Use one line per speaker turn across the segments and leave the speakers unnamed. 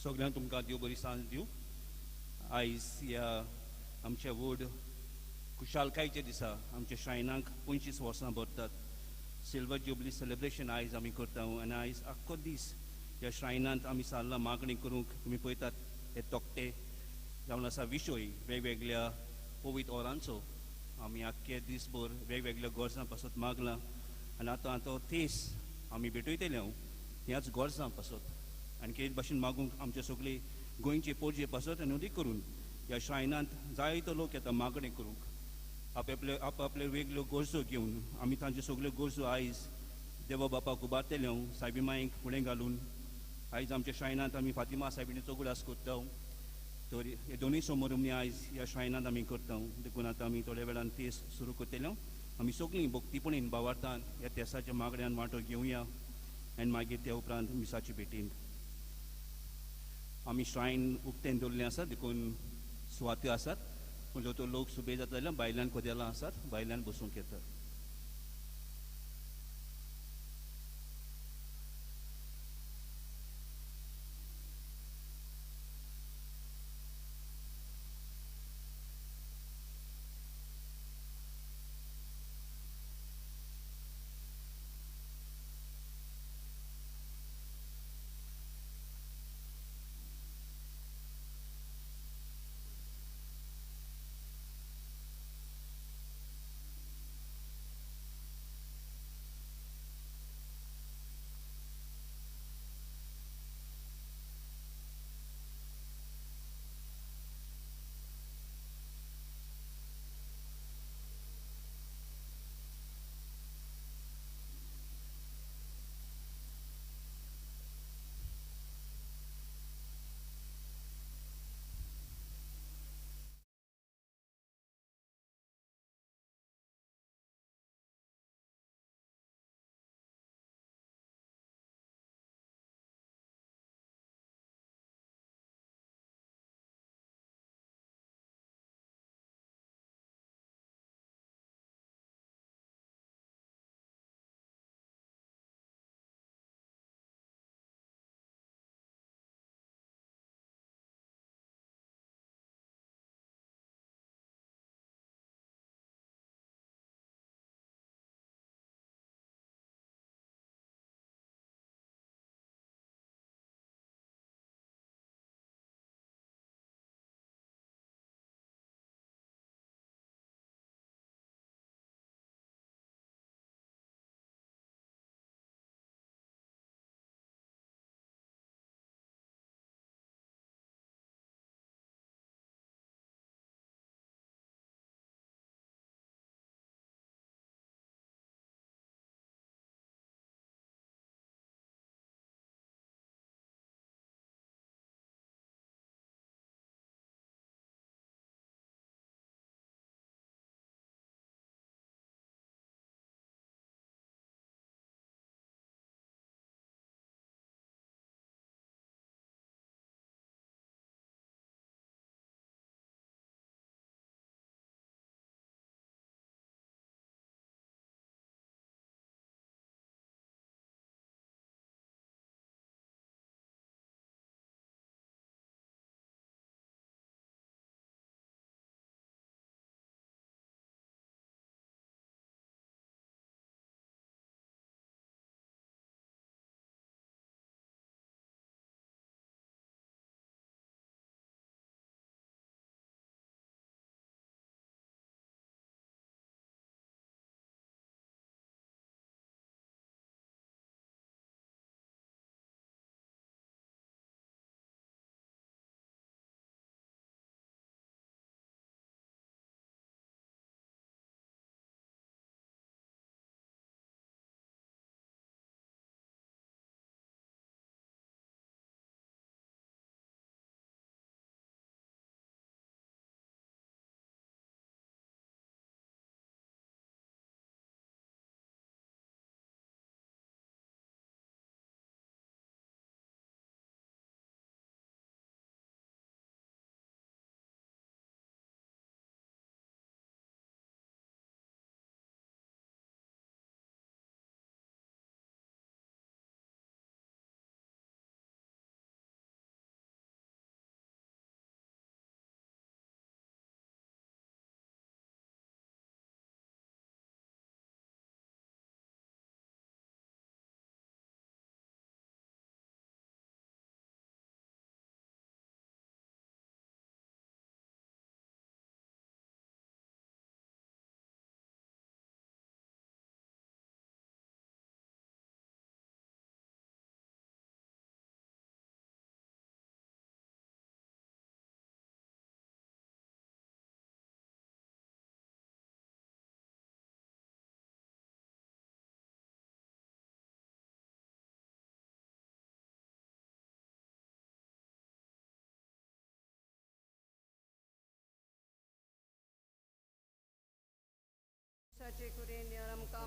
सगळ्यांक तुमकां देव बरी सांज दिवं. आयज ह्या आमच्या व्हड खुशालकायच्या दिसा आमच्या श्रायनाक 25 वर्सां भरतात. सिल्वर जुबली सेलिब्रेशन आयज आमी करता आनी आयज आख्खो दीस ह्या श्रायनांत आमी सारला मागणी करूंक. तुमी पळयतात हे तकटे जावन आसा विशय वेगवेगळ्या पवित्र ओरांचो. आमी आख्खे दीसभर वेगवेगळ्या गरजां पासत मागलां आनी आतां तो तेस आमी भेटयतले हांव ह्याच गरजां पासत आनी कितें भाशेन मागूंक आमचे सगळे गोंयचे पोरजे पासत आनी अदीक करून ह्या श्रायनांत जायतो लोक येता मागणी करूंक आपआपले आपआपले वेगळ्यो गरजो घेवन. आमी तांच्यो सगळ्यो गरजो आयज देवा बापाक उबारतले हांव सायबी मायक फुडें घालून. आयज आमच्या श्रायनांत आमी फातिमा सायबिणीचो उगडास करता, तर हे दोनूय समारंभ आयज ह्या श्रायनांत आमी करता. देखून आतां आमी थोड्या वेळान तेस सुरू करतले. आमी सगळीं भक्तीपणीन भावार्थान ह्या तेसाच्या मागण्यान वांटो घेवया आनी मागीर त्या उपरांत मिसाचे भेटीन आमी श्रायन उक्तें दवरलें आसा, देखून सुवात्यो आसात. पूण जो तो लोक सुबे जाता जाल्यार भायल्यान कदेलां आसात, भायल्यान बसूंक येतात.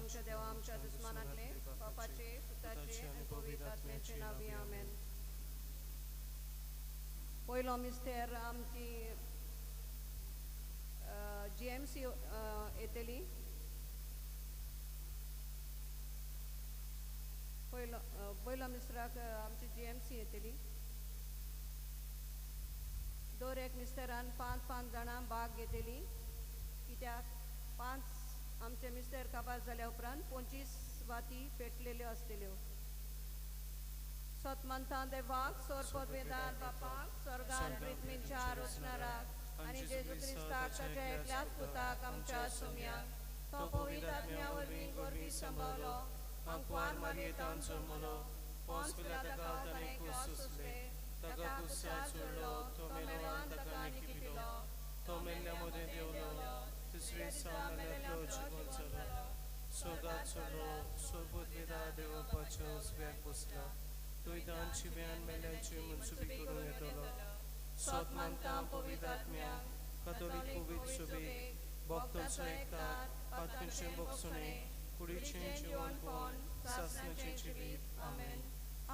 आमच्या देवा आमच्या दुस्मानांतले बापाचे पुताचे आनी पवित्र आत्म्याचे नांवी आमेन. पयलो मिस्तेर आमची जीएमसी येतली. पयलो मिस्त्राक आमची जीएमसी येतली. दर एक मिस्तेरान 5-5 जाणां भाग घेतली, कित्याक 5 आमचे मिस्तेर काबार जाल्या उपरांत 25 वाती पेटलेल्यो आसतल्यो. सतमंतां देवाक सोरपदवेदार बापाक स्वर्गान पृथ्वीच्या रचणाराक आनी जेजू क्रिस्ताक ताच्या एकल्याच पुताक आमच्या सोम्याक तो पवित्र आत्म्या वरवीं गोरवी सांबावलो, आंकवार मारयेतान जल्मलो, पोंस पिलाताका ताणें कूस सोंसले, ताका कुसार सोडलो, तो मेलो आनी ताका निकिपिलो,
तो मेल्ल्या मदें देंवलो, तिसरे दिसा मेल्ल्यांतलो जिवंत जालो, स्वर्गात चडलो, सोरपदवेदार देवपाच्या उजव्याक बसला, थंय दान शिव्यान मेल्ल्यांची मनसुबी करूंक येतलो. सोत मानता पवित्र आत्म्याक, कातोलीक पवित्र सुबेक, भक्तांचो एकतार, पातकांचें भोगसणें, कुडीचें जिवनपण, सासणाचें जिवीत.
आमेन.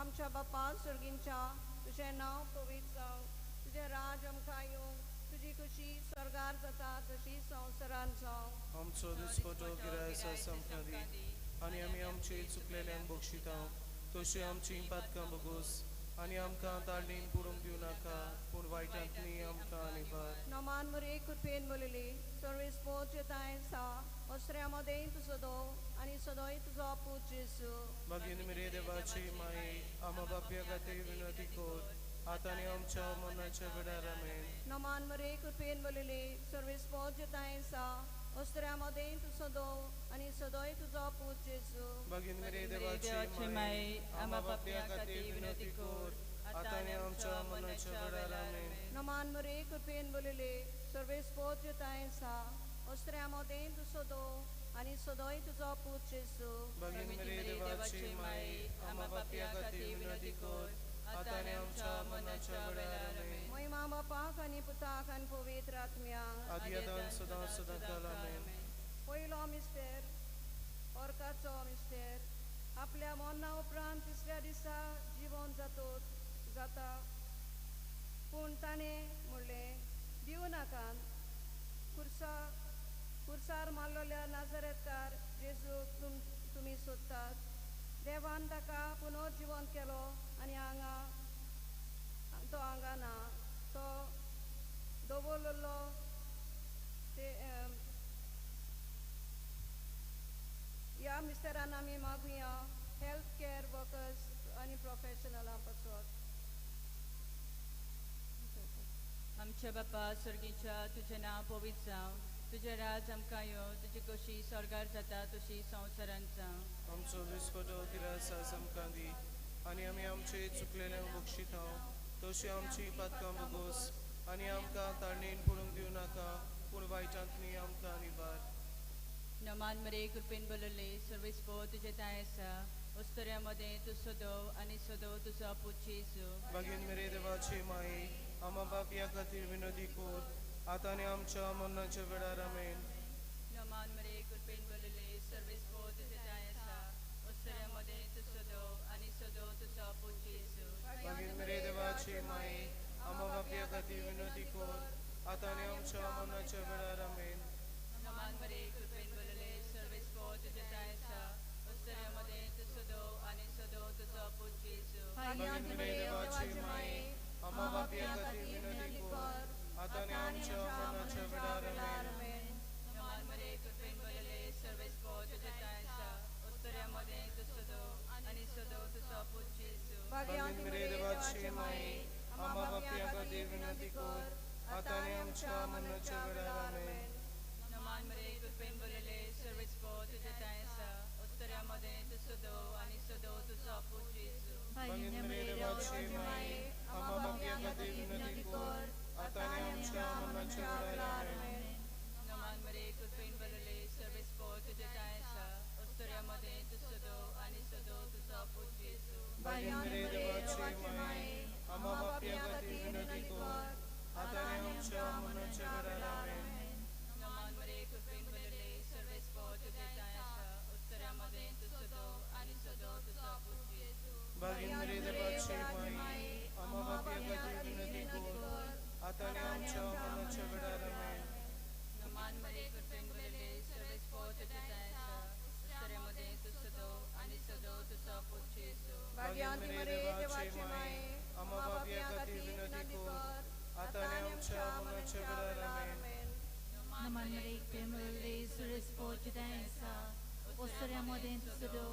आमच्या बापा स्वर्गींच्या, तुजें नांव पवित्र जावं, तुजें राज आमकां येवं, तुजी खुशी स्वर्गार जाता तशी संवसारान जावं.
आमचो दिसपटो गिरायस आमकां दी आनी आमी आमचे चुकलेल्यांक बक्षिता तशी आमची पातकां बगोस आनी आमकां ताळणीन पडूंक दिवं नाका, पूण वायटांतली आमकां निवार.
नमान मरे कृपेन बोलली सर्वेस पोचे तांय सा ओसऱ्या मदें तूं सदो आनी सदोय तुजो पूत जेजू.
मागीर मरे देवाची माई आमा बापया खातीर विनंती कर, आतां आनी आमच्या मरणाच्या वेळार. आमेन.
नमान मरे कृपेन बोलली सर्वेस पोचे तांय सा ओसऱ्या मदें तूं सदो आनी सदोय तुजो पूत जेजू.
मागीर मरे देवाची माई आमा बापया खातीर विनंती कर, आतां आनी आमच्या मरणाच्या वेळार. आमेन.
नमान मरे कृपेन बोलले सर्वेस पोचे तांय सा ओसऱ्या मदें तूं सदो आनी सदोय तुजो पूत जेजू.
मागीर मरे देवाची माई आमा बापया खातीर विनंती कर, आतां आनी आमच्या मरणाच्या वेळार. आमेन.
महिमा बापाक आनी पुताक आनी पवित्र आत्म्याक
आदी आदान सदां सदां काल. आमेन.
पयलो मिस्तेर ओर्काचो मिस्तेर आपल्या मरणा उपरांत तिसऱ्या दिसा जिवन जाता, पूण ताणें म्हणलें दिवं नाकात, कुर्सार मारलेल्या नाजरेतकार जेजूक तुमी सोदतात. देवान ताका पुनर्जिवंत केलो आनी हांगा तो हांगा ना, तो दवरलेलो ते ह्या मिस्तेरान आमी मागुया हेल्थ केअर वर्कर्स आनी प्रोफेशनलां पासत.
आमच्या बापा स्वर्गीच्या, तुजें नांव पवित्र जावं, तुजें राज आमकां येवं, तुजी कशी स्वर्गार जाता तशी संवसारांत जावं.
आमचो दिसपटो गिरास आमकां दी आनी आमी आमचे चुकलेल्यांक बक्षिता तशी आमची पातकां बगोस आनी आमकां ताळणीन पडूंक दिवं नाका, पूण वायटांतली आमकां निवार.
नमान मरे कृपेन बोलले सर्वेस पो तुजें तांय आसा, ओस्तऱ्या मदें तूं सदो आनी सदो तुजो पूत जेजू.
मागीर मरे देवाची माई आमा बापया खातीर विनंती कर, आतां आनी आमच्या मरणाच्या वेळार. आमेन.
नमान मरे कृपेन बोलले सर्वेस पो तुजें तांय आसा, ओस्तऱ्या मदें तूं सदो आनी सदो तुजो पूत जेजू.
मागीर मरे देवाची माई आमा बापया खातीर विनंती कर, आतां आनी आमच्या मरणाच्या वेळार. आमेन.
नमान मरे कृपेन बोलले सर्वेस पो तुजें तांय आसा, ओस्तऱ्या मदें तूं सदो आनी सदो तुजो पूत जेजू.
मागीर मरे देवाची माई आमा बापया खातीर विनंती कर, आतां आनी आमच्या मरणाच्या वेळार. आमेन.
नमान मरे कृपेन बोलले सर्वेस पो तुजें तांय आसा, ओस्तऱ्या मदें तूं सदो आनी सदो तुजो पूत जेजू.
मागीर मरे देवाची माई आमा बापया खातीर विनंती कर, आतां आनी आमच्या मरणाच्या वेळार. आमेन.
नमान मरे कृपेन बोलले सर्वेस पो तुजें तांय आसा, ओस्तऱ्या मदें तूं सदो आनी सदो तुजो पूत जेजू.
मागीर मरे देवाची माई आमा बापया खातीर विनंती कर, आतां आनी आमच्या मरणाच्या वेळार. आमेन.
नमान मरे कृपेन बोलले सर्वेस पो तुजें तांय आसा, ओस्तऱ्या मदें तूं सदो आनी सदो तुजो पूत जेजू.
मागीर मरे देवाची माई आमा बापया खातीर विनंती कर, आतां आनी आमच्या मरणाच्या वेळार. आमेन.
नमान मरे कृपेन बोलले सर्वेस पो तुजें तांय आसा, ओस्तऱ्या
देवाची माये, आम्हा पापयां खातीर विनंती कर, आतां आनी आमच्या मरणाच्या वेळार. आमेन.
Naman Maria, Pemule, Surespoj Dansa, Ostra Moden Sudo,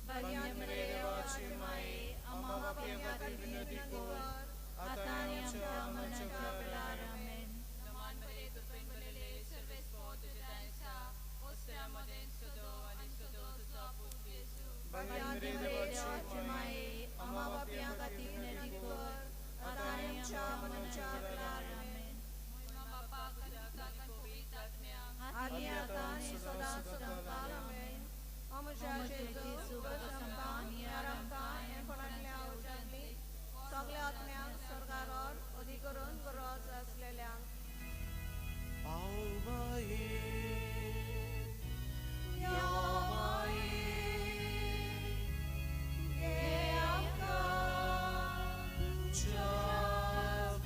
भाग्य देवाची माये, आम्हा पापयां खातीर विनंती कर, आतां आनी आमच्या मरणाच्या वेळार. आमेन.
भाग्य देवाची माये, आम्हा पापयां खातीर विनंती कर, आतां आनी आमच्या मरणाच्या वेळार. आमेन.
आदी आतां आनी सदां सदां काल. आमेन. ओ म्हज्या जेजू, भगवत आमकां नियार आमकां हेरपणांतल्या उज्यांतली सगल्या आत्म्यांक स्वर्गार अदीक करून गरज आसलेल्यांक. यो माई, घे आमकां
तुज्या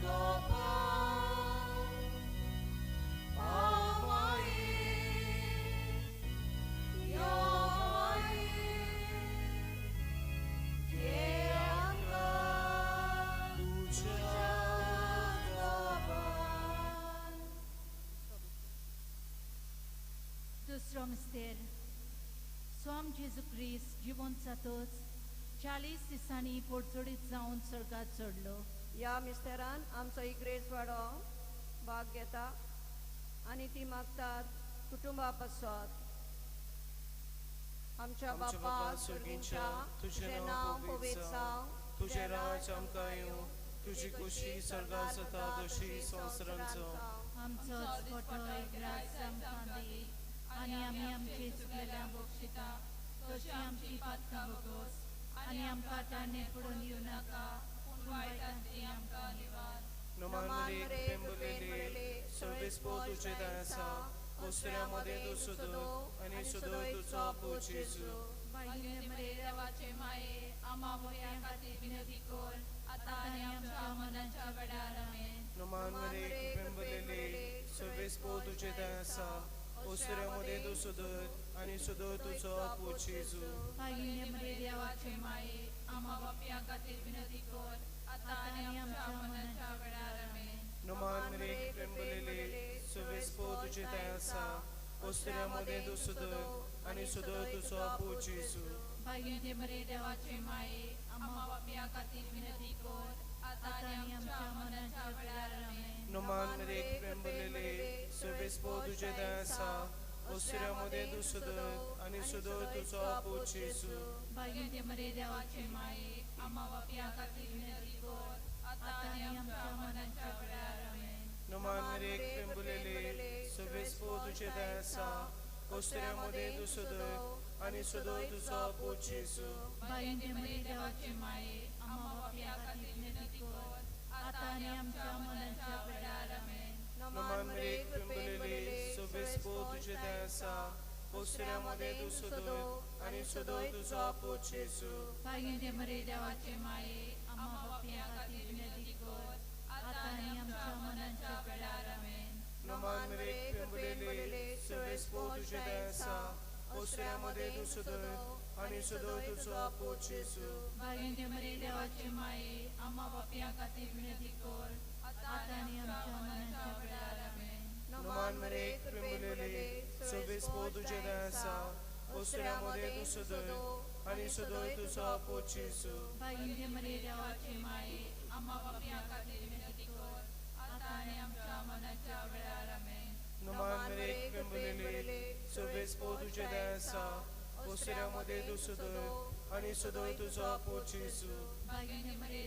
गोपान.
पावमाई, यो माई, घे आमकां
तुज्या
गोपान.
दुसरो मिस्तेर. स्वाम जेजू क्रिस्त जिवंत जातच 40 दिसांनी पोडचडीत जावन स्वर्गात चडलो.
ह्या मिस्तेरान आमचो इग्रेज वाडो भाग घेता आनी ती मागतात कुटुंबा पासत. आमच्या बापा स्वर्गींच्या, तुजें नांव पवित्र जावं,
तुजें राज आमकां येवं, तुजी खुशी स्वर्गात जाता तशी संवसारांत जावं.
आमचो दिसपटो ग्रास आमकां दी आनी आमी आमचे चुकलेल्या बक्षिता तशी आमची पातकां भोगोस आनी आमकां ताणें पडून येवं नाका, पूण वायटांतली आमकां निवार.
नमान मरिये, कृपेन भरिल्ले, सर्वेस्पोर तुजे दाय आसा, ओसऱ्या मदें तूं सुदो आनी सुदो तुजो पूत जेजू.
भाग्य देवाचे माये, आम्हा भोयां खातीर विनंती कर, आतां आनी आमच्या मरणाच्या वेळार. आमेन.
नमान मरिये, कृपेन भरिल्ले, सर्वेस्पोर तुजे दाय आसा, ओसऱ्या मदें तूं सुदो आनी सुदो तुजो पूत जेजू.
भाग्य देवाचे माये, आम्हा बापयां खातीर विनंती कर, आतां आनी आमच्या मरणाच्या वेळार. आमेन.
नमान मरिये, कृपेन भरिल्ले, सर्वेस्पोर तुजे दाय आसा, ओसऱ्या मदें तूं सुदो आनी सुदो तुजो पूत जेजू.
भाग्य देवाचे माये, आम्हा बापयां खातीर विनंती कर, आतां आनी आमच्या मरणाच्या वेळार. आमेन.
नमान मरिये, कृपेन भरिल्ले, सर्वेस्पोर तुजे दाय आसा, ओसऱ्या मदें तूं सुदो आनी सुदो तुजो पूत जेजू.
भाग्य देवाचे माये, आम्हा बापयां खातीर विनंती कर, आतां आनी आमच्या मरणाच्या वेळार. आमेन.
नमान मरिये, कृपेन भरिल्ले, सर्वेस्पोर तुजे दाय आसा, ओसऱ्या मदें तूं सुदो आनी सुदो तुजो पूत जेजू.
भाग्य देवाचे माये, आम्हा बापयां खातीर विनंती कर, आतां आनी आमच्या मरणाच्या वेळार. आमेन.
नमान मरिये, कृपेन भरिल्ले, सर्वेस्पोर तुजे दाय आसा, ओसऱ्या मदें तूं सुदो आनी सुदो तुजो पूत जेजू.
भाग्य देवाचे माये, आम्हा बापयां खातीर विनंती कर, आतां आनी आमच्या मरणाच्या वेळार. आमेन.
नमान मरिये, कृपेन भरिल्ले, सर्वेस्पोर तुजे दाय आसा, ओसऱ्या मदें तूं सुदो आनी सुदो तुजो पूत जेजू.
भाग्य देवाचे माये, आम्हा बापयां खातीर विनंती कर, आतां आनी आमच्या मरणाच्या वेळार. आमेन.
नमान मरिये, कृपेन भरिल्ले, सर्वेस्पोर तुजे दाय आसा, ओसऱ्या मदें तूं सुदो आनी सुदो तुजो पूत जेजू.
भाग्य देवाचे माये, आम्हा बापयां खातीर विनंती कर, आतां आनी आमच्या मरणाच्या वेळार. आमेन.
नमान मरिये, कृपेन भरिल्ले, सर्वेस्पोर तुजे दाय आसा, ओसऱ्या मदें तूं सुदो आनी सुदो तुजो पूत जेजू.
भाग्य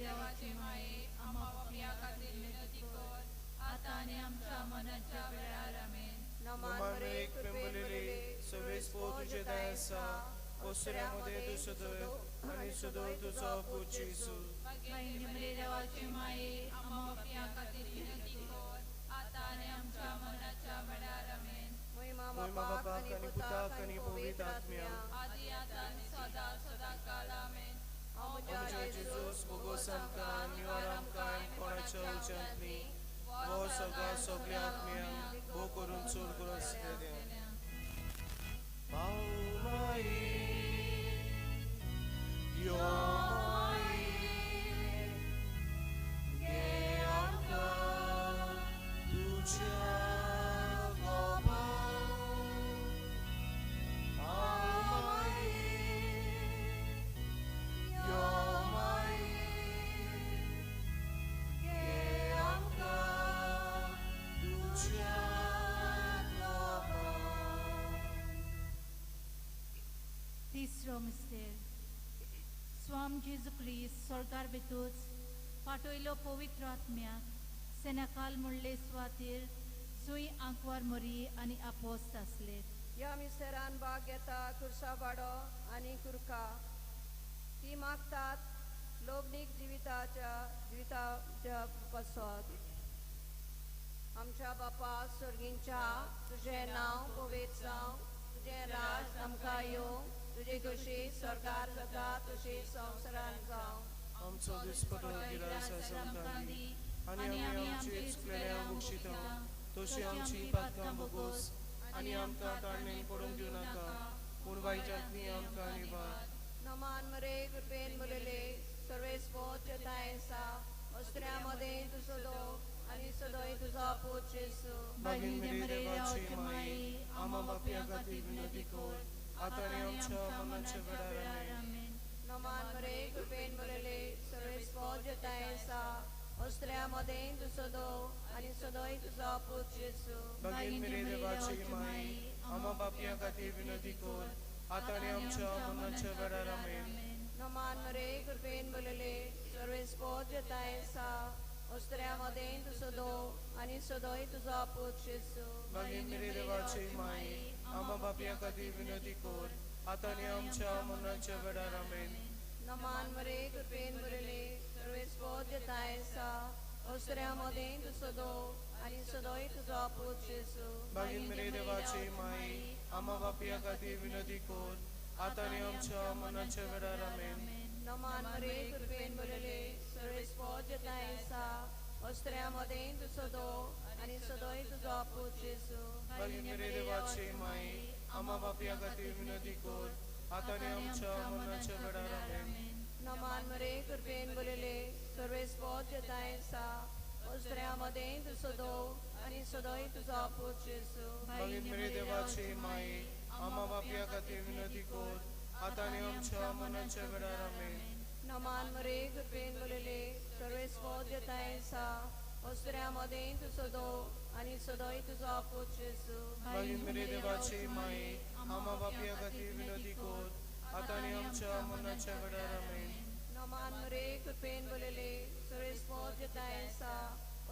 देवाचे माये, आम्हा बापयां खातीर विनंती कर, आतां आनी आमच्या मरणाच्या वेळार. आमेन.
नमान मरिये, कृपेन भरिल्ले, सर्वेस्पोर तुजे दाय आसा, ओसऱ्या मदें तूं सुदो आनी सुदो तुजो पूत जेजू.
भाग्य देवाचे माये, आम्हा बापयां खातीर विनंती कर, आतां आनी आमच्या मरणाच्या वेळार. आमेन.
महिमा
महिमा
बापाक
बापाक
आनी
आनी
पुताक
पुताक
आनी
आनी
पवित्र
पवित्र
आत्म्याक.
आत्म्याक.
आदी आतां आनी सदां सदां काल. आमेन.
ओ म्हज्या
आमच्या
जेजू,
जेजूस, भोगोस आमकां, निवार आमकां कोणाच्या उज्यांतली, हो सगळ्या सगळ्या आत्म्यांक भो करून चोर करून आसलेल्या. पाव माई, यो.
तिसरो मिस्तेर. स्वाम जेजू क्रिस्त स्वर्गार वेतूच पाटयलो पवित्र आत्म्याक सेनाकाल म्हणले सुवातेर जुंय आंकवार मरी आनी आपोस्त आसले.
ह्या मिस्तेरान भाग घेता कुर्सावाडो आनी कुरका. ती मागतात लोकनीक जिविताच्या जिविताच्या पासत. आमच्या बापा स्वर्गींच्या, तुजें नांव पवित्र जावं, तुजें राज आमकां येवं, तुजी खुशी स्वर्गार जाता तशी संवसारान जावं.
आमचो दिसपटो गिरास आमकां दी आनी आमी आमची चुकलेल्या बक्षिता तशी आमची पातकां बोगोस आनी आमकां ताणें पडूंक दिवं नाका पूण वायटांतली आमकां निवार.
नमान मरे कृपेन भरलेले सर्वेस्पोत आसा, अस्त्र्या मदें तूं सदो आनी सदोय तुजो पूत जेजू.
मागीर मेरे देवाची माई आमा बापया खातीर विनंती कर आतां आनी आमच्या मरणाच्या वेळार. आमेन.
नमान मरे कृपेन भरलेले सर्वेस्पोत आसा, अस्त्र्या मदें तूं सदो आनी सदोय तुजो पूत जेजू.
मागीर मेरे देवाची माई आमा बापया खातीर विनंती कर आतां आनी आमच्या मरणाच्या वेळार. आमेन.
नमान मरे कृपेन भरलेले सर्वेस्पोत आसा, अस्त्र्या मदें तूं सदो आनी सदोय तुजो पूत जेजू.
मागीर मेरे देवाची माई आमा बापया खातीर विनंती कर आतां आनी आमच्या मरणाच्या वेळार. आमेन.
नमान मरे कृपेन भरलेले सर्वेस्पोत आसा, अस्त्र्या मदें तूं सदो आनी सदोय तुजो पूत जेजू.
मागीर मेरे देवाची माई आमा बापया खातीर विनंती कर आतां आनी आमच्या मरणाच्या वेळार. आमेन.
नमान मरे कृपेन भरलेले सर्वेस्पोत आसा, अस्त्र्या मदें तूं सदो आनी सदोय तुजो पूत जेजू.
मागीर मेरे देवाची माई आमा बापया खातीर विनंती कर आतां आनी आमच्या मरणाच्या वेळार. आमेन.
नमान मरे कृपेन भरलेले सर्वेस्पोत आसा, अस्त्र्या मदें तूं सदो आनी सदोय तुजो पूत जेजू.
मागीर मेरे देवाची माई आमा बापया खातीर विनंती कर आतां आनी आमच्या मरणाच्या वेळार. आमेन.
नमान मरे कृपेन भरलेले सर्वेस्पोत आसा, अस्त्र्या मदें तूं सदो आनी सदोय तुजो पूत जेजू.
मागीर मेरे देवाची माई आमा बापया खातीर विनंती कर आतां आनी आमच्या मरणाच्या वेळार. आमेन.
नमान मरे कृपेन भरलेले सर्वेस्पोत आसा,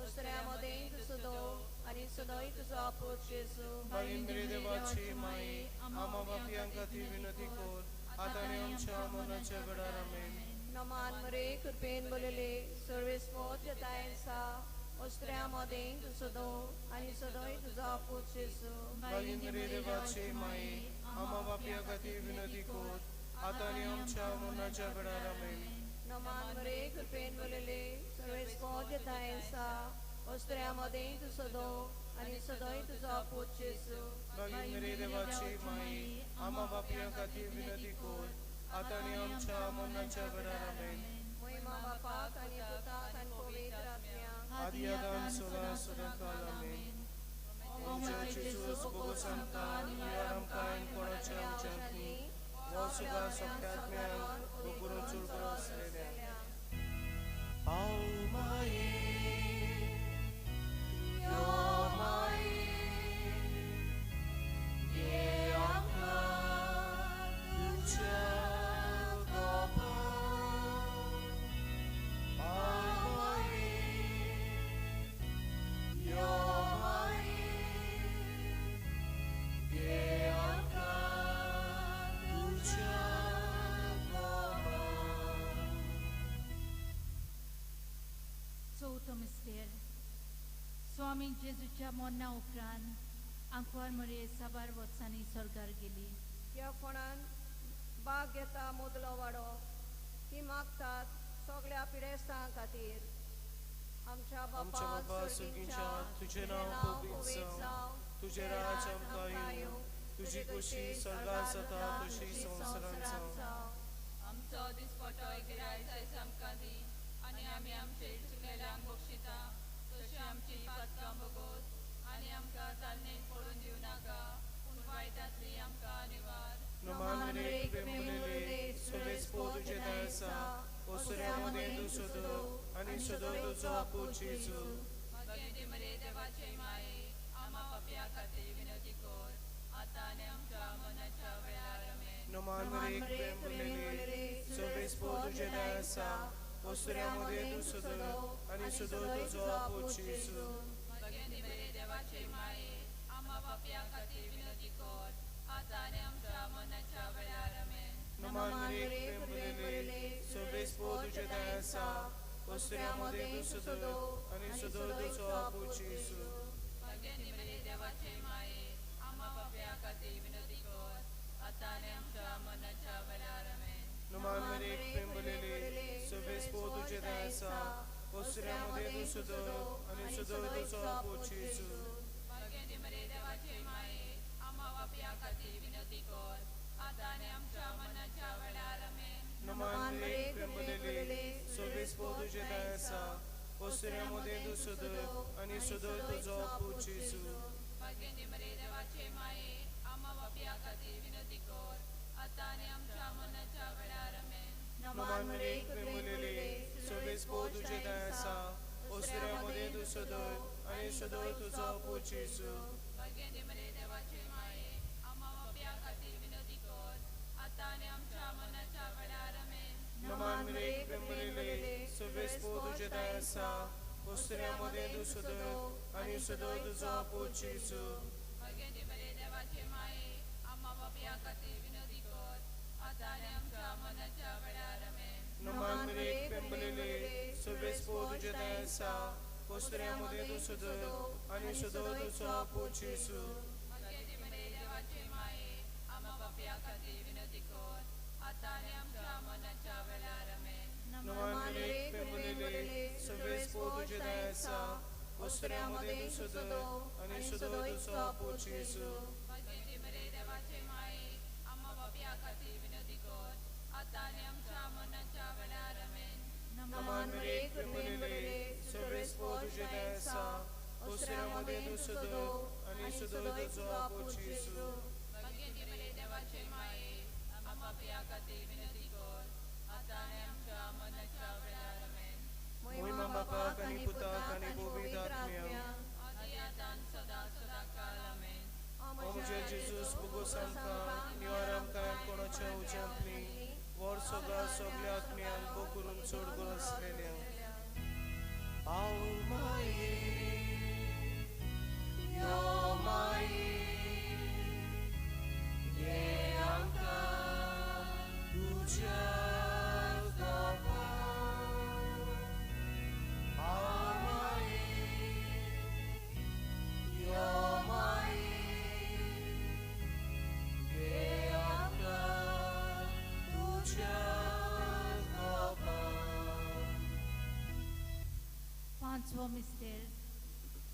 अस्त्र्या मदें तूं सदो आनी सदोय तुजो पूत जेजू.
मागीर मेरे देवाची माई आमा बापया खातीर विनंती कर आतां आनी आमच्या मरणाच्या वेळार. आमेन.
नमान मरे कृपेन भरलेले सर्वेस्पोत आसा, अस्त्र्या मदें तूं सदो आनी सदोय तुजो पूत जेजू.
मागीर मेरे देवाची माई आमा बापया खातीर विनंती कर आतां आनी आमच्या मरणाच्या वेळार. आमेन.
नमान मरे कृपेन भरलेले सर्वेस्पोत आसा, अस्त्र्या मदें तूं सदो आनी सदोय तुजो पूत जेजू.
मागीर मेरे देवाची माई आमा बापया खातीर विनंती कर आतां आनी आमच्या मरणाच्या वेळार. आमेन.
महिमा बापाक आनी पुताक आनी पवित्र आत्म्याक
आदी आदान सदां सदां काल. आमेन. ओ म्हज्या जेजू बोगोस आमकां निवार आमकां आनी कोणाच्या उच्यांतनी हो सुद्दां सोंपट्या आत्म्यांक गोपुरून चूर करून आसलेल्या. पाव माये यो माये घे आमकां तुज्या गोपाक. पाव माये यो माये घे आमकां तुज्या गोपाक.
चवथो मिस्तेर. स्वामी जेजूच्या मरणा उपरांत आंकवार मरे साबार वर्सांनी स्वर्गार गेली.
ह्या फोंडान बाग घेता मुदलो वाडो. ती मागतात सगळ्या पिडेस्तां खातीर. आमच्या बापा
स्वर्गींच्या, तुजें नांव पवित्र जावं, तुजें राज आमकां येवं, तुजी खुशी स्वर्गार जाता तशी संवसारांत जावं.
आमचो दिसपटो गिरायक आयज आमकां दी आनी आमी आमचे चुकलेल्यांक बक्षिता तशी आमची पातकां भोगोस आनी आमकां तान्नेक पडून दिवं नाका पूण वायटांतली आमकां निवार.
नमान मरे कृपेन भरलेले सर्वेस्पोत तुजें दया आसा, ओसऱ्या मदें तूं सदो आनी सदो तुजो पूत जेजू.
मागीर मरे देवाचे माये आमा पापया खातीर विनंती कर आतां आनी आमच्या मरणाच्या वेळार. आमेन.
नमान मरियेक प्रेम भरलेले, सोबेस्पो तुजें दया आसा, वसुऱ्या मदें तूं सदो आनी सदो तुजो पूत जेजू.
भगिनी मेरे देवाचे माये, आम्हा पापया खातीर विनंती कर, आतां आनी आमच्या मरणाच्या वेळार. आमेन.
नमान मरियेक प्रेम भरलेले, सोबेस्पो तुजें दया आसा, वसुऱ्या मदें तूं सदो आनी सदो तुजो पूत जेजू.
भगिनी मेरे देवाचे माये, आम्हा पापया खातीर विनंती कर, आतां आनी आमच्या मरणाच्या वेळार. आमेन.
नमान मरियेक प्रेम भरलेले, सोबेस्पो तुजें दया आसा, वसुऱ्या मदें तूं सदो आनी सदो तुजो पूत जेजू.
भगिनी मेरे देवाचे माये, आम्हा पापया खातीर विनंती कर, आतां आनी आमच्या मरणाच्या वेळार. आमेन.
नमान मरियेक प्रेम भरलेले, सोबेस्पो तुजें दया आसा, वसुऱ्या मदें तूं सदो आनी सदो तुजो पूत जेजू.
भगिनी मेरे देवाचे माये, आम्हा पापया खातीर विनंती कर, आतां आनी आमच्या मरणाच्या वेळार. आमेन.
नमान मरियेक प्रेम भरलेले, सोबेस्पो तुजें दया आसा, वसुऱ्या मदें तूं सदो आनी सदो तुजो पूत जेजू.
भगिनी मेरे देवाचे माये, आम्हा पापया खातीर विनंती कर, आतां आनी आमच्या मरणाच्या वेळार. आमेन.
नमान मरियेक प्रेम भरलेले, सोबेस्पो तुजें दया आसा, वसुऱ्या मदें तूं सदो आनी सदो तुजो पूत जेजू.
भगिनी मेरे देवाचे माये, आम्हा पापया खातीर विनंती कर, आतां आनी आमच्या मरणाच्या वेळार. आमेन.
नमान मरियेक प्रेम भरलेले, सोबेस्पो तुजें दया आसा, वसुऱ्या मदें तूं सदो आनी सदो तुजो पूत जेजू.
भगिनी मेरे देवाचे माये, आम्हा पापया खातीर विनंती कर, आतां आनी आमच्या मरणाच्या वेळार. आमेन.
नमान मरियेक प्रेम भरलेले, सोबेस्पो तुजें दया आसा, वसुऱ्या मदें तूं सदो आनी सदो तुजो पूत जेजू.
भगिनी मेरे देवाचे माये, आम्हा पापया खातीर विनंती कर, आतां आनी आमच्या मरणाच्या वेळार. आमेन.
नमान मरियेक प्रेम भरलेले, सोबेस्पो तुजें दया आसा, वसुऱ्या मदें तूं सदो आनी सदो तुजो पूत जेजू.
भगिनी मेरे देवाचे माये, आम्हा पापया खातीर विनंती कर, आतां आनी आमच्या मरणाच्या वेळार. आमेन.
मोहिमा बापाक आनी पुताक आनी पवित्र आत्म्याक,
आदी आतां सदां सदां काल. आमेन.
म्हज्या जेजूस बोगोस आमकां निवार आमकां कोणाच्या उज्यांतली वर सगळ्या सगळ्या आत्म्यांक बो करून चड गुण आसलेल्या. हांव माये, यो माये, घे आमकां तुज्या दोपान. हांव माये, यो माये, घे आमकां तुज्या दोपान.
पांचवो मिस्तेर.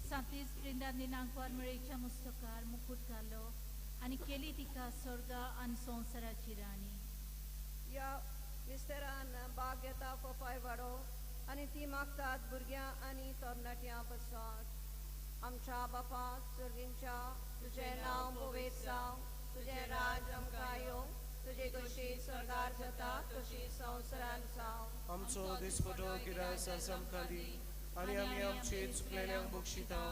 सांतीस त्रिंदांदिनांकवार मेळीच्या मुस्तकार मुकूट घालो आनी केली तिका स्वर्गा आनी संवसाराची राणी.
ह्या मिस्तेरान भाग घेता फोफाय वाडो आनी ती मागतात भुरग्यां आनी तरणाट्यां पसत. आमच्या बापा सर्गींच्या, तुजें नांव पवित्र जावं, तुजें राज आमकां येवं, तुजी कशी स्वर्गार जाता तशी संवसारान जावं.
आमचो दिसपटो गिरायस आमकां दी आनी आमी आमचे चुकलेल्यांक बक्षिता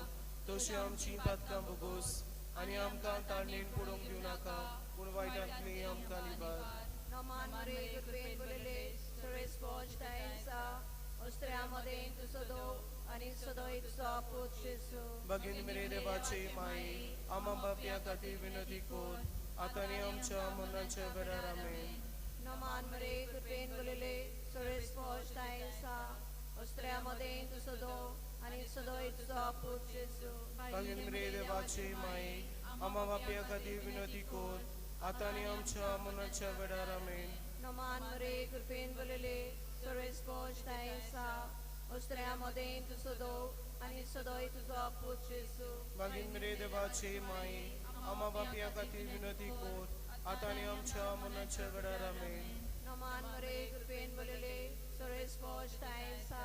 तशी आमची पातकां बोगोस आनी आमकां ताणेन पडोवंक दिवं नाका, पूण वायटांतली आमकां निबार.
नमान मरिये, कृपेन भरलेले, सर्वेस्पोज तायेंसा, स्त्रियां मदें तूं सदो आनी सदोय तुजो पूत जेजू.
भगिनी मेरे देवाचे माये, आमा बापया खातीर विनंती कर, आतां आनी आमच्या मरणाच्या वेळार. आमेन.
नमान मरिये, कृपेन भरलेले, सर्वेस्पोज तायेंसा, स्त्रियां मदें तूं सदो आनी सदोय तुजो पूत जेजू.
भगिनी मेरे देवाचे माये, आमा बापया खातीर विनंती कर, आतां आनी आमच्या मरणाच्या वेळार. आमेन.
नमान मरिये, कृपेन भरलेले, सर्वेस्पोज तायेंसा, स्त्रियां मदें तूं सदो आनी सदोय तुजो पूत जेजू.
भगिनी मेरे देवाचे माये, आमा बापया खातीर विनंती कर, आतां आनी आमच्या मरणाच्या वेळार. आमेन.
नमान मरिये, कृपेन भरलेले, सर्वेस्पोज तायेंसा,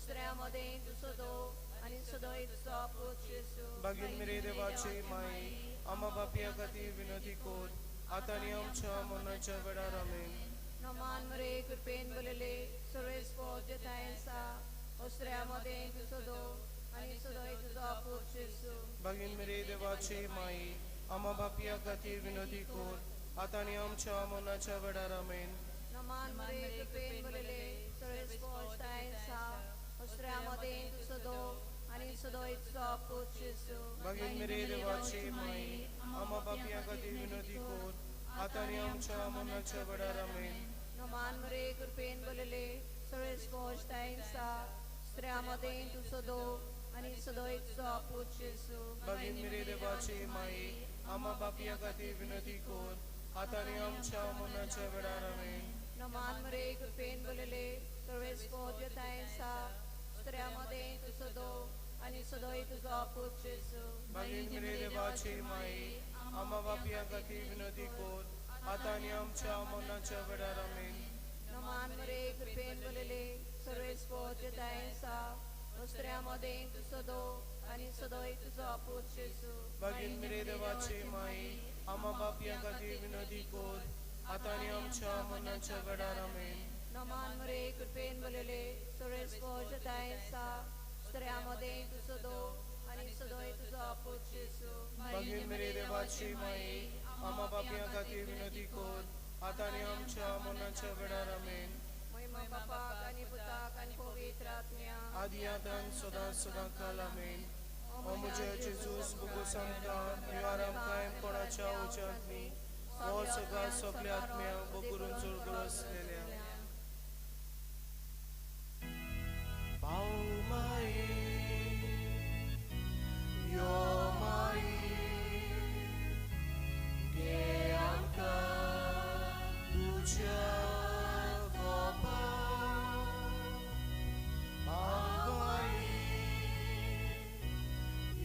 स्त्रियां मदें तूं सदो आनी सदोय तुजो पूत जेजू.
भगिनी मेरे देवाचे माये, आमा बापया खातीर विनंती कर, आतां आनी आमच्या मरणाच्या वेळार. आमेन.
नमान मरिये, कृपेन भरलेले, सर्वेस्पोज तायेंसा, स्त्रियां मदें तूं सदो आनी सदोय तुजो पूत जेजू.
भगिनी मेरे देवाचे माये, आमा बापया खातीर विनंती कर, आतां आनी आमच्या मरणाच्या वेळार आमेन.
नमान मरे कृपेन भरलेले सर्वेस्पोज ताय सा दुसऱ्या मदें तूं सदो आनी सदो इचो पूत जेजू.
भगिनी मेरे देवाची माई आमा पापयां खातीर विनंती कर आतां आनी आमच्या मरणाच्या वेळार आमेन.
नमान मरे कृपेन भरलेले सर्वेस्पोज ताय सा दुसऱ्या मदें तूं सदो आनी सदो इचो पूत जेजू.
भगिनी मेरे देवाची माई आमा पापयां खातीर विनंती कर आतां आनी आमच्या मरणाच्या वेळार आमेन.
नमान मरे कृपेन भरलेले सर्वेस्पोज ताय सा दुसऱ्या मदें तूं सदो आनी सदोय तुजो पूत जेजू.
भगिनी मेरे देवाची माई आमा पापयां खातीर विनंती कर आतां आनी आमच्या मरणाच्या वेळार आमेन.
नमान मरे कृपेन भरलेले सर्वेस्पोज ताय सा दुसऱ्या मदें तूं सदो आनी सदोय तुजो पूत जेजू.
भगिनी मेरे देवाची माई आमा पापयां खातीर विनंती कर आतां आनी आमच्या मरणाच्या वेळार आमेन.
नमान मरे कृपेन भरलेले सर्वेस्पोज ताय सा दुसऱ्या मदें तूं सदो आनी सदोय तुजो पूत जेजू.
भगिनी मेरे देवाची माई आमा पापयां खातीर विनंती कर आतां आनी आमच्या मरणाच्या वेळार आमेन.
महिमा बापाक आनी पुताक आनी पवित्र आत्म्याक
आदी आतां सदां सदां काल आमेन. ओ म्हज्या जेजूस भोगोस आमकां निवार आमकां कोणाच्या उज्यांत न्ही हो सगळ्या सगल्या आत्म्यांक बोकरून चड आसलेल्या. पाव माई यो माई घे आमकां तुज्या गोपाक. पाव माई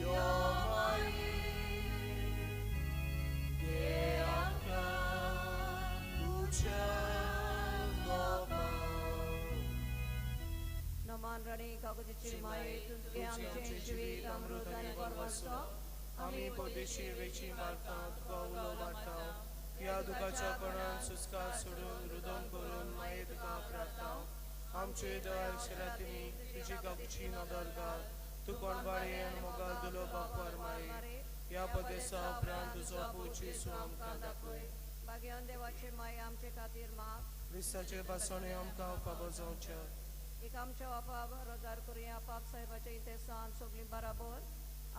यो माई घे आमकां तुज्या गोपाक.
नमान राणी काकुतीची माये तुझे आमचें जिवीत अमृत आनी गोडवासो.
आमी परदेशी वेची मारता तुका उलो मारता ह्या दुखाच्या पणान सुस्कार सोडून रुदन करून माये तुका प्रार्थना. आमचे दयाळ शेरातिनी तुजी काकुची नदर घाल तूं कोणबाळे आनी मोगाल दुलो बापार माये ह्या परदेसा उपरांत तुजो पूत जेजू आमकां दाखय.
भाग्यवान देवाची माये आमचे खातीर माग.
क्रिस्ताचे भासणे आमकां फावो जावचें.
एक आमच्या बापा रोजार करुया पाप साहेबाच्या इतिहासान सगळीं बराबर.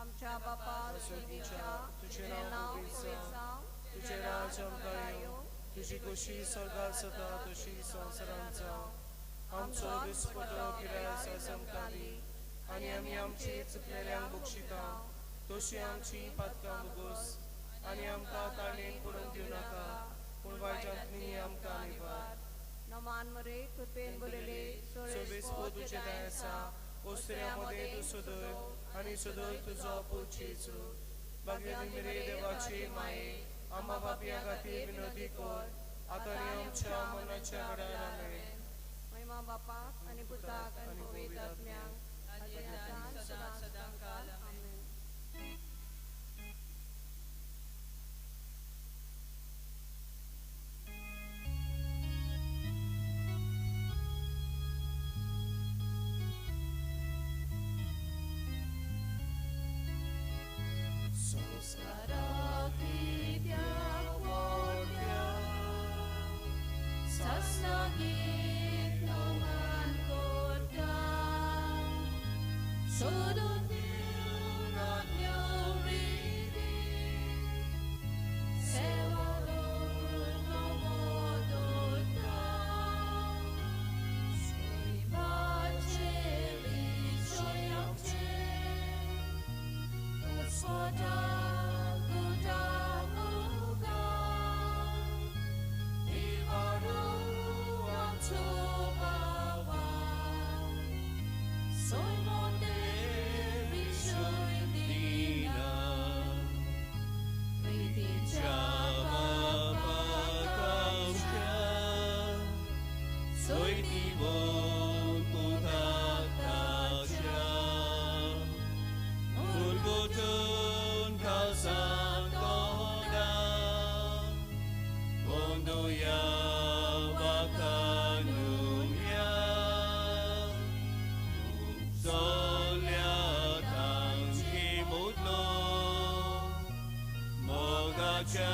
आमच्या बापा
तुझ्या तुझें नांव पवित्र जावं, तुझें राज आमकां येवं, तुजी खोशी स्वर्गार जाता तशी संवसारांत जावं. आमचो दिसपटो गिरास आयज आमकां दी आनी आमी आमची चुकलेल्यांक बक्षिता तशी आमची पातकां भोगोस आनी आमकां ताणेन पडून दिवं नाका पूण वायटांतली आमकां निवार.
नमान मरे कृपेन भरलेले
सोबेस्पो तुजें दया आसा ओसऱ्या मदें तूं सदय आनी सदय तुजो पूत जेजू. भाग्यवती मेरे देवाची माये आमा पापयां खातीर विनंती कर आतां आनी आमच्या मरणाच्या वेळार आमेन.
महिमा बापाक आनी पुताक आनी पवित्र आत्म्याक आदी आतां सदां सदां काल आमेन.
Mogacha,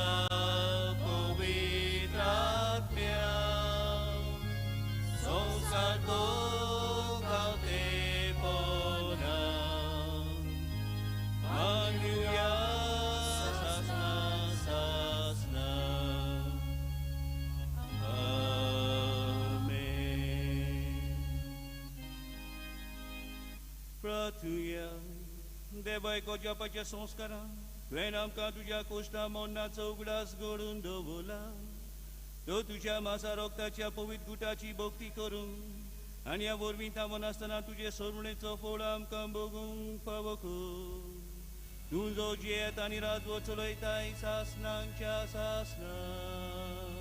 प्रार्थुया. देवा एकोजापाच्या संस्कारान तुवें आमकां तुज्या कोश्टा मरणाचो उगडास घडून दवरला, तो तुज्या मासा रोगताच्या पवित्र गुटाची भक्ती करूंक आनी ह्या वरवीं थांबनासतना तुजे सरुणेचो फळ आमकां भोगूंक फावो कर. तूं जो जियेत आनी राजवट चलयताय सासनांच्या सासनां.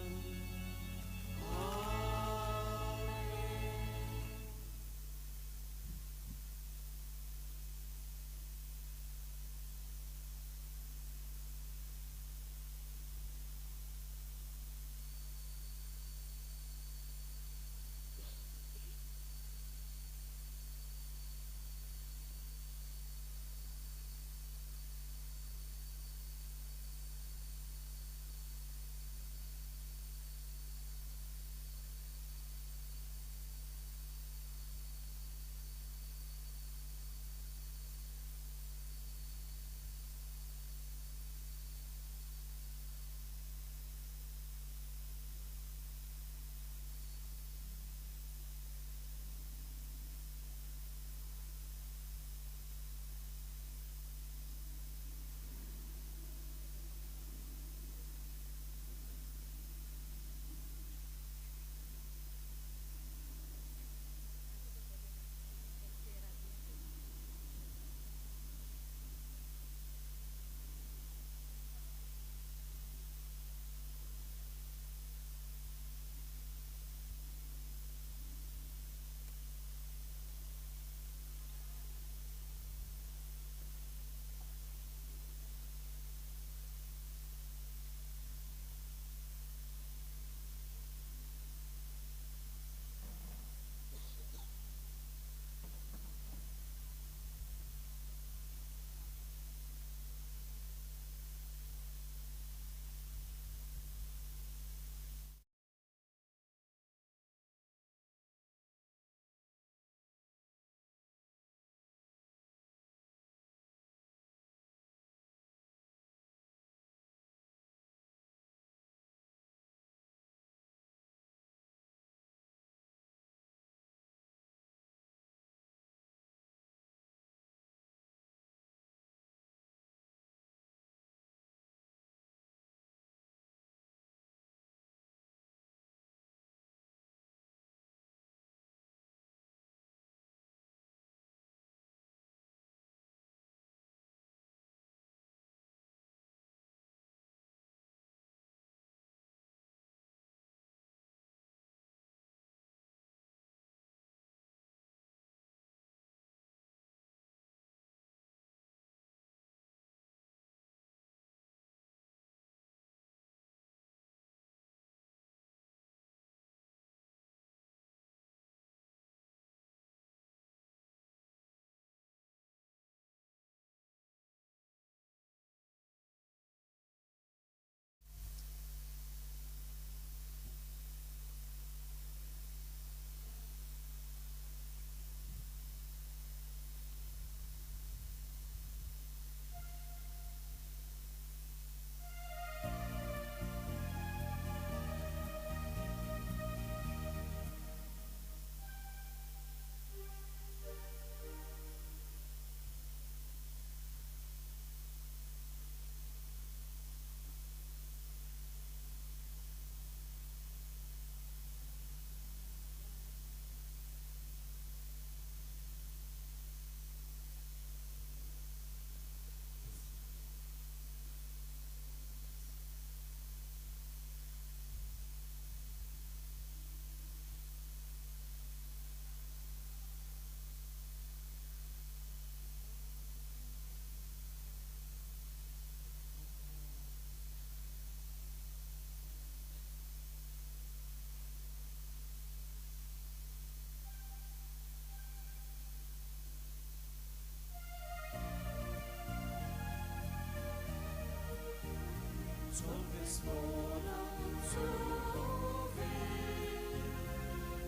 Solves volant sauver,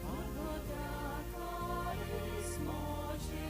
Golgotha caris moje.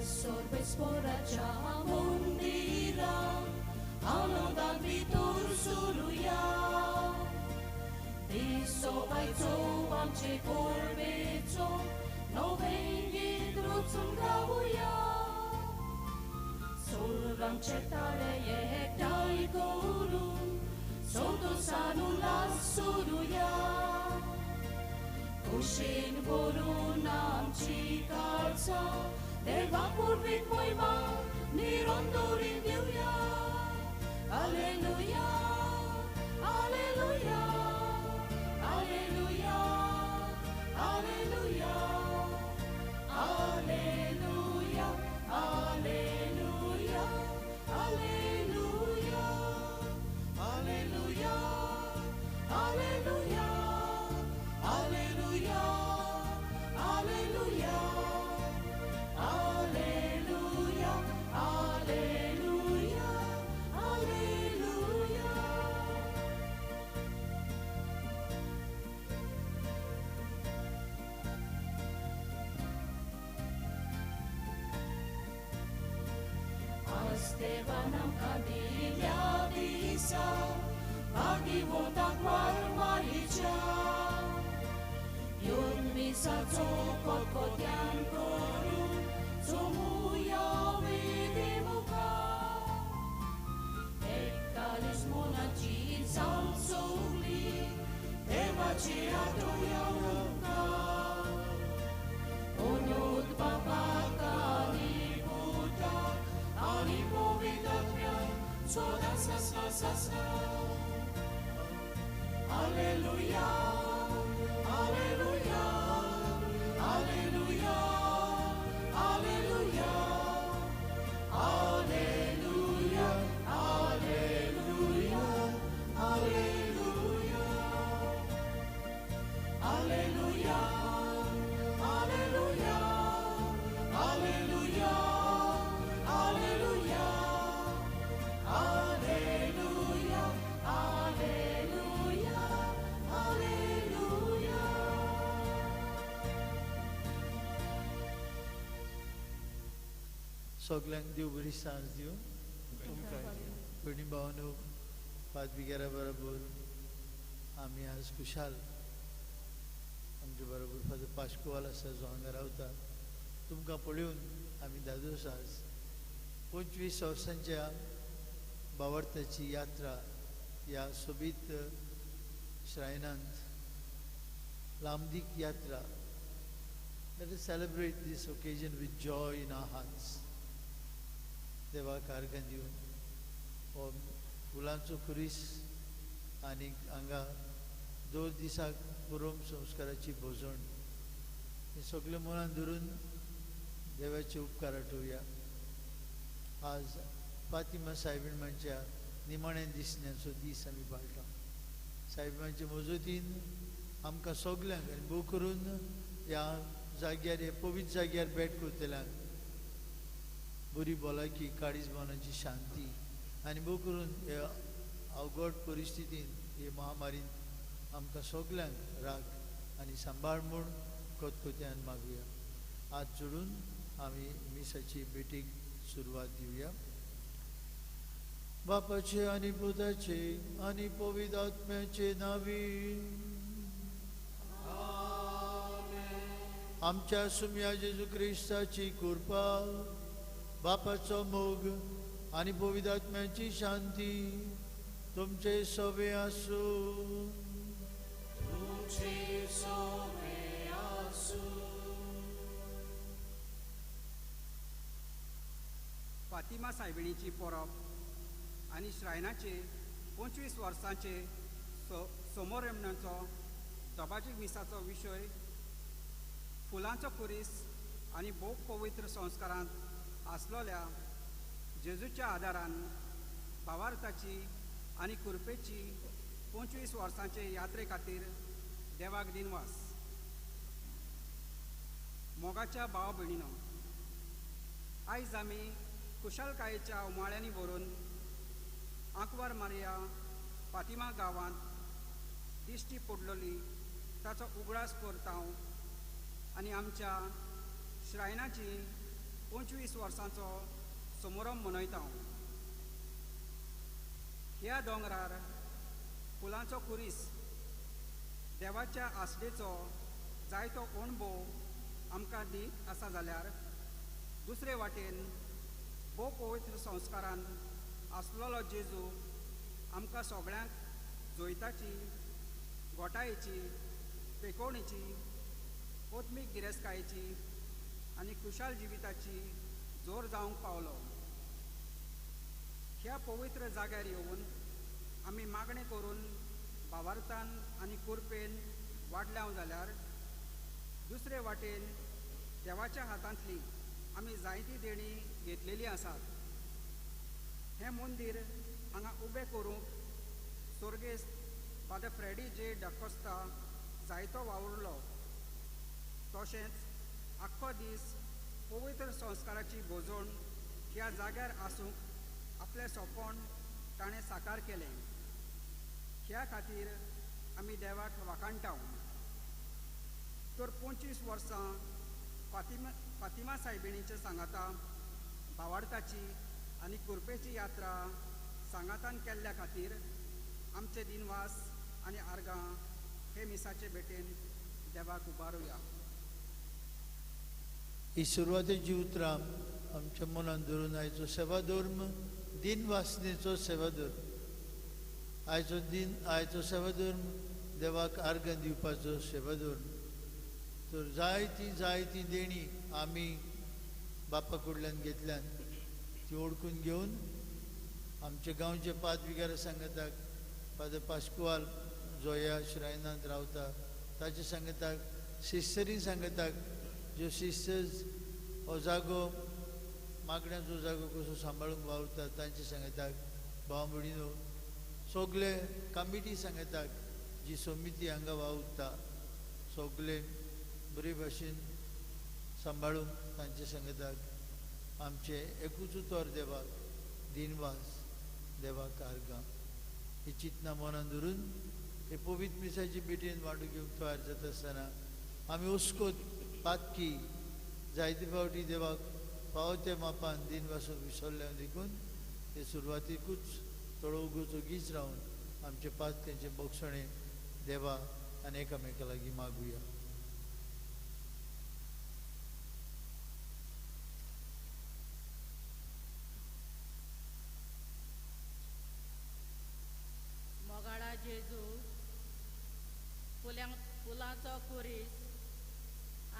सोर्बेस्पोराच्या मंदिरां आनंदान भितर सुरुया. दिसोबायचो आमचे परबेचो नवें गीत रुचून गावया. सोर्गांचे ताळे एकठांय करून संतोसान उल्हास सुरुया. कुशीन भरून आमची काळजां देवा पुर्वीक मोहिमा निरंतरी दिवया. Alleluia, alleluia, alleluia, alleluia, alleluia, alleluia, alleluia, alleluia, alleluia, alleluia, alleluia, alleluia, alleluia, alleluia. देवान आमकां दिल्या दिसा भागीवंताक वारवारीच्या येवन मिसाचो कोतकोत्यान करून जमुया वेदी मुखार. एकतालीस मनाची जावन सगली देवाची आठोवया मुखार. अनूत बापाक आनी पुताक आनी पवित्र आत्म्याक सदां ससा ससा. Alleluia, alleluia, alleluia, alleluia, alleluia, alleluia, alleluia, alleluia, alleluia, alleluia, alleluia, alleluia, alleluia, alleluia.
सगल्यांक देव बरी सांज दिवं. भयणी भावांनो, पादविगारा बरोबर आमी आज खुशाल. आमचे बरोबर फादर पाश्कुवाल आसा जो हांगा रावता. तुमकां पळोवन आमी धादोस. आज 25 वर्सांच्या भावार्थाची यात्रा ह्या सोबीत श्रायनांत लांबदीक यात्रा. Let us celebrate this occasion with joy in our hearts. देवाक आर्गां दिवन हो फुलांचो खुरीस आनी हांगा 2 दिसाक पुरोम संस्काराची भोजण हें सगळें मनान धरून देवाचे उपकार आठोवया. आज फातिमा सायबीणमांच्या निमाण्या दिसण्याचो दीस आमी पाळटा. सायबीणमांचे मजतीन आमकां सगल्यांक आनी भोव करून ह्या जाग्यार, ह्या पवित्र जाग्यार भेट करतल्यांक बरी भलायकी, काळीज मनाची शांती आनी भोव करून ह्या अवघड परिस्थितीन, हे महामारीन आमकां सगल्यांक राख आनी सांबाळ म्हूण खतखत्यान मागुया. हात जोडून आमी मिसाची भेटीक सुरवात दिवया. बापाचे आनी पुताचे आनी पवित्र आत्म्याचे नांवी आमच्या सुम्या जेजू क्रिस्ताची कृपा, बापाचो मोग आनी पवित्र आत्म्याची शांती तुमचे सवे आसूं.
तुमचे सवे आसूं.
फातिमा सायबिणीची परब आनी श्रायनाचे 25 वर्सांचे सोमोरेमणाचो दबाजीक मिसाचो विशय फुलांचो खुरीस आनी भोव पवित्र संस्कारांत आसलोल्या जेजूच्या आदारान भावार्थाची आनी कृपेची 25 वर्सांचे यात्रे खातीर देवाक दिनवास. मोगाच्या भाव भयणीनो, आयज आमी खुशालकायेच्या उमाळ्यांनी भरून आंकवार मारिया फातिमा गांवांत दिश्टी पडलोली ताचो उगडास करता आनी आमच्या श्रायनाची 25 वर्सांचो समारंभ मनयता. ह्या दोंगरार फुलांचो खुरीस, देवाच्या आसडेचो जायतो अणभव आमकां दीत आसा जाल्यार दुसरे वाटेन भोव पवित्र संस्कारान आसलेलो जेजू आमकां सगळ्यांक जैताची, गोटायेची, पेकोवणेची, आत्मीक गिरेस्तकायेची आनी खुशाल जिविताची जोर जावंक पावलो. ह्या पवित्र जाग्यार येवन आमी मागणें करून भावार्थान आनी कुरपेन वाडल्या जाल्यार दुसरे वाटेन देवाच्या हातांतली आमी जायती देणी घेतलेली आसात. हें मंदीर हांगा उबें करूंक स्वर्गेस्त फादर फ्रेडी जे डाकोस्ता जायतो वावुरलो. तशेंच आख्खो दीस पवित्र संस्काराची भोजवण ह्या जाग्यार आसूंक आपलें सोंपण ताणें साकार केलें. ह्या खातीर आमी देवाक वाखाणटा. तर 25 वर्सां फातिमा सायबिणीच्या सांगाता भावार्थाची आनी कुरपेची यात्रा सांगातान केल्ल्या खातीर आमचे दिनवास आनी आर्गां हे मिसाचे भेटेन देवाक उबारुया.
ही सुरवातेची उतरां आमच्या मनान धरून आयचो सेवाधर्म दिनवासनेचो सेवाधर्म, आयचो दिन आयचो सेवाधर्म देवाक आर्गां दिवपाचो सेवाधर्म. तर जायती जायती देणी आमी बापा कडल्यान घेतल्यान ती ओळखून घेवन आमच्या गांवचे पाद विगारा सांगताक फादर पास्कुआल जो ह्या श्रायनांत रावता ताचे सांगताक, सिस्टरी सांगताक, ज्यो सिस्टर्स हो जागो मागण्याचो जागो कसो सांबाळूंक वावुरता तांचे सांगताक, भाव भयणीनो सगळे कमिटी सांगताक जी समिती हांगा वावुरता सगळे बरे भाशेन सांबाळूंक तांचे सांगताक आमचे एकूच उतर देवाक दिनवास, देवाक आर्गां. ही चिंतना मनान धरून हे पवित्र मिसाची भेटेन वांटो घेवंक तयार जाता आसतना आमी उस्कोत पातकी जायते फावटी देवाक फावो त्या मापान दिनवासून विसरल्या देखून हे सुरवातीकूच थोडो उगोच ओगीच रावन आमचे पातक्यांचे बोगसणे देवा आनी एकामेका लागीं मागुया.
मोगाळा जेजू, फुलांचो खुरीस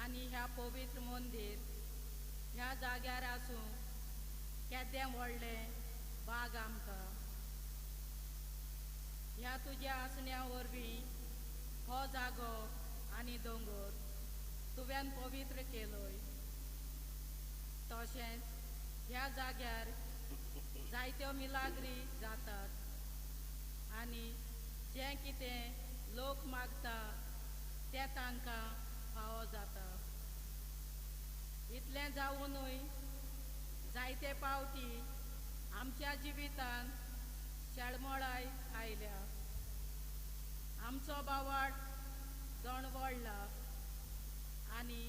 आनी ह्या पवित्र मंदीर ह्या जाग्यार आसूं केदें व्हडलें बाग आमकां. ह्या तुज्या आसण्या वरवीं हो जागो आनी दोंगर तुवें पवित्र केलोय. तशेंच ह्या जाग्यार जायत्यो मिलाग्री जातात आनी जें कितें लोक मागता तें तांकां फावो जाता. इतलें जावुनूय जायते पावटी आमच्या जिवितांत शेळमोळाय आयल्या. आमचो बावाट दणवडला आनी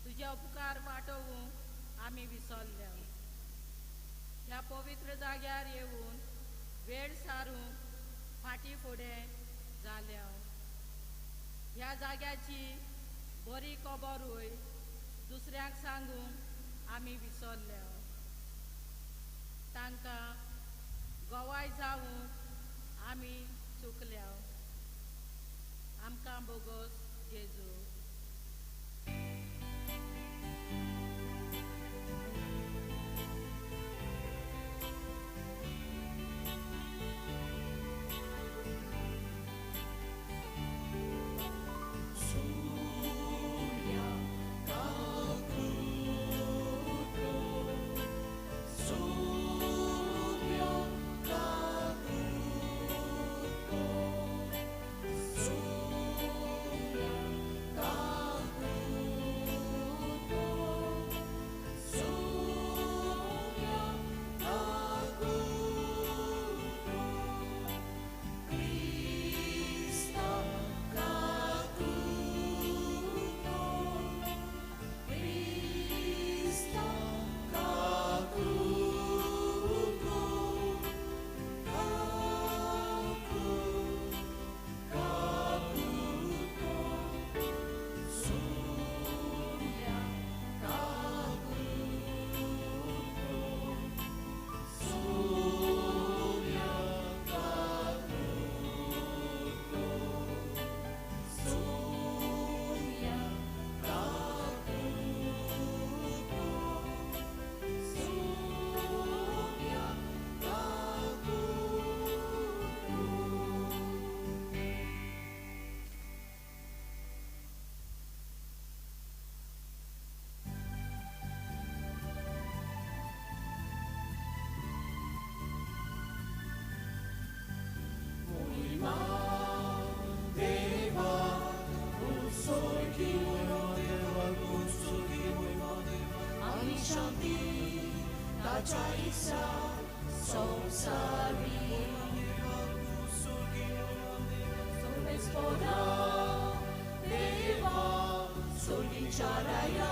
तुजे उपकार वाटोवंक आमी विसरल्या. ह्या पवित्र जाग्यार येवन वेळ सारूंक फाटीं फुडें जाल्या. ह्या जाग्याची बरी खबरूय दुसऱ्यांक सांगूंक आमी विसरल्या. तांकां गवाय जावंक आमी चुकल्या. आमकां बोगोस जेजू.
Surya देवाच्या इत्सा संवसारी सोमेस्पोरा देवा सोगीच्या राया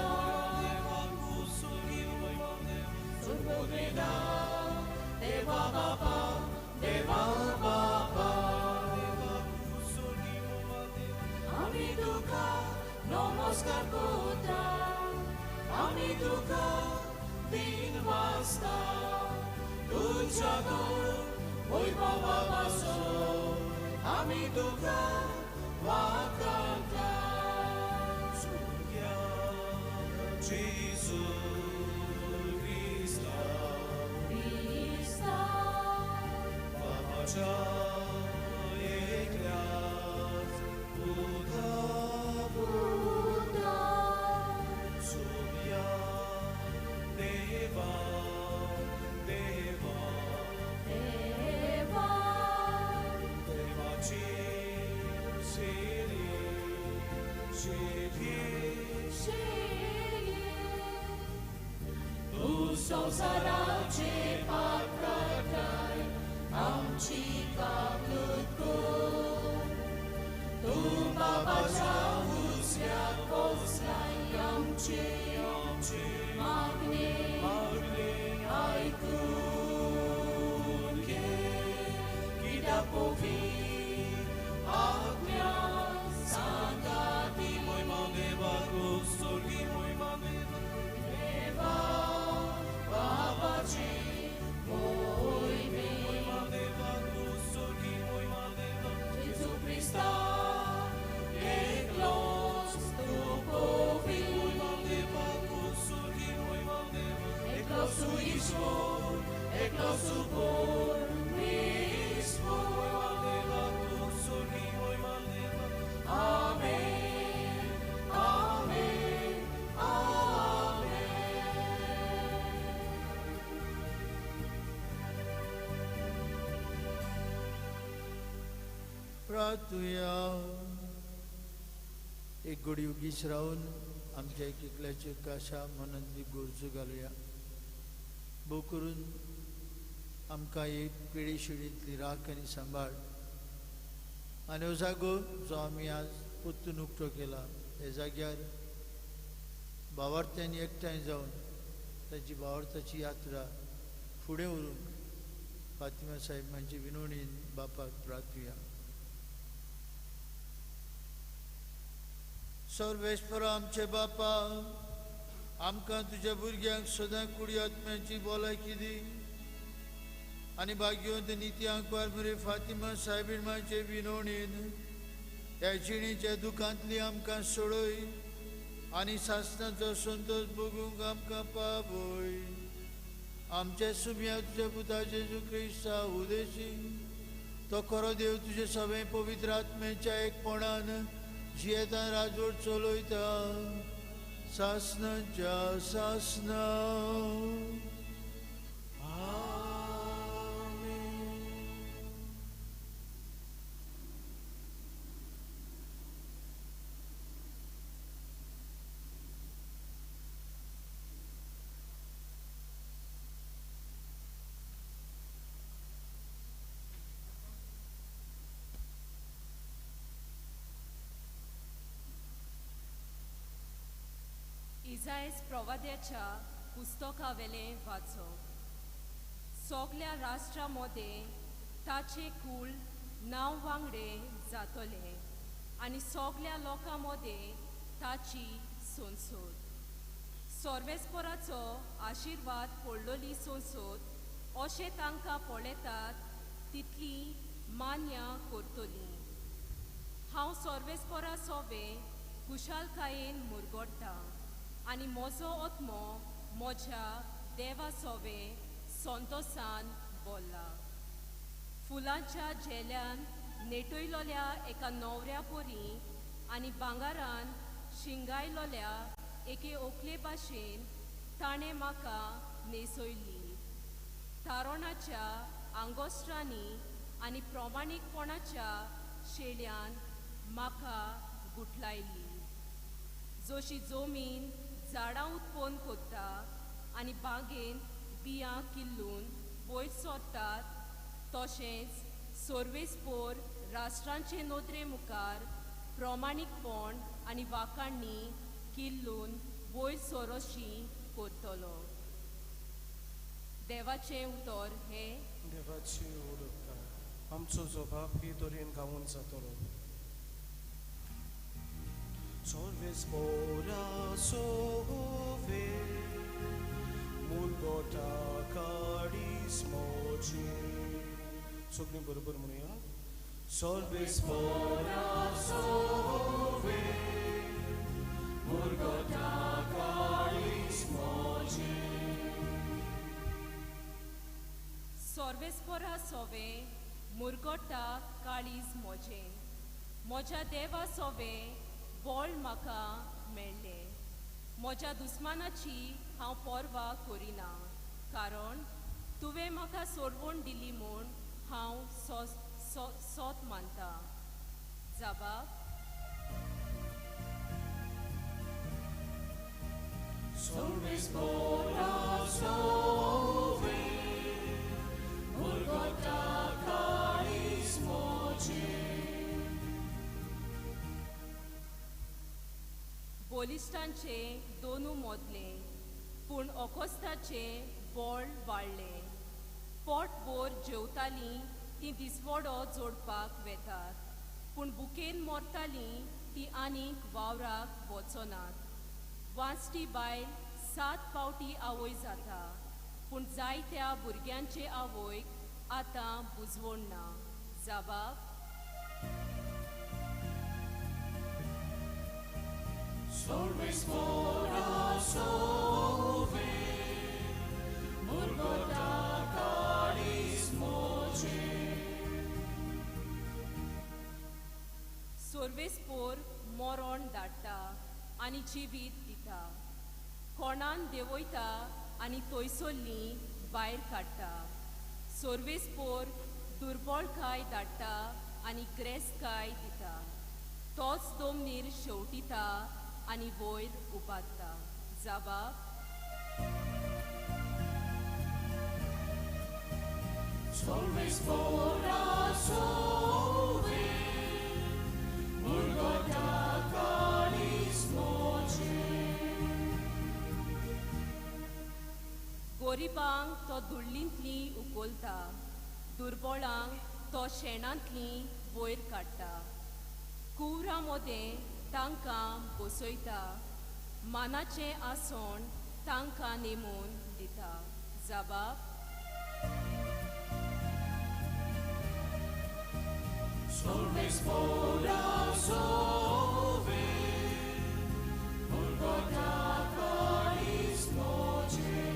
सोर्ववेदा देवा बापा देवा बापा आमी तुका नमस्कार करता आमी तुका दिन वाजता तुझ्या गोर वैभवा पासून आमी तुका वाखाणता
सुर्या जेजू क्रिस्ता
क्रिस्ता
बाबाच्या एकल्याच पुता
पुता
सुर्या देवा देवा
देवा
देवाची शेली शेली
शेली तूं संवसाराचे पाप काडटाय आमची काकूत कर तूं बाबाच्या उजव्याक बसलाय आमचे मागणे आयकून घे कित्याक पवित्र आत्म्या सांगाती
मोयमा देवाक सोर्गी मोयमा
देवा बाबाची मोहिमे
मोयमा देवाक सोर्गी मोयमा देवा
जेजू क्रिस्ता एकलोच तूं पवित्र
मोयमा देवाक सोर्गी मोयमा देवा
एकलोच तूं ईश्वर एकलोच तूं परमेश्वर
मोयमा देवाक सोर्गी मोयमा देवा
आमेन आमेन आमेन.
प्रार्थुया. एक घडी उगीच रावन आमच्या एक एकल्याचे काशा मनांतली गरजो घालुया. भोव करून आमकां एक पिळी शिडींतली राख आनी सांबाळ आनी हो जागो जो आमी आज परतून उक्तो केला ह्या जाग्यार भावार्थ्यांनी एकठांय जावन ताची भावार्थाची यात्रा फुडें व्हरूंक फातिमा साहेबांचे विनवणीन बापाक प्रार्थुया. सर्वेश्वर आमचे बापा, आमकां तुज्या भुरग्यांक सदां कुडी आत्म्याची भलायकी दी आनी भाग्यवंत नित्यांक वारमुरे फातिमा सायबीण मांचे विनवणीन ह्या जिणेच्या दुखांतली आमकां सोडय आनी सासणाचो संतोश भोगूंक आमकां पावय. आमच्या सुम्या तुज्या पुता जेजू क्रिस्ता उदेशी तो खरो देव तुजे सगळे पवित्र आत्म्याच्या एकपणान जियेता राजवट चलयता सासणाच्या सासणा.
इजायस प्रवाद्याच्या पुस्तकावेलें वाचप. सगल्या राष्ट्रां मदें ताचें कूळ नांव वांगडे जातलें आनी सगल्या लोकां मदें ताची संसद. सर्वेस्पराचो आशिर्वाद पडलोली संसद अशें तांकां पळयतात तितली मान्य करतली. हांव सर्वेस्परा सोबें खुशालकायेन मुरगोडटा आनी म्हजो आत्मो म्हज्या देवा सोबें संतोसान बोल्ला. फुलांच्या झेल्यान नेटयलोल्या एका न्हवऱ्या परी आनी भांगरान शिंगायलोल्या एके ओकले भाशेन ताणें म्हाका न्हेसयली. तारोणाच्या आंगोस्त्रांनी आनी प्रमाणीकपणाच्या शेळ्यान म्हाका गुठलायली. जशी जमीन झाडां उत्पन्न करता आनी बागेन
बियां किल्लून वयर सरतात तशेंच सर्वेस्पोर राष्ट्रांचे नदरे मुखार प्रमाणीकपण आनी वाखाणणी किल्लून वयर सरोशी करतलो. देवाचें उतर हें
देवाची उडोवता. आमचो जबाब ही तरेन गावून जातलो. Solves ora sove मुलगोटा काडीस मोजी. सगळीं बरोबर म्हणुया. Solves ora sove मुलगोटा काडीस मोजी.
सर्वेस्पोरा सोवे मुरगोटा काळीज मोजें. म्हज्या देवा सोवे बळ म्हाका मेळ्ळें. म्हज्या दुस्मानाची हांव पर्वा करिना, कारण तुवें म्हाका सोडवण दिली म्हूण हांव सोत मानता. जबाब.
Solves ora sove मुलगोटा काळीज मोजें.
बलिश्टांचे दोनू मोदले, पूण ऑकोस्ताचें बळ वाडलें. पोटभर जेवतालीं तीं दिसवडो जोडपाक वेतात, पूण भुकेन मरतालीं तीं आनीक वावराक वचनात. वांचटी बायल 7 फावटी आवय जाता, पूण जायत्या भुरग्यांचे आवयक आतां बुजवण ना. जबाब.
Solves ora sove मुलगोटा काळीज मोजें.
सर्वेस्पोर मरण धाडटा आनी जिवीत दिता, कोणान देंवयता आनी थंयसरलीं भायर काडटा. सर्वेस्पोर दुर्बळकाय धाडटा आनी ग्रेस्तकाय दिता. तोच दोमनीर शेवटिता आनी वयर उबारता. जबाब.
Solves ora sove मुलगोटा काळीज मोजें.
गोरिबांक तो धुळ्ळींतली उखलता, दुर्बळांक तो शेणांतली वयर काडटा. कुवरां मदें तांकां बसयता, मानाचें आसण तांकां नेमून दिता. जबाब.
Solves ora sove मुलगोटा काळीज मोजें.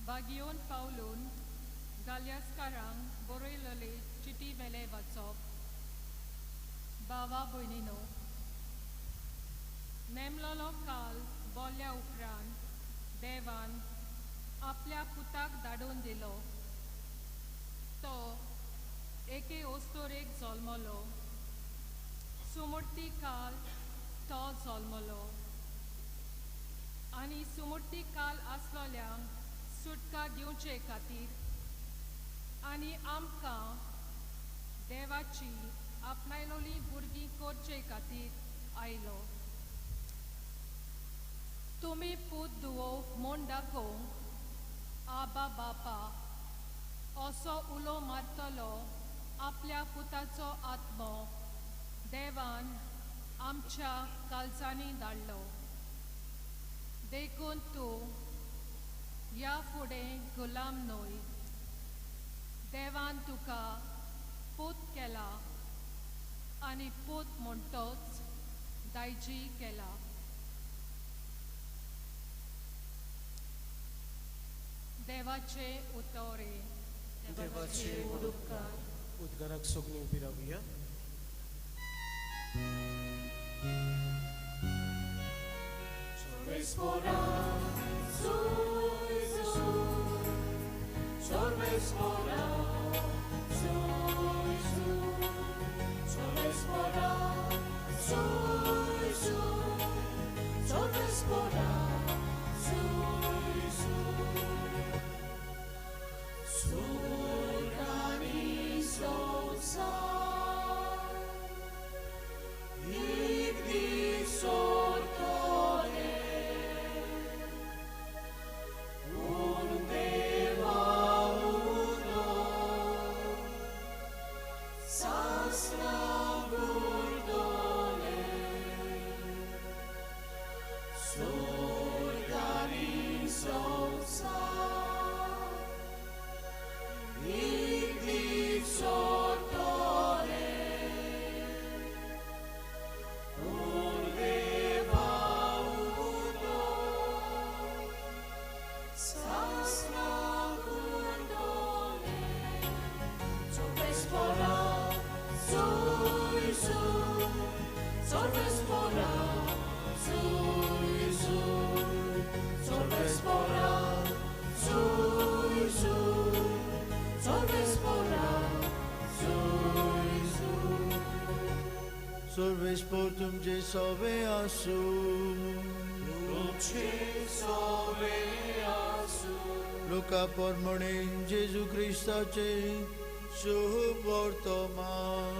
बागियोन पावलून गाल्यास्कारांक बरयलले चिटी वेले वाचप. बावा भयणीनो, नेमलोलो काल बोल्ल्या उपरांत देवान आपल्या पुताक धाडून दिलो. तो एके ओस्तोरेक जल्मलो, सुमूर्ती काल तो जल्मलो आनी सुमूर्ती काल आसलोल्यांक सुटका दिवचे खातीर आनी आमकां देवाची आपणायलोली भुरगीं करचे खातीर आयलो. तुमी पूत दुवो म्हूण दाखोवंक आबा बापा असो उलो मारतलो आपल्या पुताचो आत्मो देवान आमच्या काळजांनी धाडलो. देखून तूं ह्या फुडें गुलाम न्हय, देवान तुका पूत केला आनी पूत म्हणटोच दायजी केला. देवाचे उतोरे.
देवाचे उपकार. उद्गाराक सगळीं उबी रावया.
Sorves तुमचे सवे आसू,
तुमचे सवे आसू.
लुका प्रमाणे जेजू क्रिस्ताचे शुभ वर्तमान.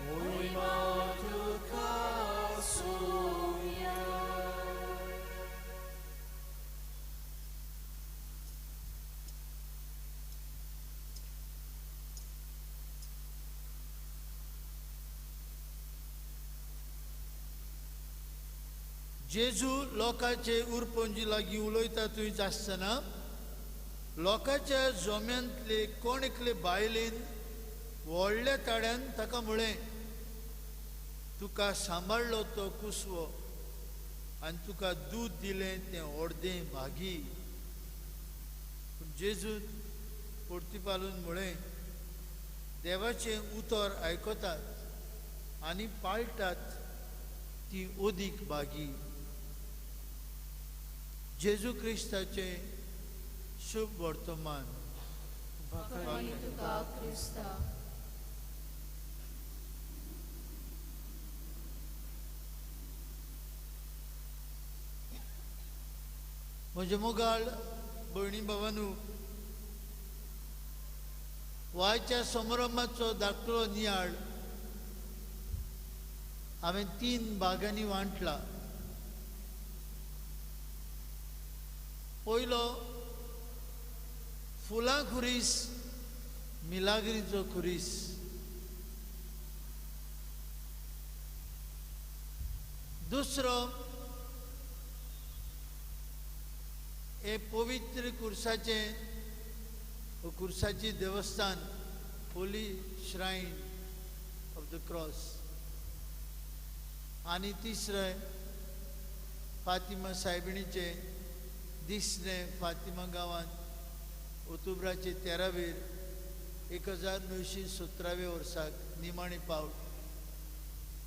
मोहिमा तुका आसूया.
जेजू लोकांचे उरपंजी लागीं उलयता थंयच आसतना लोकांच्या जोम्यांतले कोण एकले बायलेन व्हडल्या ताड्यान ताका म्हळें, तुका सांबाळ्ळो तो कुसवो आनी तुका दूद दिलें तें अर्दें भागी. पूण जेजून परतीपालून म्हळें, देवाचें उतर आयकतात आनी पाळटात ती अदीक भागी. जेजू क्रिस्ताचें शुभ वर्तमान.
तुका क्रिस्ता.
म्हजे मोगाळ भयणी भावानू, वायच्या समारंभाचो धाकटो नियाळ हांवें 3 भागांनी वांटला. पयलो फुलां खुरीस, मिलाग्रीचो खुरीस. दुसरो हे पवित्र कुर्साचें कुर्साची देवस्थान, holy shrine of the cross. आनी तिसरें फातिमा सायबिणीचें दिसणें फातिमा गांवांत ऑक्टोबराचे 13वेर 1917 वर्साक निमाणी पावट,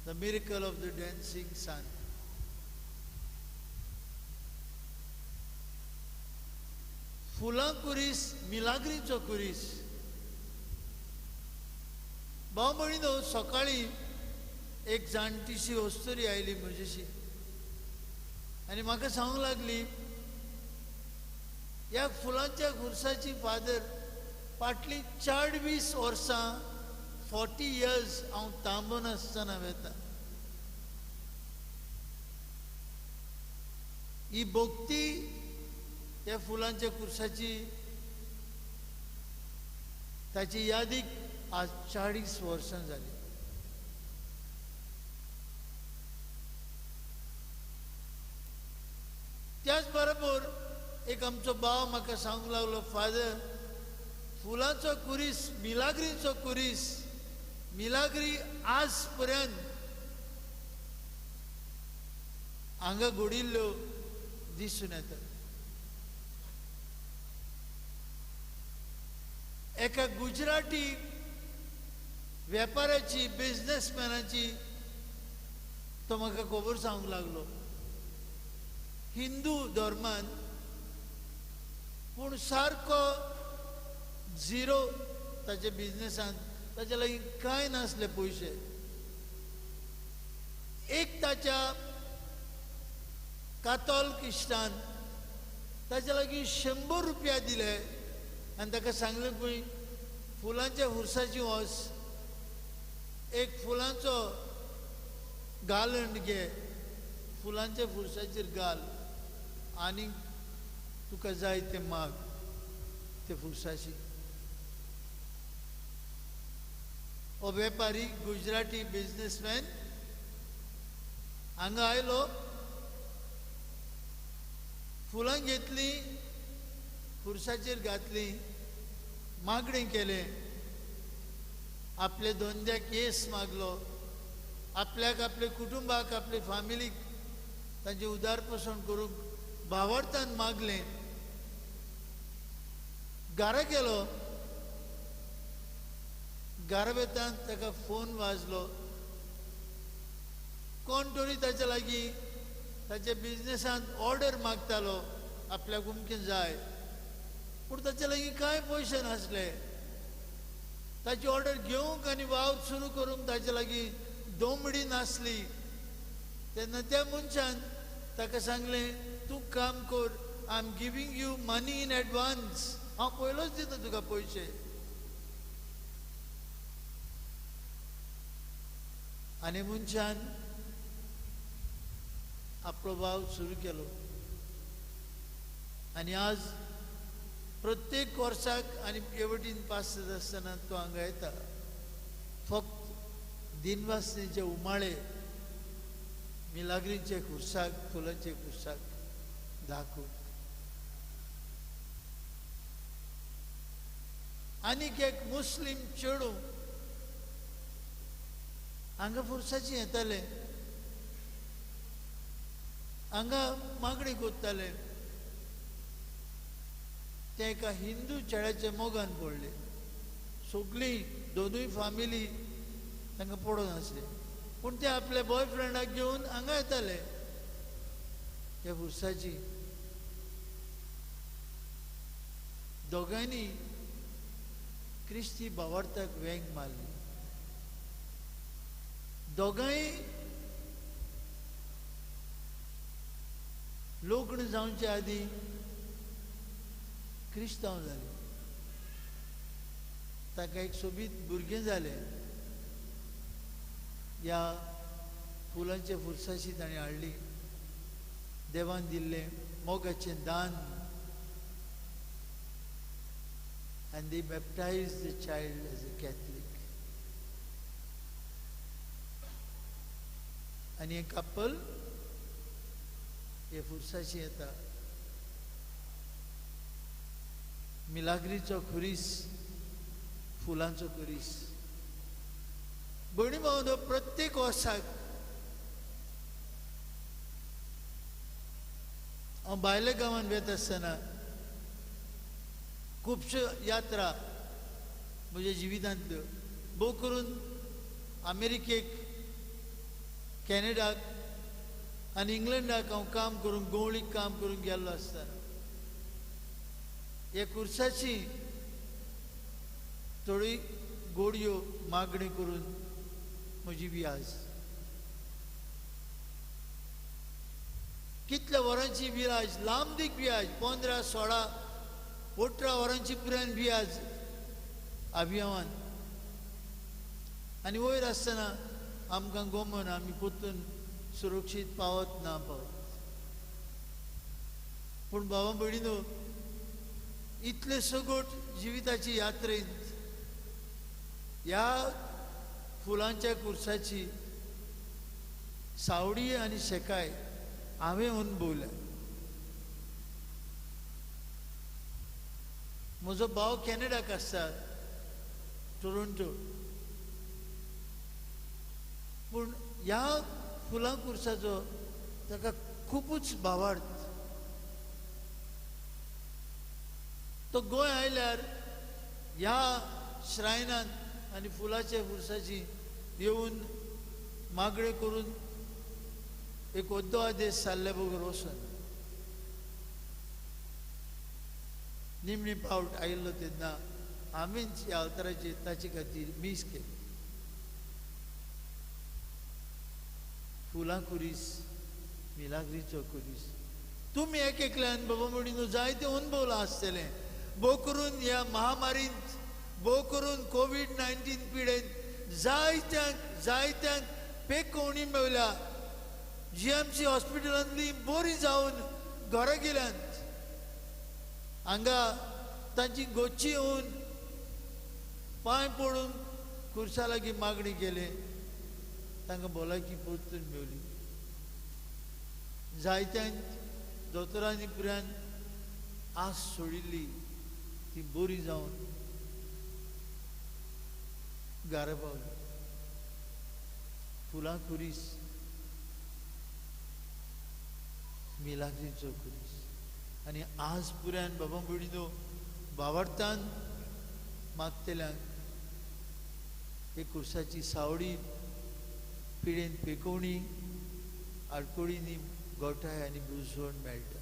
the miracle of the dancing sun. फुलां कुरीस, मिलाग्रीचो कुरीस. भाव भयणीनो, सकाळीं एक जाणटीशी अस्तुरी आयली म्हजेशी आनी म्हाका सांगूंक लागली, ह्या फुलांच्या खुर्साची फादर फाटलीं 40 वर्सां, 40 इयर्स हांव तांबून आसतना वेता. ही भक्ती ह्या फुलांच्या कुर्साची ताची यादीक आज 40 वर्सां जाली. त्याच बरोबर एक आमचो भाव म्हाका सांगूंक लागलो, फादर फुलांचो कुरीस, मिलाग्रीचो कुरीस, मिलाग्री आज पर्यंत हांगा घडिल्ल्यो दिसून येतात. एका गुजराती वेपाराची, बिजनेसमॅनाची तो म्हाका खबर सांगूंक लागलो. हिंदू धर्मान, पूण सारको झिरो ताच्या बिजनेसान, ताच्या लागीं कांय नासले पयशे. एक ताच्या कातोल्क इश्टान ताच्या लागीं 100 रुपया दिले आनी ताका सांगलें पळय फुलांच्या खुर्साची वच, एक फुलांचो गालंड घे, फुलांच्या खुर्साचेर घाल आनी तुका जाय तें माग ते खुर्साची. हो वेपारी गुजराती बिजनेसमॅन हांगा आयलो, फुलां घेतलीं, खुर्साचेर घातलीं, मागणें केलें, आपले धंद्याक येस मागलो, आपल्याक, आपल्या कुटुंबाक, आपले फामिलीक तांचें उदारपसण करूंक भावार्थान मागलें. घरा गेलो, घरा वेतान ताका फोन वाजलो, कोण तरी ताच्या लागीं ताच्या बिजनेसांत ऑर्डर मागतालो, आपल्याक उमकें जाय, पूण ताच्या लागीं कांय पयशे नासले. ताची ऑर्डर घेवंक आनी वावर सुरू करूंक ताच्या लागीं दोमडी नासली. तेन्ना त्या मनशान ताका सांगलें, तूं काम कर, I am giving you money in advance, हांव पयलोच दिता तुका पयशे. आनी मनशान आपलो वावर सुरू केलो आनी आज प्रत्येक वर्साक आनी हे वटेन पास आसतना तो हांगा येता. फक्त दिनवासनेचे उमाळे मिलाग्रीचे खुर्साक, फुलांचे खुर्साक दाखोवंक. आनीक एक मुस्लीम चेडूं हांगा खुर्साची येताले, हांगा मागणी कोत्ताले. ते एका हिंदू चेड्याच्या मोगान पडले. सगळीं दोनूय फामिली तांकां पडून आसले, पूण ते आपल्या बॉयफ्रेंडाक घेवन हांगा येताले ह्या खुर्साची. दोगांयनी क्रिस्ती भावार्थाक वेंग मारली. दोगांय लग्न जावचे आदीं क्रिस्तांव जाले. ताका एक सोबीत भुरगें जालें. ह्या फुलांच्या खुर्साची ताणें हाडली, देवान दिल्लें मोगाचें दान. And they baptized the child as a Catholic. आनी हें कपल हे खुर्साची येता. मिलाग्रीचो खुरीस, फुलांचो खुरीस. भयणी भावंडो, प्रत्येक वर्साक हांव भायल्या गांवांत वता आसतना खुबश्यो यात्रा म्हज्या जिवितांतल्यो, भोव करून अमेरिकेक, कॅनडाक आनी इंग्लंडाक हांव काम करूंक, गवळीक काम करूंक गेल्लो आसतना ह्या खुर्साची थोडी गोडयो मागणी करून म्हजी वियाज, कितल्या वरांची विराज, लांबदीक वियाज, 15, 16, 18 वरांची पुराय वियाज अभियान. आनी वयर आसतना आमकां गोमन आमी परतून सुरक्षीत पावत ना पावत. पूण भावा भयणीनो, इतले सगट जिविताची यात्रेंत ह्या फुलांच्या खुर्साची सावडी आनी शेकाय हांवें अनुभवल्या. म्हजो भाव कॅनडाक आसता, टोरोंटो, पूण ह्या फुलां खुर्साचो ताका खुबूच भावार्थ. तो गोंय आयल्यार ह्या श्रायनांत आनी फुलाच्या खुर्साची येवन मागणें करून एक ओद्दो आदेश सारल्या बगर वचून. निमणी पावट आयिल्लो तेन्ना आमीच ह्या अवताराचेर ताचे खातीर मीस केली. फुलां खुरीस, मिलाग्रीचो खुरीस. तुमी एक एकल्यान बाबा म्हणून जायते अनुभवलां आसतलें. भोव करून ह्या महामारींत, भोव करून कोवीड-19 पिडेन जायत्यांक जायत्यांक पेकोवणी मेवल्या. जीएमसी हॉस्पिटलांतली बरी जावन घरा गेल्यांत. हांगा तांची गोची येवन पांय पडून खुर्सा लागीं मागणी केली, तांकां भलायकी परतून मेवली. जायत्यांक दोतोरांनी पुरान आस सोडिल्ली, ती बरी जावन घरा पावली. फुलां खुरीस, मिलाग्रीचो खुरीस. आनी आज पुरान बाबा भयणीनो बावडतान मागतल्यांक एक खुर्साची सावडी, पिडेन पेकोवणी, आडकोळींनी गोठाय आनी बुजवण मेळटा.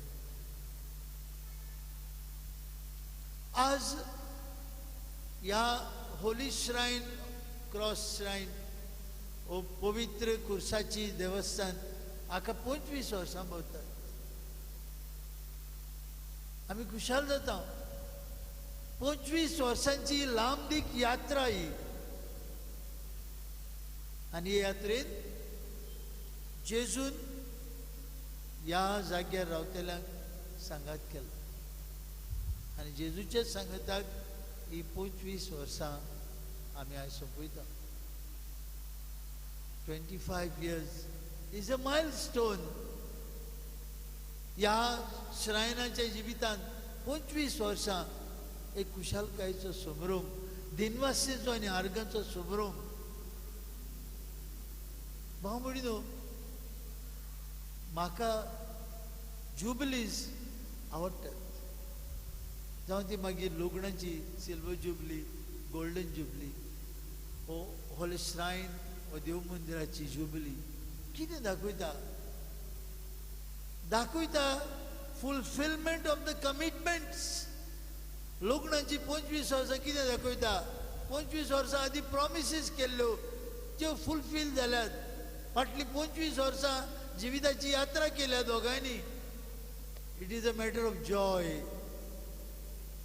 आज ह्या होली श्रायन, क्रॉस श्रायन हो पवित्र खुर्साची देवस्थान हाका 25 वर्सां भरतात. आमी खुशाल जाता. 25 वर्सांची लांबदीक यात्रा ही. आनी हे यात्रेन जेजून ह्या जाग्यार रावतल्यांक सांगात केलो आनी जेजूच्या सांगाताक ही 25 वर्सां आमी आयज सोंपयता. 25 years is a milestone. ह्या श्रायनाच्या जिवितांत 25 वर्सां एक खुशालकायेचो संभ्रम, दिनवासेचो आनी आर्गांचो संभ्रम. भाव भयणीनो, म्हाका जुबलीज आवडटात. जावं ती मागीर लग्नाची सिल्वर जुबली, गोल्डन जुबली, हो होली श्रायन हो देव मंदिराची जुबली कितें दाखयता? दाखयता फुलफिलमेंट ऑफ the commitments. लग्नाची 25 वर्सां कितें दाखयता? 25 वर्सां आदीं प्रॉमिसीस केल्ल्यो त्यो फुलफील जाल्यात. फाटलीं 25 वर्सां जिविताची यात्रा केल्या दोगांयनी. It is a matter of joy.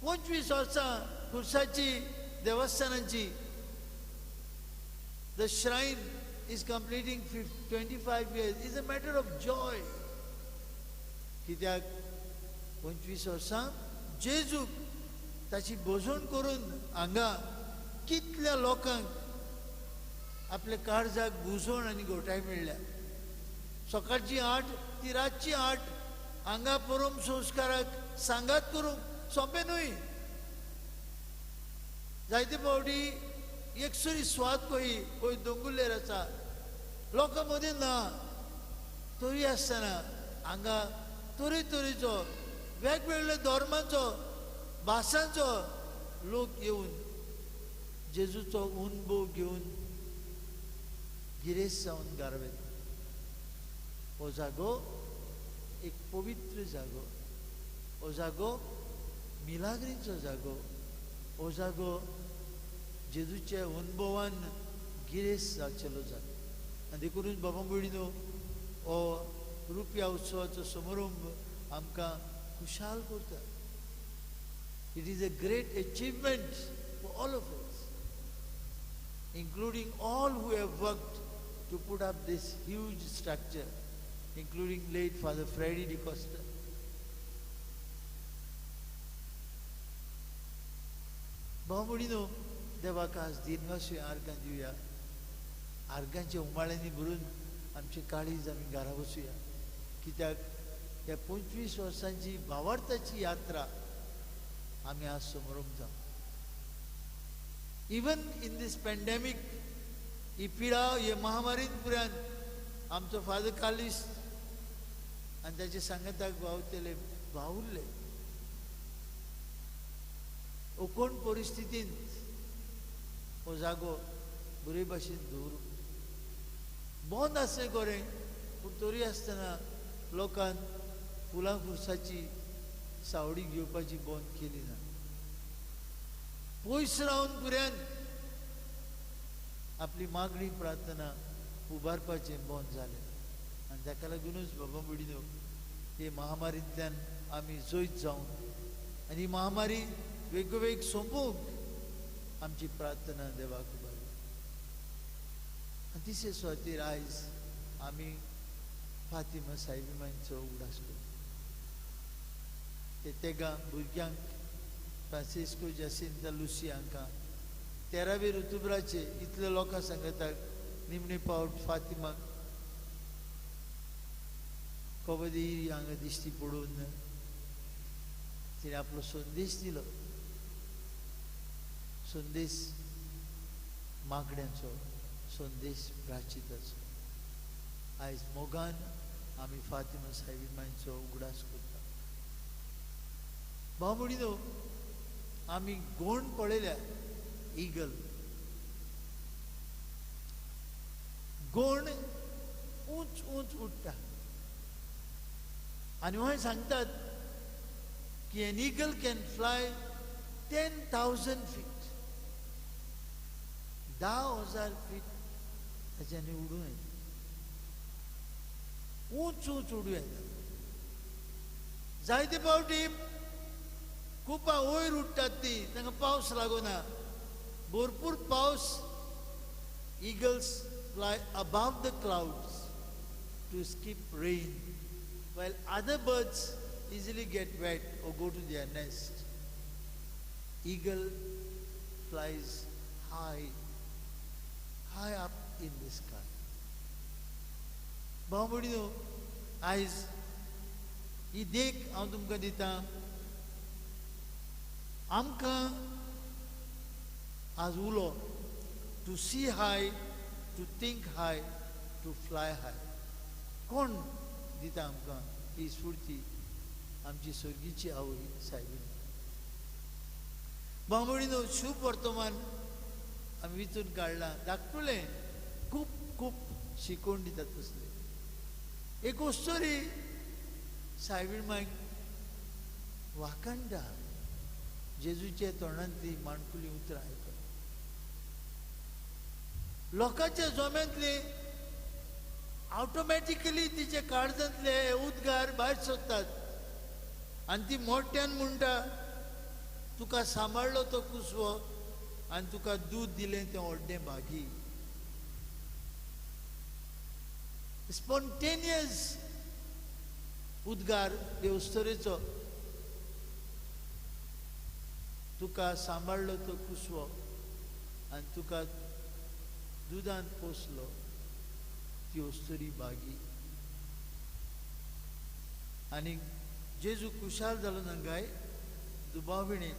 25 वर्सां खुर्साची देवस्थानाची. The shrine is completing 25 years. Is a matter of joy. कित्याक 25 वर्सां जेजूक ताची भोजवण करून हांगा कितल्या लोकांक आपल्या काळजाक बुजवण आनी गोठाय मेळ्ळ्या. सकाळची 8 ती रातची 8 हांगा परम संस्काराक सांगात करूंक सोंपें न्हय. जायते फावटी एकसुरी स्वाद खंय खंय दोंगुल्लेर आसा, लोकां मदीं ना, तरी आसतना हांगा तरेतरेचो वेगवेगळ्या धर्मांचो भासांचो लोक येवन जेजूचो अनुभव घेवन गिरेस्त जावन घरा वता. हो जागो एक पवित्र जागो, हो जागो मिलाग्रीचो जागो, हो जागो जेजूच्या अनुभवान गिरेस्त जावचेलो जागो. आनी देखूनच बाबा भयणीनो, हो रुपया उत्सवाचो समारंभ आमकां खुशाल करता. It is a great achievement for all of us, including all who have worked to put up this huge structure, including late Father Freddy D'Costa. भाव भयणीनो, देवाक आज दिनवासी आर्गां दिवया. आर्गांच्या उमाळ्यांनी भरून आमचे काळीज आमी घरा वचुया. कित्याक ह्या 25 वर्सांची भावार्थाची यात्रा आमी आज समोर जावं. इवन इन these pandemic, ही पिडा, हे महामारीन पुरान आमचो फादर कालिस आनी ताचे सांगाताक वावतले वावुरले. कोण परिस्थितींत हो जागो बरे भाशेन दवरूं बंद आसलें खरें, पूण तरी आसतना लोकान फुलां खुर्साची सावडी घेवपाची बंद केली ना. पयस रावन पुऱ्यान आपली मागणी प्रार्थना उबारपाचें बंद जालें. आनी ताका लागुनूच बाबा भयणीनो हे महामारींतल्यान आमी जैत जावन आनी ही महामारी वेगवेग सोंपोवंक आमची प्रार्थना देवाक उबारली. आनी तिसरे सुवातेर आयज आमी फातिमा सायबीमांचो उगडास करता. ते तेगां भुरग्यांक फ्रांसिस्को जासिंता लुसी हांकां 13 ऑक्टोबराचे इतले लोकां सांगतात निमणे पावट फातिमाक कबदी हांगा दिश्टी पडून तिणें आपलो संदेश दिलो. संदेश मागण्यांचो, संदेश प्राचिताचो. आयज मोगान आमी फातिमा सायबीमांचो उगडास करता. भाव भयणीनो आमी गोण पळयल्या, इगल गोण उंच उंच उडटा आनी वय सांगतात की an eagle can fly 10,000 feet, 10,000 feet ताच्यानी उडूं येता, उंच उंच उडूं येता. जायते फावटी कुपां वयर उडटात ती, तांकां पावस लागना, भरपूर पावस. Eagles fly above the clouds to skip rain, while other birds easily get wet or go to their nest. Eagle flies high, high up in the sky. भाव भयणीनो आयज ही देख हांव तुमकां दिता. आमकां आज उलो to see high, to think high, to fly high. कोण दिता आमकां ही स्फूर्ती? आमची स्वर्गीची आवय सायबीण. भाव भयणीनो शुभ वर्तमान आमी विचून काडलां, धाकटुलें खूब खूब शिकोवन दितात तसलें. एक अस्तुरी सायबीण मायक वाखाणटा जेजूच्या तोंडांतली माणकुली उतरां आयकत. लोकांच्या जोम्यांतली ऑटोमॅटिकली तिच्या काळजांतले उद्गार भायर सोदतात आनी ती मोठ्यान म्हणटा, तुका सांबाळ्ळो तो कुसवो आनी तुका दूद दिलें तें व्हडलें भागी. स्पोन्टेनियस उद्गार हे अस्तुरेचो, तुका सांबाळ्ळो तो कुसवो आनी तुका दुदान पोसलो ती अस्तुरी बागी. आनी जेजू खुशाल जालो ना काय दुबाविणे.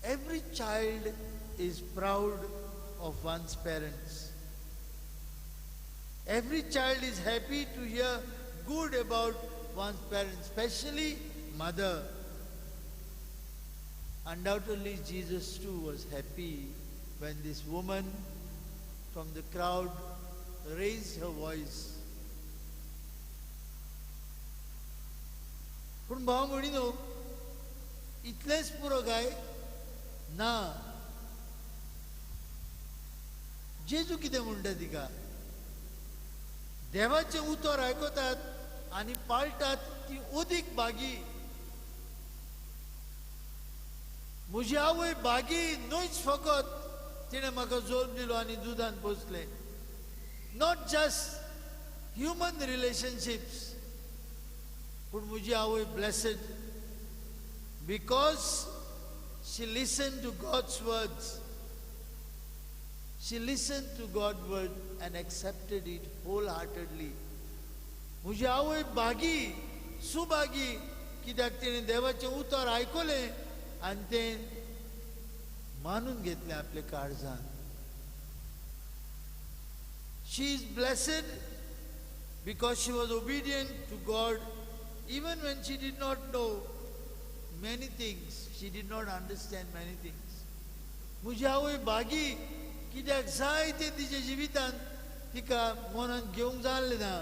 Every child is proud of one's parents. Every child is happy to hear good about one's parents, specially mother. Undoubtedly, Jesus too was happy when this woman from the crowd raised her voice. पूण भाव म्हणिनो इतलेंच पुरो काय ना. जेजू कितें म्हणटा तिका? देवाचें उतर आयकतात आनी पाळटात ती अदीक भागी. म्हजी आवय भागी न्हयच फकत तिणें म्हाका जल्म दिलो आनी दुदान पोसलें. Not just human relationships, पूण म्हजी आवय blessed because she listen to God's words. She listened to God's word and accepted it wholeheartedly. म्हजी आवय भागी सुभागी कित्याक तिणें देवाचें उतर आयकलें आनी तें मानून घेतलें आपल्या काळजान. She is blessed because she was obedient to God even when she did not know many things. She did not understand many things. म्हजी आवय भागी कित्याक जाय तें तिच्या जिवितान तिका मनान घेवंक जालें ना,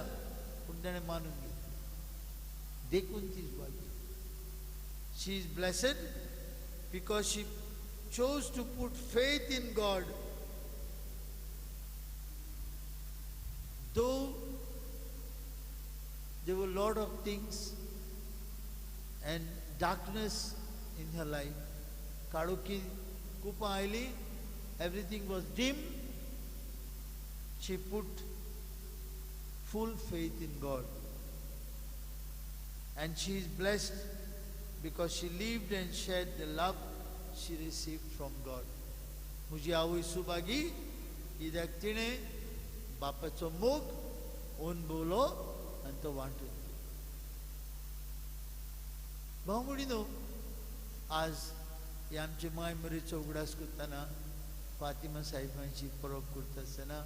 पूण ताणें मानून घेतलें, देखून ती भागी. She is blessed Because she chose to put faith in God. Though there were a lot of things and darkness in her life, काळोखी कुपां आयली, everything was dim, she put full faith in God. And she is blessed because she lived and shared the love she received from God. म्हजी आवय सुभागी कित्याक तिणें बापाचो मोग अनुभवलो आनी तो वांटून दिलो. भाव भयणीनो, आज हे आमचे माय मरेचो उगडास करतना, फातिमा साहेबांची परब करता आसतना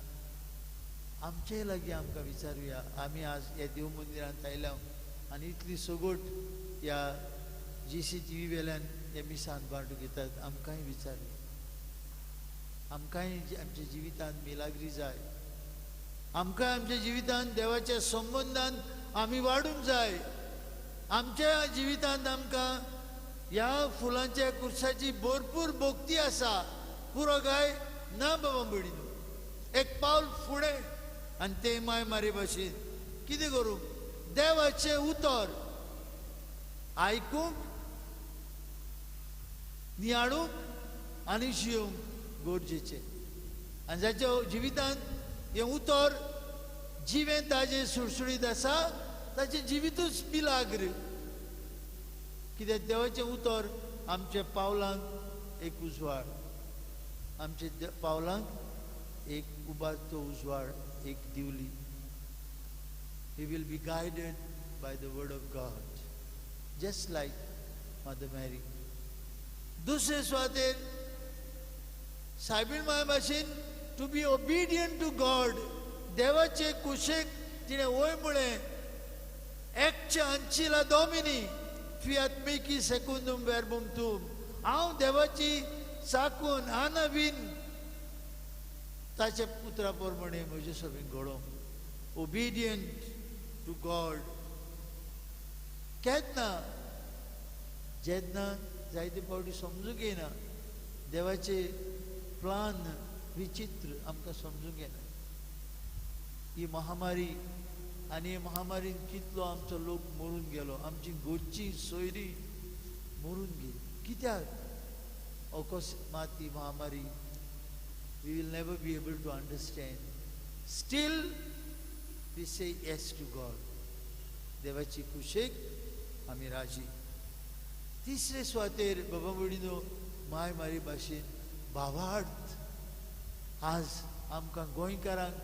आमचे लागीं आमकां विचारुया, आमी आज ह्या देव मंदिरांत आयल्या आनी इतली सगट ह्या GCTV वेल्यान ह्या मिसांत वांटू घेतात, आमकांय विचारुया, आमकांय आमच्या जिवितांत मिलाग्री जाय, आमकां आमच्या जिवितांत देवाच्या संबंदान आमी वाडूंक जाय, आमच्या जिवितांत आमकां ह्या फुलांच्या कुर्साची भरपूर भक्ती आसा, पुरो काय ना बाबा भयणीनो, एक पावल फुडें आनी ते माय मारी भाशेन कितें करूं, देवाचें उतर आयकूंक, नियाळूंक आनी जियोंक गरजेचें. आनी जाच्या जिवितांत हें उतर जिवें ताजें सुळसुळीत आसा ताचें जिवितूच मिलाग्र, कित्याक देवाचें उतर आमच्या पावलांक एक उजवाड, आमच्या पावलांक एक उबारतो उजवाड, एक दिवली. We will be guided by the word of God, just like Mother Mary. दुसरे सुवातेर सायबीण माय भाशेन to be obedient to God, देवाचे कुशेक तिणें वय म्हळें, ecce ancilla Domini fiat mihi secundum verbum tuum, हांव देवाची चाकून आनवीन ताच्या पुत्रा प्रमाणे म्हजे सगळें घडोवंक. Obedient to God. केन्ना जेन्ना जायते फावटी समजूंक येना, देवाचे प्लान विचित्र आमकां समजूंक येना. ही महामारी आनी हे महामारीन कितलो आमचो लोक मरून गेलो, आमची घरची सोयरी मरून गेली, कित्याक अकस्मात ही महामारी, we will never be able to understand. Still we say yes to God. देवाची कुशेक आमी राजी. तिसरे सुवातेर बाबा भयणीनो, माय मारी भाशेन भावार्थ आज आमकां गोंयकारांक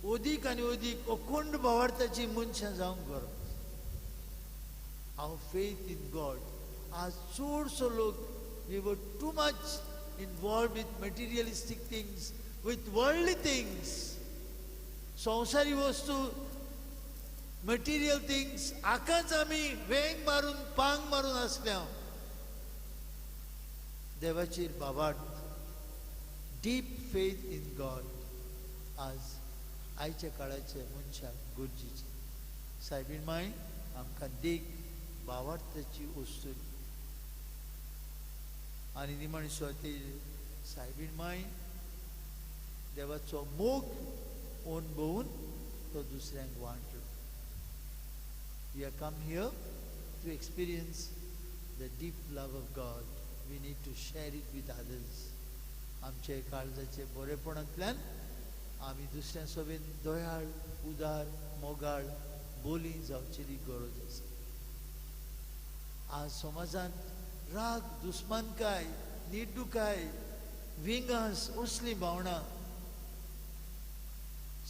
अदीक आनी अदीक अखंड भावार्थाची मनशां जावंक गरज. Our faith in God. आज चडसो लोक we were too much involved with materialistic things, with worldly things. संवसारी वस्तू, मटेरियल थिंग्स आकाच आमी वेंग मारून पांग मारून आसल्या. देवाचेर भावार्थ, डीप फेथ इन गॉड आज आयच्या काळाचे मनशाक गरजेचे. सायबीण माय आमकां देख भावार्थाची वस्तू. आनी निमाणी सुवातेर सायबीण माय देवाचो मोग अनुभवून तो दुसऱ्यांक वांटलो. We have come here to experience the deep love of God. We need to share it with others. आमचे काळजाचे बरेपणांतल्यान आमी दुसऱ्यां सोबेन दयाळ, उदार, मोगाळ बोली जावचेली गरज आसा. आज समाजांत राग, दुस्मानकाय, निर्दुकाय, विंगास असलीं भावनां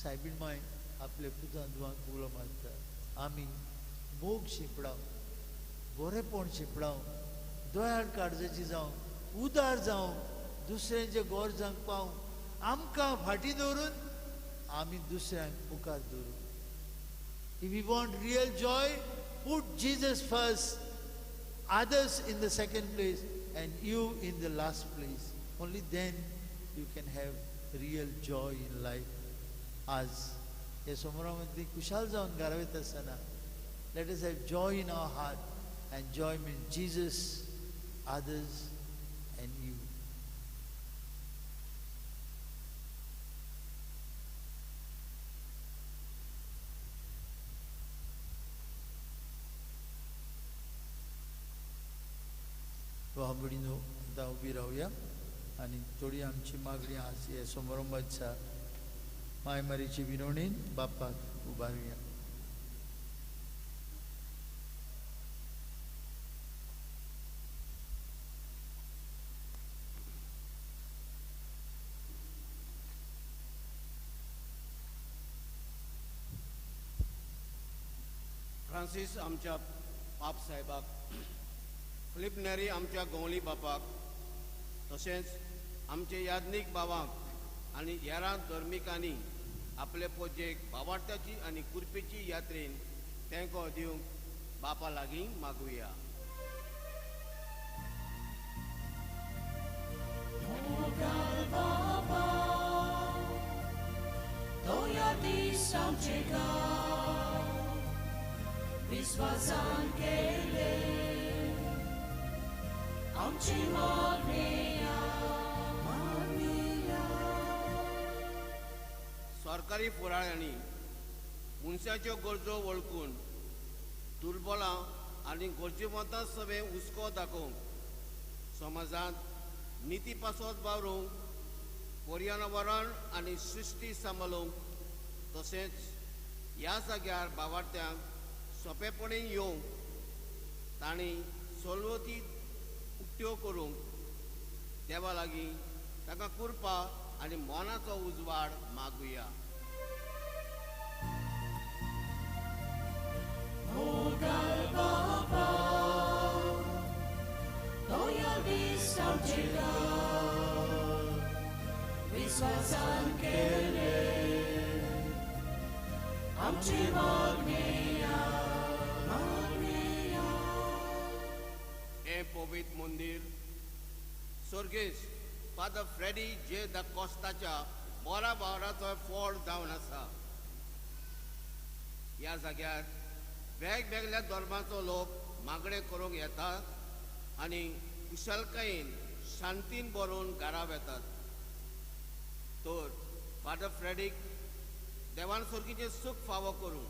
सायबीण माय आपले पुतान धुवांक उलो मारता, आमी मोग शिंपडाव, बरेपण शिंपडाव, दयाळ काळजाची जावं, उदार जावं, दुसऱ्यांच्या गरजांक पावूं, आमकां फाटीं दवरून आमी दुसऱ्यांक मुखार दवरूं. If you want real joy, put Jesus first, others in the second place, and you in the last place. Only then you can have real joy in life. आज ह्या सोमरा मदीं खुशाल जावन घरा वयता आसतना, let us have joy in our heart, and joy means Jesus others and you. भाव-भयणींनो, आतां उबी रावया आनी थोडी आमची मागणी आज हे समारंभाच्या मायमारीची विनवणीन बापाक उबारुया.
फ्रांसीस आमच्या पाप साहेबाक, फिलीप नेरी आमच्या गवळी बापाक, तशेंच आमचे याज्ञीक बाबांक आनी हेरां धर्मिकांनी आपले पोजेक बावार्थाची आनी कुरपेची यात्रेन तेंको दिवंक बापा लागीं मागुया.
विश्वासान केले आमची मागण्या मागण्या.
सरकारी फुडाऱ्यांनी मनशाच्यो गरजो वळखून दुर्बलां आनी गरजेवंतां सवें हुस्को दाखोवंक, समाजांत निती पासत वावरूंक, पर्यावरण आनी सृश्टी सांबाळूंक, तशेंच ह्या जाग्यार बावार्थ्यांक सोंपेपणी येवंक तांणी सवलती उक्त्यो करूंक देवा लागीं ताका कृपा आनी मनाचो उजवाड मागुया.
मोगाळ बाबा, दया दीस आमचे गांव, विश्वासान केले आमची मागण्या मागण्या.
हें पवित्र मंदीर स्वर्गेस्त फादर फ्रेडी जे the कोस्ताच्या बऱ्या वावराचो फळ जावन आसा. ह्या जाग्यार वेगवेगळ्या धर्माचो लोक मागणें करूंक येतात आनी कुशलकायेन शांतीन बरोवन घरा वेतात. तर फादर फ्रेडीक देवान स्वर्गीचें सूख फावो करूं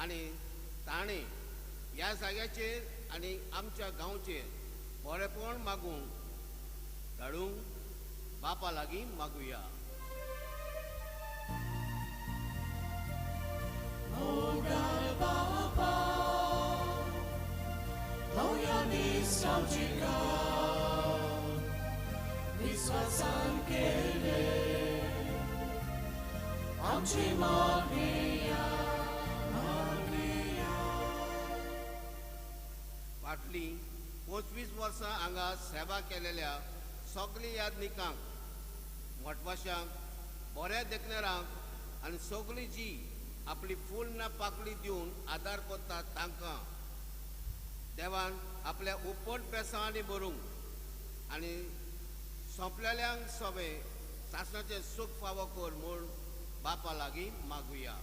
आनी ताणें ह्या जाग्याचेर आनी आमच्या गांवचेर बरेपण मागूंक धाडूंक बापा लागीं मागुया.
मोगाळ बाबा, दया दीस आमचे गांव, विश्वासान केले आमची मागण्या मागण्या.
फाटलीं 25 वर्सां हांगा सेवा केलेल्या सगळीं याज्ञिकांक, मठवाशांक, बऱ्या देखणेरांक आनी सगळीं जी आपली फूल ना पाकळी दिवन आदार करतात तांकां देवान आपल्या उपट बेसांनी भरूंक आनी सोंपलेल्यांक सवें सासणाचें सूख फावो कर म्हूण बापा लागीं मागुया.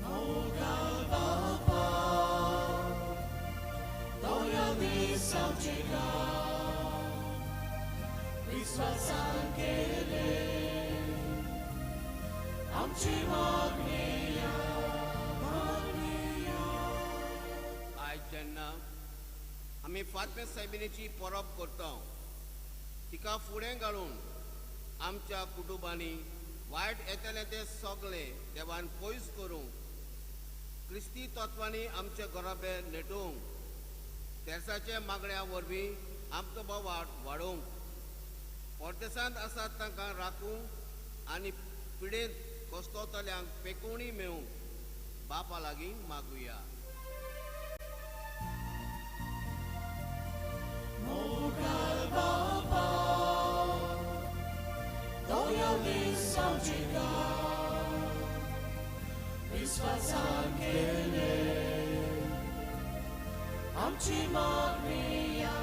मोगाळ बाबा, दया दीस आमचे गांव, विश्वासान केले आमची मागण्या मागण्या.
आयज जेन्ना आमी फातमे सायबिणीची परब करता, तिका फुडें घालून आमच्या कुटुंबांनी वायट येतलें तें सगळें देवान पयस करूंक, क्रिस्ती तत्वांनी आमचे घराबे नेटोवंक, तेर्साच्या मागण्या वरवीं आमचो बोवाट वाडोवंक, परदेसांत आसात तांकां राखूंक आनी पिडेंत कश्टवतल्यांक पेकोवणी मेळूंक बापा लागीं मागुया.
मोगाळ बाबा, दया दीस आमचे गांव, विश्वासान केले आमची मागण्या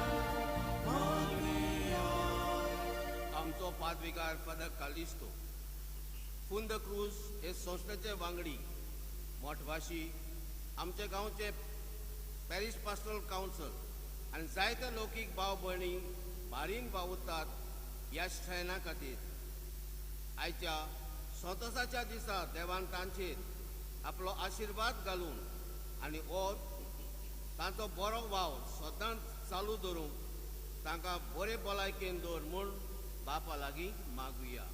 मागण्या.
आमचो पादविगार फादर कालिस्तो फुंद क्रूज हे संस्थेचे वांगडी, मठवाशी, आमच्या गांवचे पॅरीश पास्टोरल कावन्सिल आनी जायत्या लौकीक भाव भयणी भारीन वावुरतात ह्या श्रेणा खातीर. आयच्या संतोसाच्या दिसा देवान तांचेर आपलो आशिर्वाद घालून आनी हो तांचो बरो वावर सदांच चालू दवरूंक तांकां बरे भलायकेन दवर म्हूण बापा लागीं मागुया.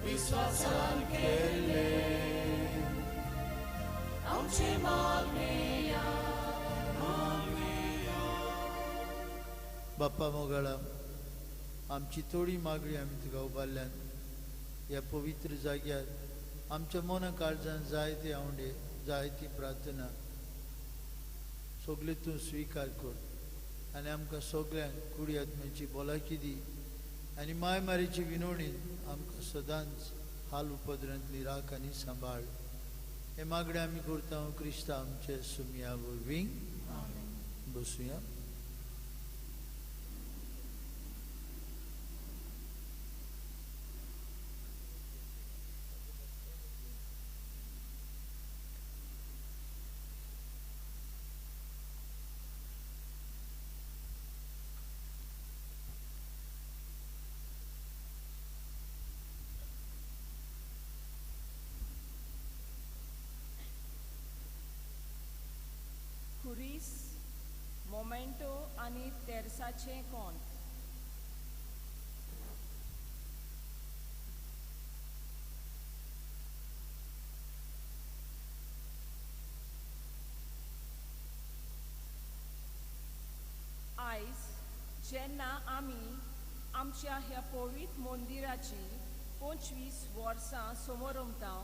विश्वासान केले आमचे मागणेया मागणेया.
बाप्पा मोगाळा, आमची थोडी मागणी आमी तुका उबारल्यान ह्या पवित्र जाग्यार आमच्या मना काळजान जायते आवंडे, जायती प्रार्थना सगळे तूं स्विकार कर आनी आमकां सगळ्यांक कुडी आत्म्याची भलायकी दी आनी माय मारीची विनवणीन आमकां सदांच हाल उपद्रांतली राख आनी सांबाळ. हे मागणें आमी करता क्रिस्ता आमचे सुमया वरवीं. बसुया.
खुरीस, मोमेंटो आनी तेरसाचें कोंत. आयज जेन्ना आमी आमच्या ह्या पवित्र मंदिराची 25 वर्सां समोरमता,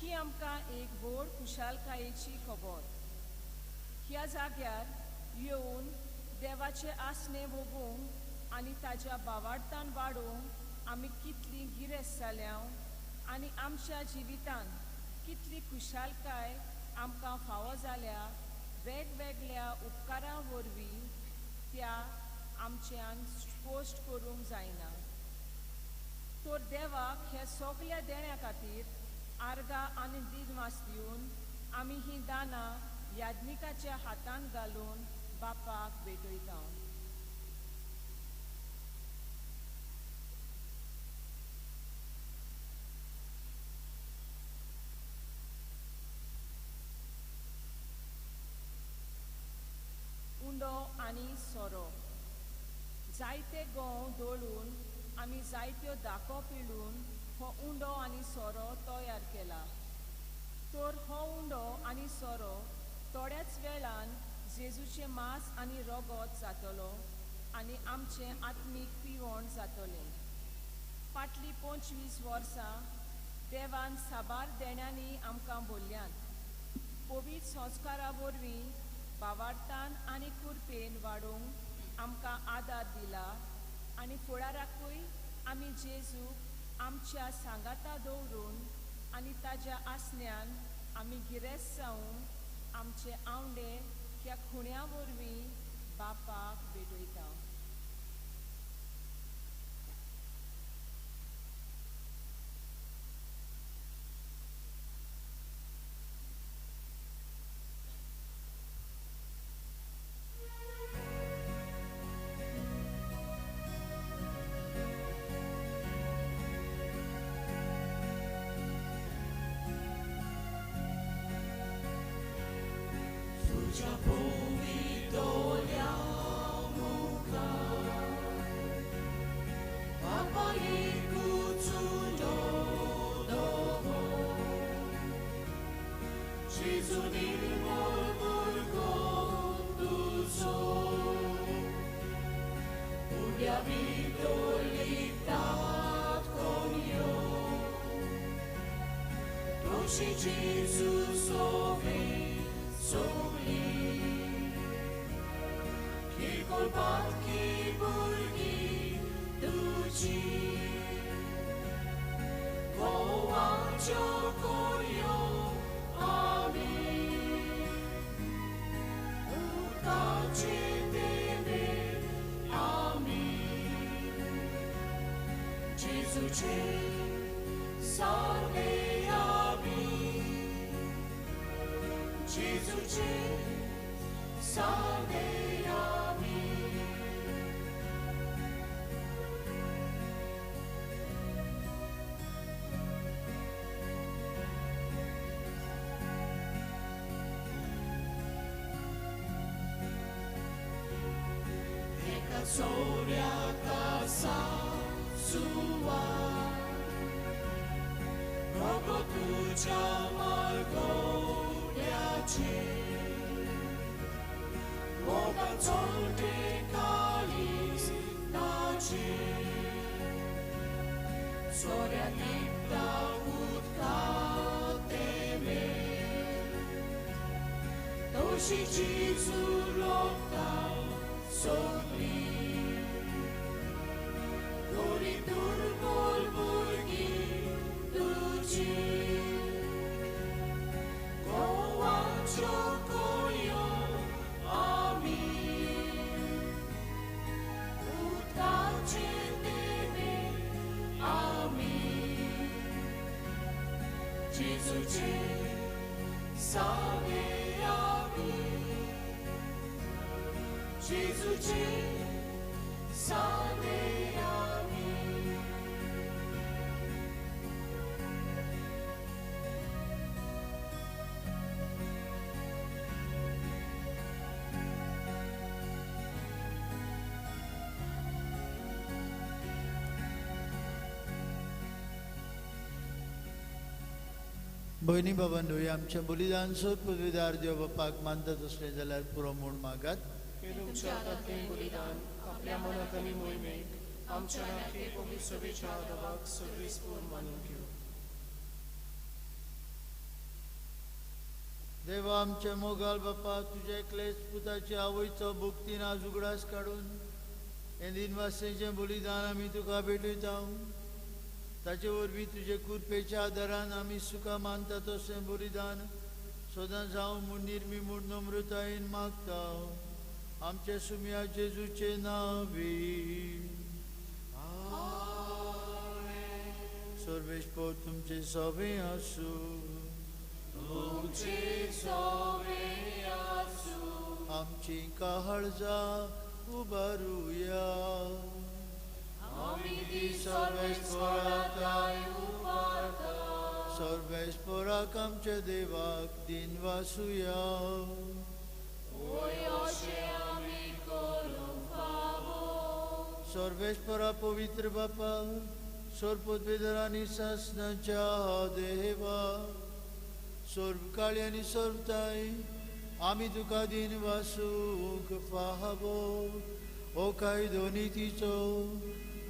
ही आमकां एक व्हड खुशालकायेची खबर. ह्या जाग्यार येवन देवाचे आसणे भोगूंक आनी ताज्या बावाडतान वाडोवंक आमी कितली गिरेस्त जाल्या आनी आमच्या जिवितान कितली खुशालकाय आमकां फावो जाल्या वेगवेगळ्या उपकारां वरवीं त्या आमच्यान स्पश्ट करूंक जायना. तर देवाक ह्या सगळ्या देण्या खातीर आर्गां आनी दिनवास दिवन आमी हीं दानां याज्ञिकाच्या हातान घालून बापाक भेटयता. उंडो आनी सोरो. जायते गंव दळून आमी जायत्यो दाको पिळून हो उंडो आनी सोरो तयार केला. तर हो उंडो आनी सोरो थोड्याच वेळान जेजूचें मांस आनी रगत जातलो आनी आमचें आत्मीक पिवण जातलें. फाटलीं 25 वर्सां देवान साबार देण्यांनी आमकां बोल्यांत. पवित्र संस्कारा वरवीं बावाडतान आनी कुरपेन वाडोवंक आमकां आदार दिला आनी फुडाराकूय आमी जेजूक आमच्या सांगाता दवरून आनी ताज्या आसण्यान आमी गिरेस्त जावंक आमचे आवंडे ह्या खुण्या वरवीं बापाक भेटयता.
Gesù sove sogli che colpat che borghi duci Goacio corio ami Urtace tebe जेजूचे सावे आमी, जेजूचे सावे आमी. एका सोऱ्याक सुवा रोगो तुझ्या मार्गोड्याचे मोगान चोलटे काळीज ताचे सोऱ्या लिपता उदका तेमे तशी जेजू लोकता सगळी गोरी दुर्बल भुरगीं तुजी गोवाच्यो कोळयो आमी उदकाचे तेमे आमी जेजूचे सावे आमी, जेजूचे सावे आमी.
भयणी बाबांनो, हे आमचें बलिदान सोद पदवीदार देव बापाक मानतात असलें जाल्यार पुरो म्हूण मागात.
हे तुमच्या हातांतलें बलिदान आपल्या मनाक आनी मोहिमेक आमच्या नाखे पवित्र सभेच्या आदाबाक सर्वीस पूर्ण मानून घेवं.
देवा आमच्या मोगाल बापा, तुज्या एकलेच पुताचे आवयचो भुक्तीन आज उगडास काडून हें दिनवासेचें बलिदान आमी तुका भेटयता. ताचे वरवीं तुजे कृपेच्या आदारान आमी सुखा मानता तशें बलिदान सदां जावं म्हूण निर्मी म्हूण नम्रतायेन मागता. आमच्या सुम्या जेजूचे नांवी. सर्वेस्पर तुमचे सवे आसूं.
तुमचे सवे आसूं.
आमची काळजां उबारुया.
आमी ती सर्वेस्पराक उबारता.
सर्वेस्पराक आमच्या देवाक दिनवासुया.
होय अशें आमी करूंक फावो.
सर्वेस्परा पवित्र बापा, सर्वपदवेदर आनी सासणाच्या देवा, सर्वकाळी आनी सर्वताय आमी तुका दिनवासूंक फावो. ओ कायदो नितीचो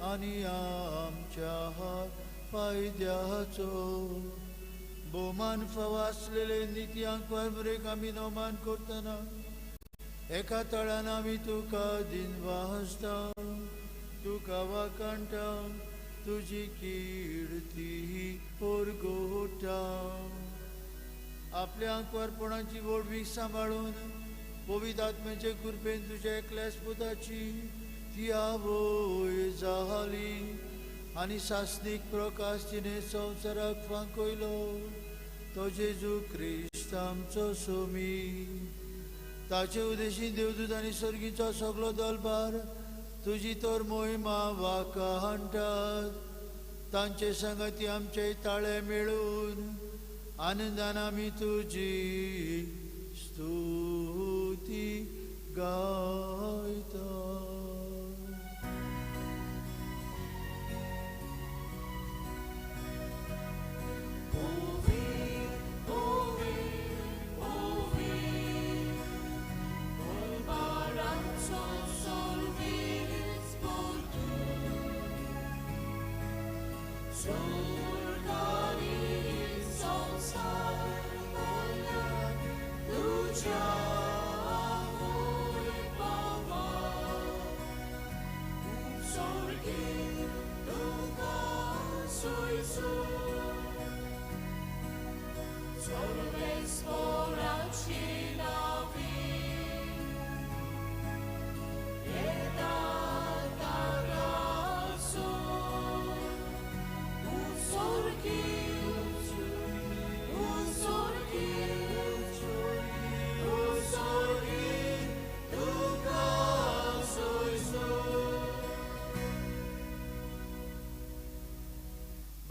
आनी आमच्या फायद्याचो भोवमान फावो आसलेले निती आंकवार आमी नोमान करतना एका तळान आमी तुका दिनवासता, तुका वाखाणटा, तुजी किर्ती परगोटा. आपल्या आंकवारपणाची व्हडवीक सांबाळून पवित्र आत्म्याचे कृपेन तुज्या एकल्याच पुताची ती आवय जाली आनी सासणीक प्रकाश तिणें संवसाराक फांकयलो तो जेजू क्रिस्त आमचो सोमी. ताचे उदेशी देवदूत आनी सर्गीचो सगलो दलबार तुजी तर मोहिमा वाखाणटात. तांचे सांगाती आमचे ताळे मेळून आनंदान आमी तुजी स्तुती गायता.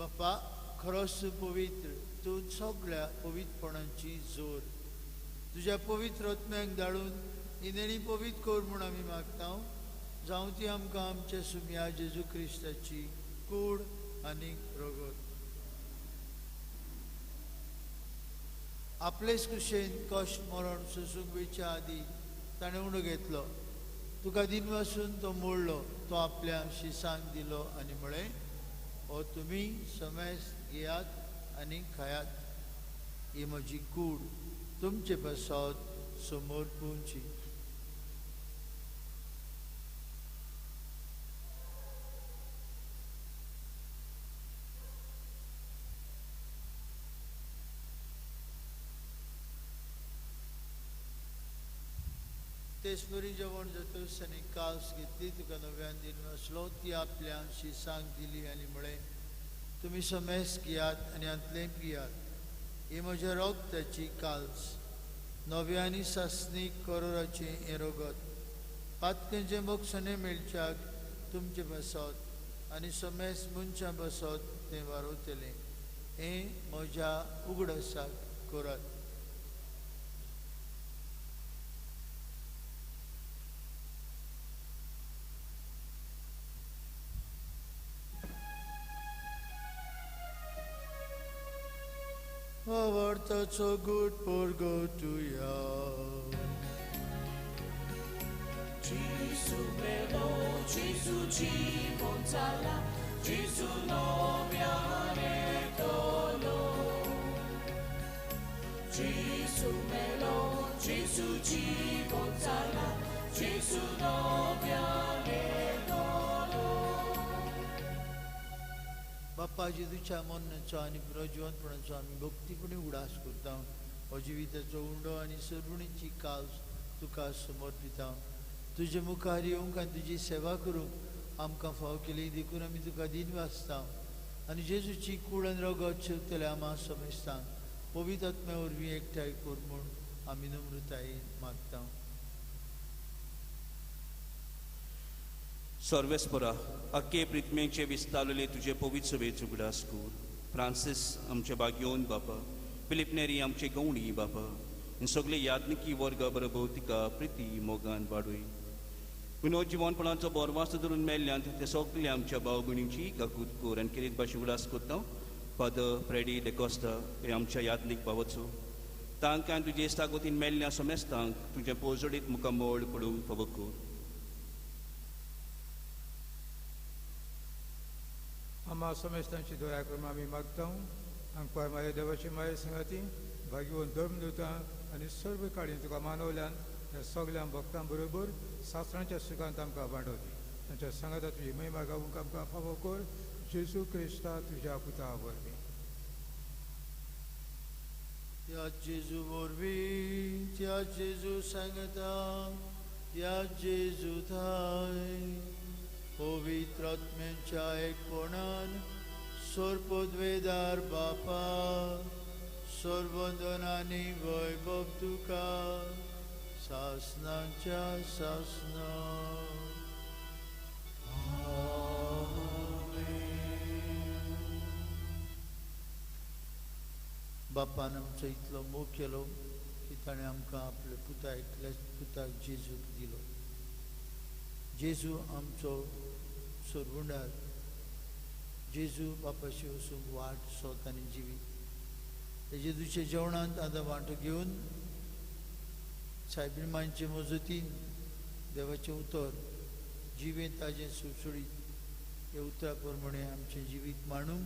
बापा खरोच पवित्र, तूं सगळ्या पवित्रपणाची जोर. तुज्या पवित्र आत्म्याक धाडून ही देणी पवित्र कर म्हूण आमी मागता. जावं ती आमकां आमच्या सुम्या जेजू क्रिस्ताची कूड आनी रगत. आपलेच कुशेन कश्ट मरण सोसूंक वयच्या आदीं ताणें उंडो घेतलो. तुका दिनवासून तो मोडलो, तो आपल्या शिसांक दिलो आनी म्हळें, हो तुमी समेस्त घेयात आनी खायात, ही म्हजी कूड तुमचे पासत समोर पोवची. तेचपरी जेवण जातकच ताणें कास घेतली, तुका नव्यान दिनवासलो, ती आपल्या शिसांक दिली आनी म्हळें, तुमी समेस्त घेयात आनी हांतलें पियात, ही म्हज्या रगताची काल्स, नव्या आनी सासणीक करोराचें हें रगत, पातकेंचें मोक्षणें मेळच्याक तुमचे पासत आनी समेस्त मनशां पासत तें वारवतलें. हें म्हज्या उगडासाक करात. Avartacho good purgatoria.
Gesù melo, Gesù ci gonzala, Gesù no vianetolo. Gesù melo, Gesù ci gonzala, Gesù no vianetolo.
बाप्पा जेजूच्या मरणाचो आनी पुनर्जिवंतपणाचो आमी भक्तीपणी उगडास करता. हो जिविताचो उंडो आनी सर्वणीची काज तुका समर्पिता. तुजे मुखार येवंक आनी तुजी सेवा करूंक आमकां फाव केली देखून आमी तुका दिनवासता. आनी जेजूची कूड आनी रगत शेवतल्या आमा समेस्तांक पवित्र आत्म्या वरवीं एकठांय कर म्हूण आमी नम्रतायेन मागता.
सर्वेस्परा अक्के प्रितमेचे विस्तारलेले तुजे पवित्र सभेचो उगडास कर. फ्रांसीस आमचे बागयोन बापा, फिलीप नेरी आमचे गवणी बापा, आनी सगळे याज्ञिकी वर्गा बरोबर तिका प्रिती मोगान वाडय. विनोद जिवनपणाचो बोरवास धरून मेल्ल्यान ते सगळे आमच्या भाव भयणींची काकूत कर आनी कितें भाशेन उगडास करता. फादर फ्रेडी देकोस्ता हे आमच्या याज्ञीक भावाचो, तांकां तुजे इस्तागोतीन मेल्ल्या समेस्तांक तुजें पोजडीत मुखामळ पडूंक फावो कर.
आम्हा समेस्तांची दया करून आमी मागता. आमकां माये देवाची माये संगाती भाग्यवंत धर्म दिता आनी सर्व काळी तुका मानवल्यान ह्या सगळ्या भक्तां बरोबर शास्त्रांच्या सुखांत आमकां वाडोवची. तांच्या सांगाता तुजी महिमा गावूंक आमकां फावो कर. जेजू क्रिस्ता तुज्या पुता वरवीं.
त्या जेजू वरवीं, त्या जेजू सांगता, त्या जेजू थाय पवित्र आत्म्याच्या एकपणान सर्वपदवेदार बापा, सर्वंदनानी वैभव तुका सासनाच्या सासना. बापान आमचो इतलो मोग केलो की ताणें आमकां आपल्या पुता एकल्याच पुताक जेजूक दिलो. जेजू आमचो सोरवुंडार, जेजू बापाशी वचूंक वाट सोत आनी जिवीत. ते जेजूच्या जेवणांत आतां वांटो घेवन सायबीण मजतीन देवाचें उतर जिवें ताजें सुळसुळीत ह्या उतरा प्रमाणे आमचें जिवीत मांडूंक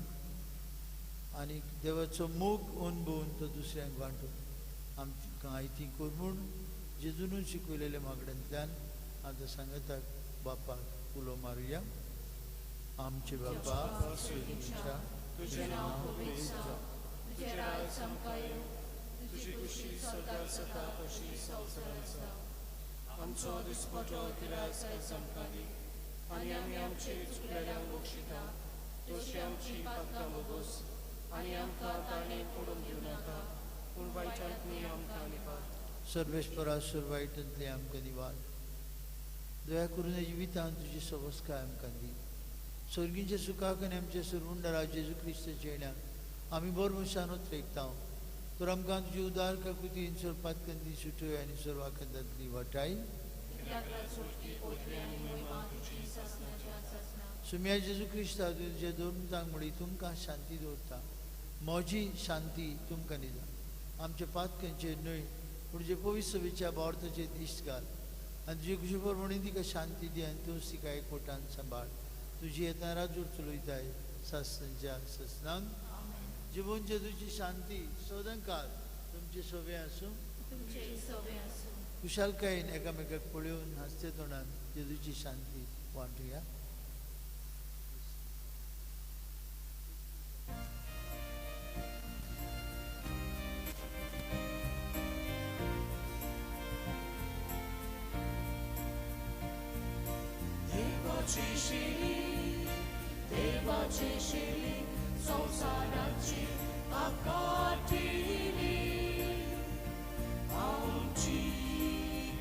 आनी देवाचो मोग अनुभवून तो दुसऱ्यांक वांटूंक आमकां आयती कर म्हूण जेजूनूच शिकयलेल्या मागण्यांतल्यान आतां सांगताक बापाक उलो मारुया. आमचे बापा,
तुझें नांव पवित्र जावं, तुजें राज्य आमकां येवं, तुजी खुशी स्वर्गार जाता तशी संवसारांत जावं. आमचो दिसपटो गिरास आयज आमकां दी आनी आमी आमचे चुकलेल्यांक बक्षिता तशी आमची पातकां भोगोस आनी आमकां ताणें पडून दिवं नाका, पूण वायटांतली आमकां निवार.
सर्वेस्परा सर्व वायटांतली आमकां निवार. दया करून जिवितांत तुजी सवस्काय आमकां दी. सोर्गींच्या सुखाक आनी आमच्या सुरवुंडरा जेजू क्रिस्ताच्या येण्याक आमी बरो मनशान उतरेकता. तर आमकां तुजी उदार काकुतीन सोरपात कंदी सुटय आनी सर्वाकंदांतली वाटाय. सुम्या जेजू क्रिस्ता तुज्या दोन म्हळी तुमकां शांती दवरता, म्हजी शांती तुमकां दिता. आमच्या पातकांचेर न्हय पूण जे पवित्र सभेच्या भावार्थाचेर दिश्ट घाल आनी तुजे खुशी प्रमाणे तिका शांती दी आनी तूं तिका एकवटान सांबाळ. तुजी येता राजूर चलयताय सासनाच्या ससनांक. जिवन जेजूची शांती सदांकाळ तुमचे सोबे आसूं. खुशालकायेन एकामेकाक पळोवन हांसते तोंडान जेजूची शांती वांटुया.
देवाची शिली संवसाराची आकाटिली आमची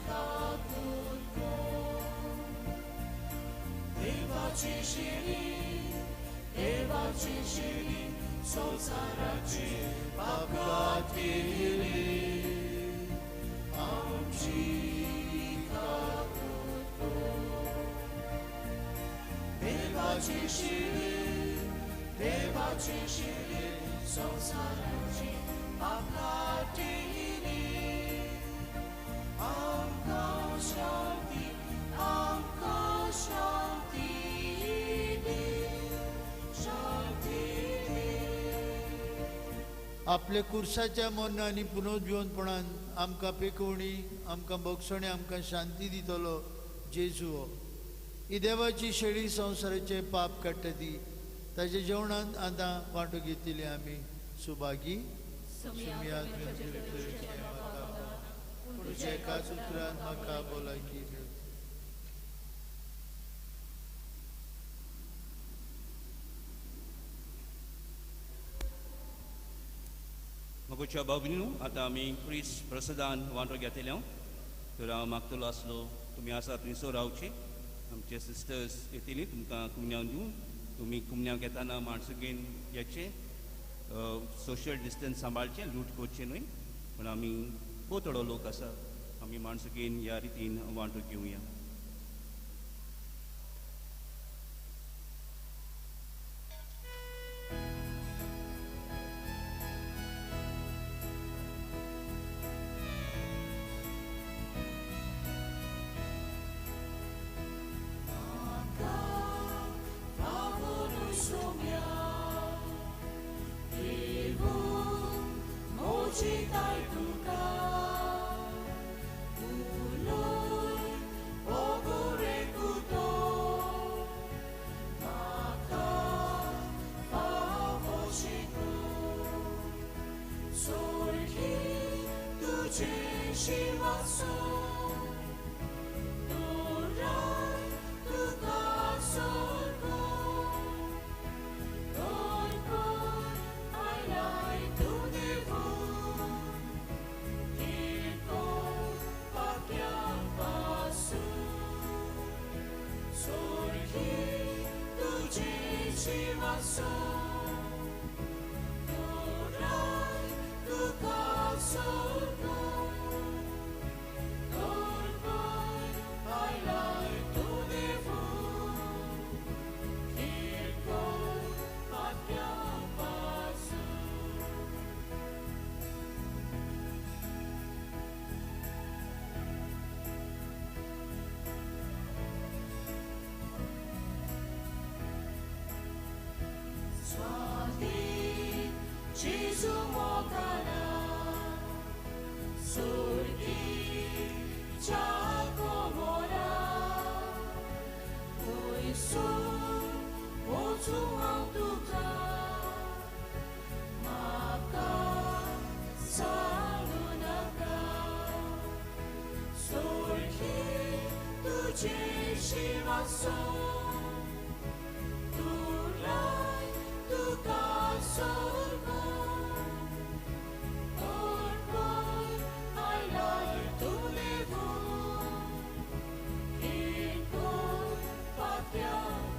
काकूत कर. देवाची शिली संवसाराची आकाटिली आमची काकूत कर. देवाची शिली संवसाराची आकाटिली आमकां शांती, आमकां शांती दी, शांती दी.
आपल्या कुर्साच्या मरण आनी पुनर्जिवनपणान आमकां पेकोवणी, आमकां बक्षणी, आमकां शांती दितलो जेजू हो. ही देवाची शेळी संवसाराचें पाप काडटा ती ताच्या जेवणांत आतां वांटो घेतिल्ली आमी सुभागी. सुमिया तुज्या एकाच उतरान म्हाका भलायकी मेळची.
मगोच्या भावनीनो, आतां आमी क्रिस प्रसादान वांटो घेतले. तर हांव मागतलो आसलो तुमी आसा थंयसर रावचे. आमचे सिस्टर्स येतली तुमकां कुमन्यांव दिवन. तुमी कुमन्यांव घेतना माणसुगेन येचे, सोशल डिस्टन्स सांबाळचें, लूट करचें न्हय. पूण आमी भोव थोडो लोक आसा, आमी माणसुगेन ह्या रितीन वांटो घेवया.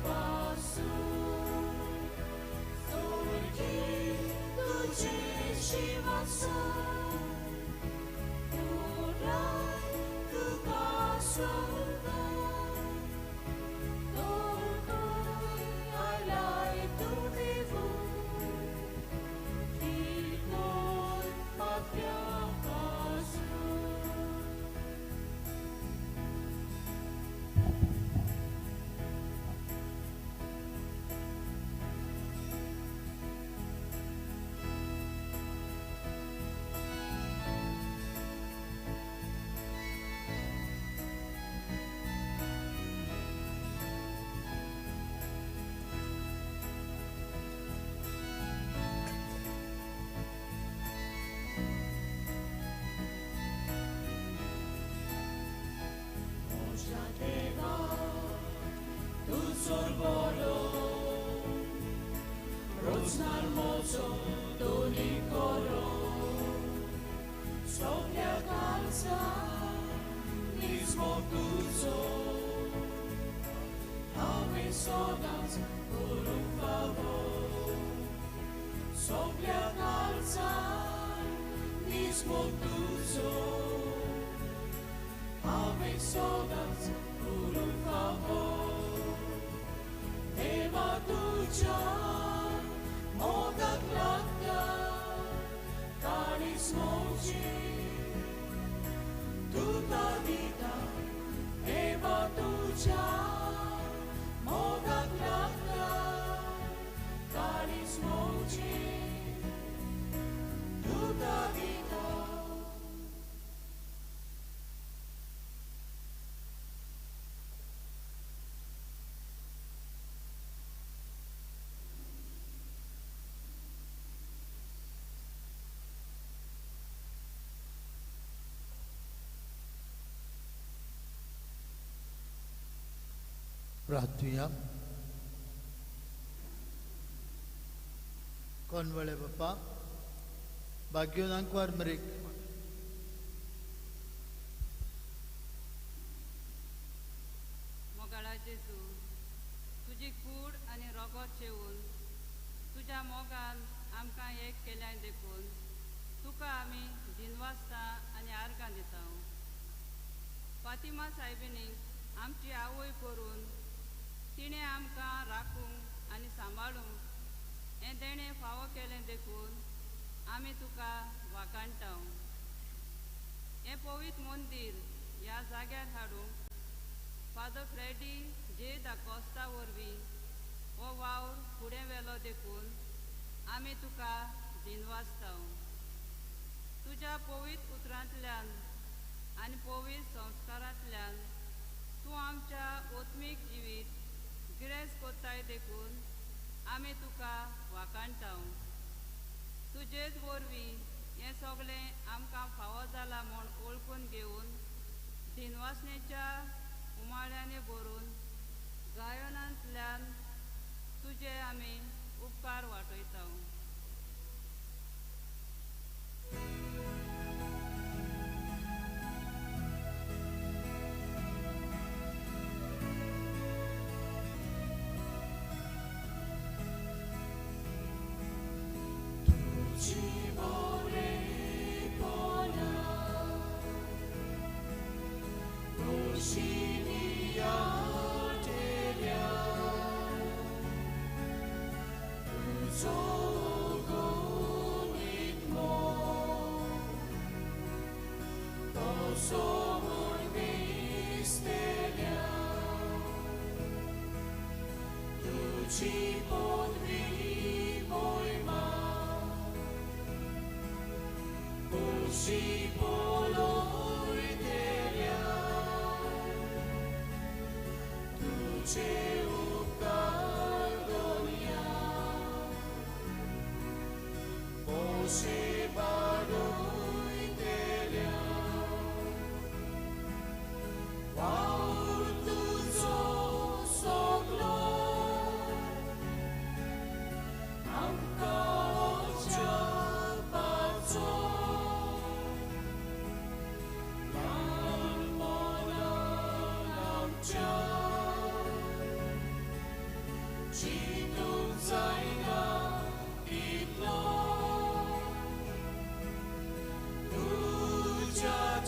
Pasu.
प्रार्थुया. कोणवळे बाप्पा भाग्योनांक वारमरीक
मोगाळा जेजू, तुजी कूड आनी रोगोत शेवून तुज्या मोगान आमकां एक केल्याय देखून तुका आमी दिनवासता आनी आर्गां दिता. फातिमा सायबिणीक आमची आवय करून तिणें आमकां राखूंक आनी सांबाळूंक हें देणें फावो केलें देखून आमी तुका वाखाणटा. हें पवित्र मंदीर ह्या जाग्यार हाडूंक फादर फ्रेडी जे दाकोस्ता वरवीं हो वावर फुडें व्हेलो देखून आमी तुका दिनवासता. तुज्या पवित्र उतरांतल्यान आनी पवित्र संस्कारांतल्यान तूं आमच्या आत्मीक जिवीत गिरेस्त कोत्ताय देखून आमी तुका वाखाणटा. तुजेच वरवीं हें सगळें आमकां फावो जालां म्हूण वळखून घेवन दिनवासनेच्या उमाळ्यांनी भरून गायनांतल्यान तुजे आमी उपकार वाटयता.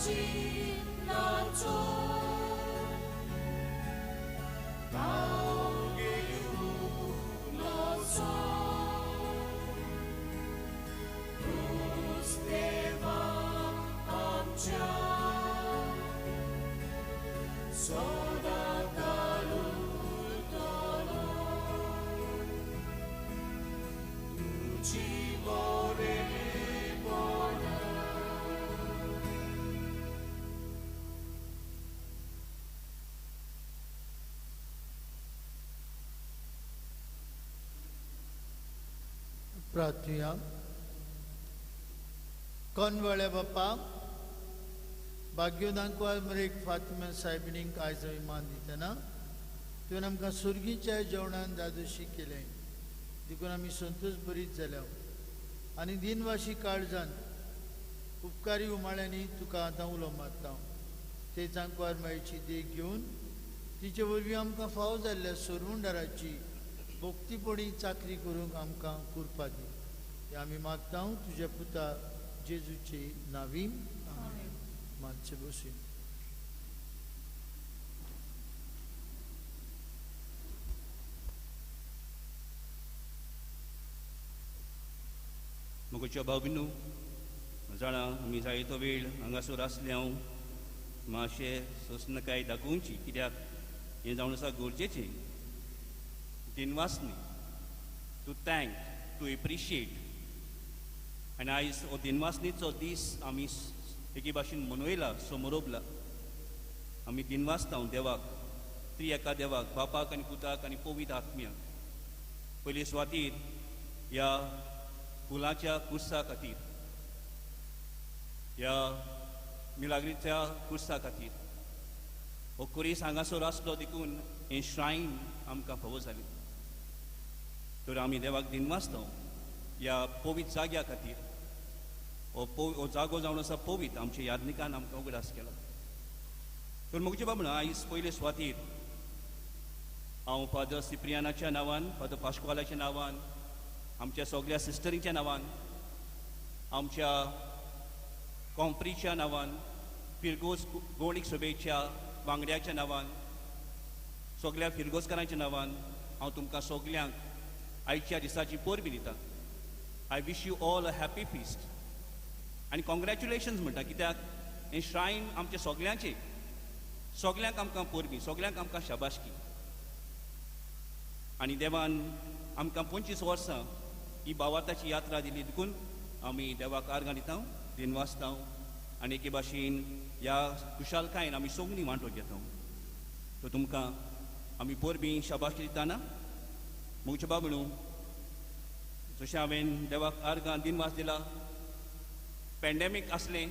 Ci
प्रार्थुया. कोनवाळ्या बापा, भाग्योदांकवाल मरेक फातिमा सायबिणींक आयज आमी मान दितना तुवें आमकां सुर्गीच्या जेवणान दादोशी केलें, देखून आमी संतोश बरीच जाल्या आनी दिनवाशी काळजान उपकारी उमाळ्यांनी तुका आतां उलो मारता. ते चांकवार मायची देख घेवन तिचे वरवीं आमकां फावो जाल्ल्या सोरवंडाराची भक्तीपणी चाकरी करूंक आमकां कुरपा दी. हें आमी मागता तुज्या पुता जेजूचे नावीन. आमेन. मातशें बसून.
म्हज्या भाव-भयणींनो, जाणा आमी जायतो वेळ हांगासर आसले हांव मातशें सोंसणकाय दाखोवची, कित्याक हें जावन आसा गरजेचें. दिनवासनी, टू thank, to appreciate. आनी आयज हो दिनवासनीचो दीस आमी एके भाशेन मनयला, समरोबला. आमी दिनवासता देवाक, त्रिएका देवाक, बापाक आनी पुताक आनी पवित्र आत्म्याक. पयले सुवातीर ह्या फुलांच्या कुर्सा खातीर, ह्या मिलाग्रीच्या कुर्सा खातीर हो कुरीस हांगासर आसलो देखून हें श्रायन आमकां फावो जालें. तर आमी देवाक दिनवासता ह्या पवित्र जाग्या खातीर. हो जागो जावन आसा पवित्र, आमच्या यादनिकान आमकां उगडास केला. तर म्हजे बाबा आयज पयले सुवातीर हांव फादर सिप्रियानाच्या नांवान, फादर पाश्कवालाच्या नांवान, आमच्या सगळ्या सिस्टरींच्या नांवान, आमच्या कॉम्प्रीच्या नांवान, फिरगोज गोंडीक सभेच्या वांगड्याच्या नांवान, सगळ्या फिरगोजकारांच्या नांवान हांव तुमकां सगल्यांक आयच्या दिसाची परबी दिता. I wish you all a happy feast आनी कॉंग्रॅच्युलेशन्स म्हणटा, कित्याक हें श्रायन आमचें सगल्यांचें, सगल्यांक आमकां परबी, सगल्यांक आमकां शाबासकी. आनी देवान आमकां 25 वर्सां ही भावार्थाची यात्रा दिली देखून आमी देवाक आर्गां दिता, दिनवासता आनी एके भाशेन ह्या खुशालकायेन आमी सगळीं वांटो घेता. तर तुमकां आमी परबी शाबासकी दितना म्हजे बाब म्हणू, जशें हांवें देवाक आर्गां दिनवास दिला, पॅन्डेमीक आसलें,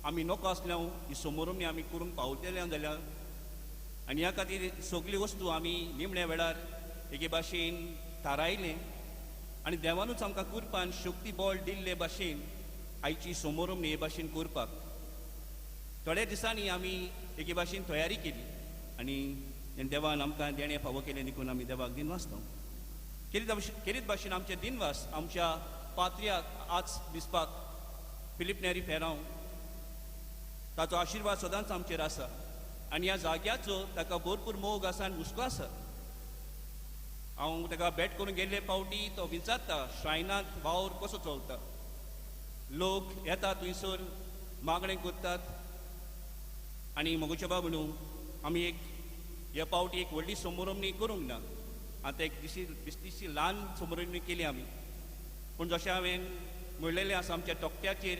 आमी नको आसल्या ही समोरमी आमी करूंक पावतले जाल्यार, आनी ह्या खातीर सगळी वस्तू आमी निमण्या वेळार एके भाशेन थारायलें आनी देवानूच आमकां कुरपान शक्ती बळ दिल्ले भाशेन आयची समोरमी हे भाशेन करपाक थोड्या दिसांनी आमी एके भाशेन तयारी केली आनी देवान आमकां देणें फावो केलें देखून आमी देवाक दिनवासता. केरीत भाशेन आमचे दिनवास आमच्या पात्र्याक आज दिसपाक फिलीप नेरी फेरांव, ताचो आशिर्वाद सदांच आमचेर आसा आनी ह्या जाग्याचो ताका भरपूर मोग आसा आनी हुस्को आसा. हांव ताका भेट करूंक गेल्ले पावटी तो विचारता श्रायनांत वावर कसो चलता, लोक येता थंयसर मागणें करतात. आनी म्हज्या बाबा म्हणू आमी एक ह्या पावटी एक व्हडली समोरमणी करूंक ना, आतां एक दिसतीशी ल्हान समोरमणी केली आमी. पूण जशें हांवें म्हणलेलें आसा आमच्या तोकट्याचेर,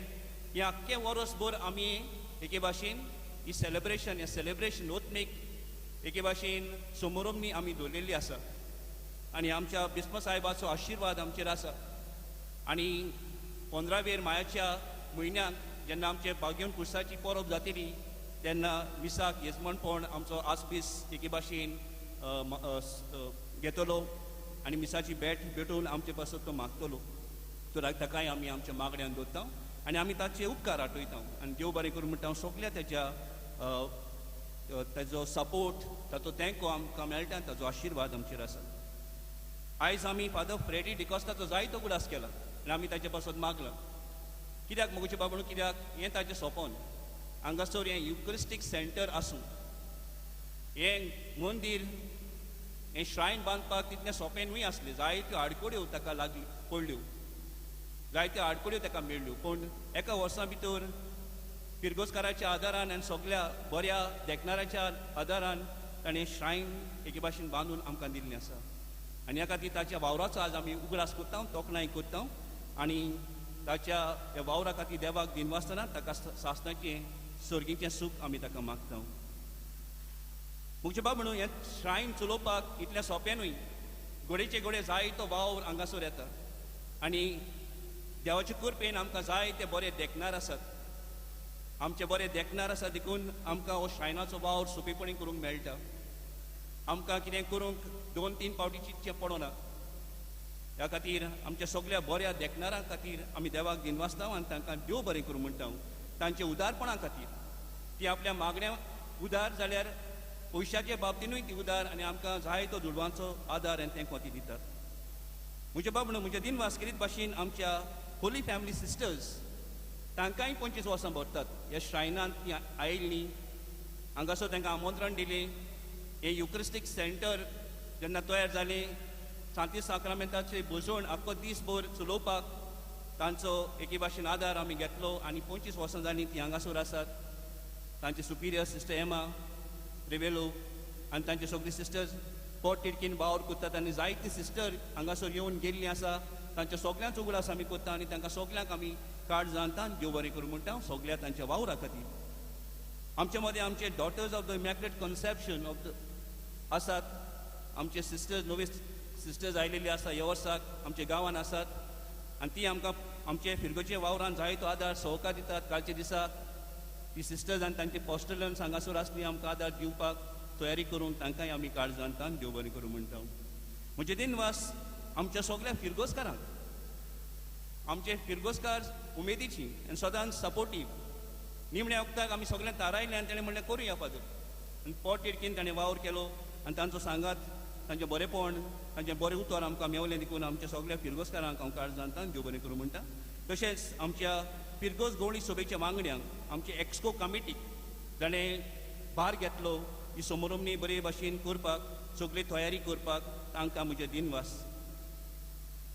हें आख्खें वर्सभर आमी एके भाशेन ही सेलेब्रेशन, हें सेलेब्रेशन ओतमेक एके भाशेन समोरमणी आमी दवरलेली आसा आनी आमच्या बिस्म साहेबाचो आशिर्वाद आमचेर आसा. आनी 15वेर मायाच्या म्हयन्याक जेन्ना आमचे बागेवन कुर्साची परब जातली तेन्ना मिसाक येजमानपण आमचो आसबीस एके भाशेन घेतलो आनी मिसाची भेट भेटोवन आमचे पासत तो मागतलो. तर ताकाय आमी आमच्या मागण्यान दवरता आनी आमी ताचे उपकार आठयता आनी देव बरें करूं म्हणटा. सगल्या तेज्या ताजो सपोर्ट, ताचो तेंको आमकां मेळटा आनी ताचो आशिर्वाद आमचेर आसा. आयज आमी फादर फ्रेडी डिकॉस्ताचो जायतो उगडास केला आनी आमी ताचे पासत मागला, कित्याक म्हजे बाबा, कित्याक हें ताचें सोंपन हांगासर हें युकरिस्टीक सेंटर आसूं, हें मंदीर, हें श्रायन बांदपाक तितलें सोंपें न्हय आसलें. जायत्यो आडखळ्यो ताका लागल्यो पडल्यो, जायत्यो आडखळ्यो ताका मेळ्ळ्यो, पूण एका वर्सा भितर फिरगोजकाराच्या आदारान आनी सगल्या बऱ्या देखणाऱ्याच्या आदारान ताणें श्रायन एके भाशेन बांदून आमकां दिल्लें आसा. आनी ह्या खातीर ताच्या वावराचो आज आमी उगडास करता, तोखणाय करता आनी ताच्या ह्या वावरा खातीर देवाक दिनवासतना ताका सासणाचें सर्गीचें सूख आमी ताका मागता. म्हजे बाब म्हणून हें श्रायन चलोवपाक इतलें सोंपें न्हय, घोडेचे घोडे जायतो वावर हांगासर येता. आनी देवाचे कृपेन आमकां जाय ते बरे देखणार आसात, आमचे बरे देखणार आसा, देखून आमकां हो श्रायनाचो वावर सोंपेपणी करूंक मेळटा. आमकां कितें करूंक 2-3 फावटी चिंतचें पडना. ह्या खातीर आमच्या सगळ्या बऱ्या देखणारां खातीर आमी देवाक दिनवासता आनी तांकां देव बरें करूं म्हणटा. तांच्या उदारपणा खातीर ती आपल्या मागण्या उदार जाल्यार पयशाचे बाबतीनूय ती उदार आनी आमकां जाय तो दुडवांचो आदार आनी तेंको ती दितात. म्हज्या बाबणो म्हज्या दिनवास करीत भाशेन आमच्या होली फॅमिली सिस्टर्स तांकांय 25 वर्सां भरतात. ह्या श्रायनांत ती आयिल्लीं, हांगासर तांकां आमंत्रण दिलें. हें युक्रिस्टीक सेंटर जेन्ना तयार जालें, सांती साक्रामेंताचे भोजवण आख्खो दीसभर चलोवपाक तांचो एके भाशेन आदार आमी घेतलो आनी 25 वर्सां जालीं ती हांगासर आसात. तांचे सुपिरियर सिस्टर एमा रिवेलो आनी तांचे सगळी सिस्टर्स पोट तिडकीन वावर करतात आनी जायती सिस्टर हांगासर येवन गेल्लीं आसा. तांच्या सगळ्यांचो उगडास आमी करता आनी तांकां सगळ्यांक आमी कार्ड जाणता देव बरें करूं म्हणटा सगळ्या तांच्या वावरा खातीर. आमचे मदें आमचे daughters of the immaculate conception of the आसात. आमचे सिस्टर्स नवे सिस्टर्स आयलेली आसा ह्या वर्साक आमच्या गांवान आसात आनी ती आमकां आमचे फिरगोचे वावरान जायतो आदार सहकार दितात. कालच्या दिसा ती सिस्टर्स आनी तांचे पोस्टलन्स हांगासर आसली आमकां आदार दिवपाक तयारी करूंक, तांकांय आमी कार्ड जाणता देव बरें करूं म्हणटा. म्हजे दिनवास आमच्या सगळ्या फिरगोजकारांक. आमचे फिरगोजकार उमेदीची आनी सदांच सपोर्टीव. निमण्या वखदाक आमी सगळ्यांक थारायलें आनी ताणें म्हणलें करुया फादर, आनी पोट तिडकीन ताणें वावर केलो आनी तांचो सांगात, तांचें बरेपण, तांचें बरें उतर आमकां मेवलें. देखून आमच्या सगळ्या फिरगोजकारांक हांव कार्ड जाणता देव बरें करूं म्हणटा. तशेंच आमच्या फिरगोज गवळी सभेच्या वांगड्यांक, आमचे एक्सको कमिटीक जाणें भार घेतलो ही समारंभणी बरे भाशेन करपाक, सगळी तयारी करपाक, तांकां म्हजें दिनवास.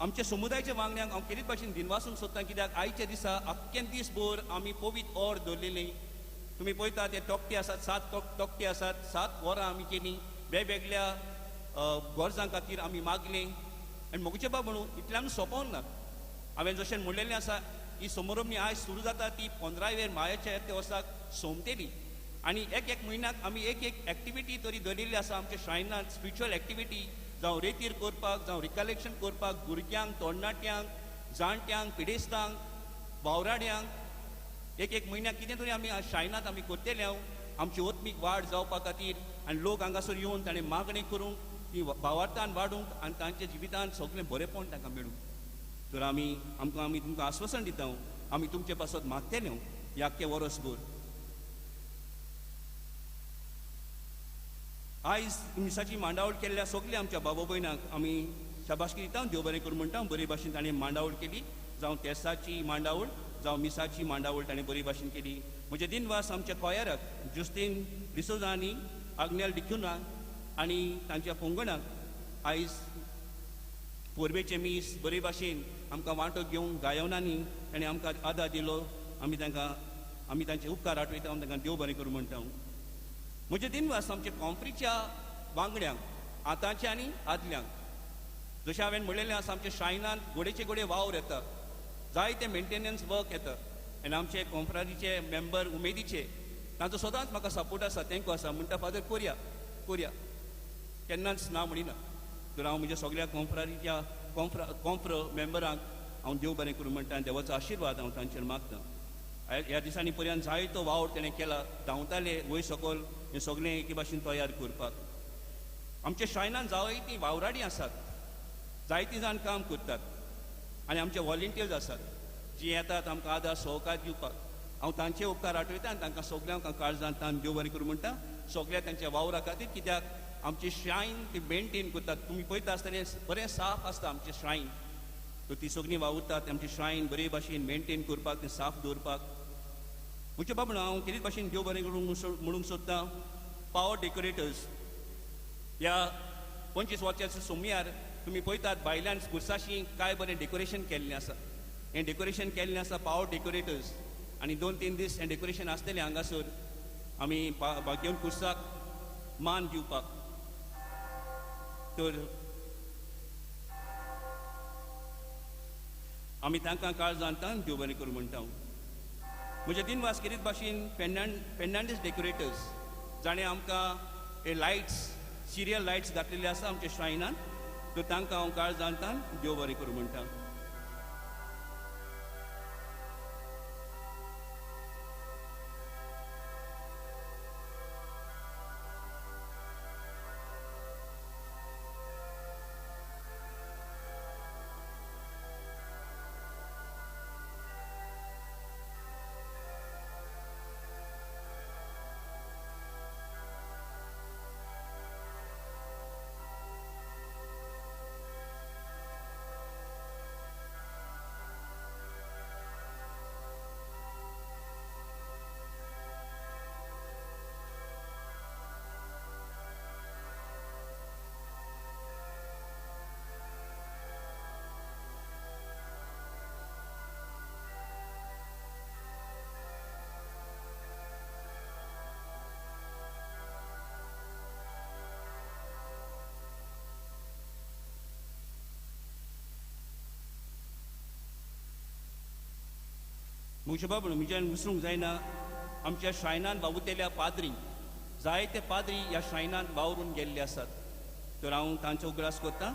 आमच्या समुदायाच्या वांगड्यांक हांव केरीत भाशेन दिनवासूंक सोदता, कित्याक आयच्या दिसा आख्खें दीसभर आमी पवित्र ओर दवरलेली. तुमी पळयता ते तोकटे आसात, 7 तोकटे आसात, 7 वरां आमी केली. वेगवेगळ्या गरजां खातीर आमी मागलीं आनी म्हजे बाब म्हणून इतल्यान सोंपोवन ना. हांवें जशें म्हणलेलें आसा ही समारंभणी आयज सुरू जाता ती 15वेर मायाच्या त्या वर्साक सोंपतली आनी एक एक म्हयन्याक आमी एक एक एक्टिविटी तरी दवरिल्ली आसा आमच्या श्रायनांत. स्पिरिच्युअल एक्टिविटी जावं रेतीर करपाक, जावं रिकलेक्शन करपाक, भुरग्यांक, तरणाट्यांक, जाणट्यांक, पिडेस्तांक, वावराड्यांक एक एक म्हयन्याक कितें तरी आमी श्रायनांत आमी करतले. हांव आमची आत्मीक वाड जावपा खातीर आनी लोक हांगासर येवन ताणें मागणी करूंक, ती भावार्थान वाडूंक आनी तांच्या जिवितांत सगळें बरेंपण तांकां मेळूंक. तर आमी आमकां आमी तुमकां आस्वासन दिता, आमी तुमचे पासत मागतले ह्या आख्खे वरसभर. आयज मिसाची मांडावळ केल्ल्या सगल्या आमच्या बाबा भयणांक आमी शाबासकी दिता, देव बरें करूं म्हणटा. बरे भाशेन ताणें मांडावळ केली, जावं तेसाची मांडावळ, जावं मिसाची मांडावळ ताणें बरी भाशेन केली. म्हजे दिनवास आमच्या कोयाराक जुस्तीन डिसोजा आनी आग्नेल डिक्युना आनी तांच्या पंगडाक आयज पोरबेचें मीस बरे भाशेन आमकां वांटो घेवंक गायनांनी ताणें आमकां आदार दिलो. आमी तांकां आमी तांचे उपकार आठवयता, आमी तांकां देव बरें करूं म्हणटा. म्हजे दिनवास आमच्या कॉम्प्रीच्या वांगड्यांक, आतांच्या आनी आदल्यांक. जशें हांवें म्हणलेलें आसा आमच्या श्रायनांत गोडेचे गोडे वावर येता, जायते मेंटेनन्स वर्क येता आनी आमचे कॉम्प्रारीचे मेंबर उमेदीचे, तांचो सदांच म्हाका सपोर्ट आसा, तेंको आसा. म्हणटा फादर कोरया कोरया, केन्नाच ना म्हणिना. तर हांव म्हज्या सगळ्या कॉम्प्रारीच्या कॉम्प्र मेंबरांक हांव देव बरें करूं म्हणटा आनी देवाचो आशिर्वाद हांव तांचेर मागता. ह्या दिसांनी पर्यंत जायतो वावर तेणें केला, धांवताले वयर सकयल हें सगळें एके भाशेन तयार करपाक. आमच्या श्रायनान जायतीं वावराडी आसात, जायतीं जाण काम करतात आनी आमचे वॉलंटियर्स आसात जी येतात आमकां आदार सहकार दिवपाक. हांव तांचे उपकार आठवयता आनी तांकां सगळ्यांक काळजान तान देव बरें करूं म्हणटा सगळ्या तांच्या वावरा खातीर, कित्याक आमची श्रायन ती मेनटेन करतात. तुमी पळयता आसतना बरें साफ आसता आमचें श्रायन, तर ती सगळीं वावुरतात आमची श्रायन बरे भाशेन मेनटेन करपाक, तें साफ दवरपाक. म्हजे बाबा हांव केरीत भाशेन देव बरें करूंक म्हणूंक सोदता. पावर डेकोरेटर्स ह्या 25 वर्साच्या सोमयार तुमी पळयतात भायल्यान कुर्साशी काय बरें डेकोरेशन केल्लें आसा. हें डेकोरेशन केल्लें आसा पावर डेकोरेटर्स आनी 2-3 दीस हें डेकोरेशन आसतलें हांगासर आमी भाग्यवन कुर्साक मान दिवपाक. तर आमी तांकां काळजांत देव बरें करूं म्हणटा. म्हजे दिनवास केरीत भाशेन फेर्नांडीस डेकोरेटर्स जाणें आमकां हे लायट्स, सिरियल लायट्स घातलेले आसा आमच्या श्रायनान, तर तांकां हांव काळजांत देव बरें करूं म्हणटा. मुगचे बाबू म्हज्यान विसरूंक जायना आमच्या श्रायनान वावुरतल्या पाद्री, जायते पाद्री ह्या श्रायनान वावरून गेल्ले आसात. तर हांव तांचो उगडास करता.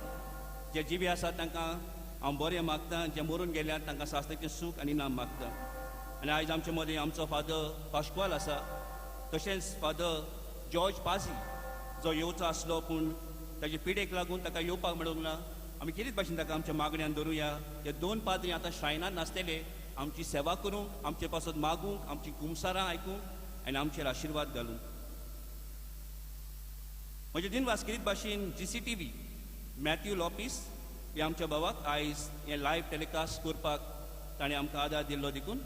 जे जिवे आसात तांकां हांव बरें मागता, जे मरून गेल्यात तांकां सास्त्राचें सूख आनी नाम मागता. आनी आयज आमचे मदें आमचो फादर पाश्क्वाल आसा, तशेंच फादर जॉर्ज पाजी जो येवचो आसलो पूण ताजे पिडेक लागून ताका येवपाक मेळूंक ना. आमी कितेंच भाशेन ताका आमच्या मागण्यान धरुया. हे दोन पाद्री आतां श्रायनान नासतले आमची सेवा करूंक, आमचे पासत मागूंक, आमची कुमसारां आयकूंक आनी आमचेर आशिर्वाद घालूंक. म्हजे दिनवास किरीत भाशेन GCTV Matthew Lopes हे आमच्या भावाक आयज हें लायव्ह टेलिकास्ट करपाक ताणें आमकां आदार दिल्लो देखून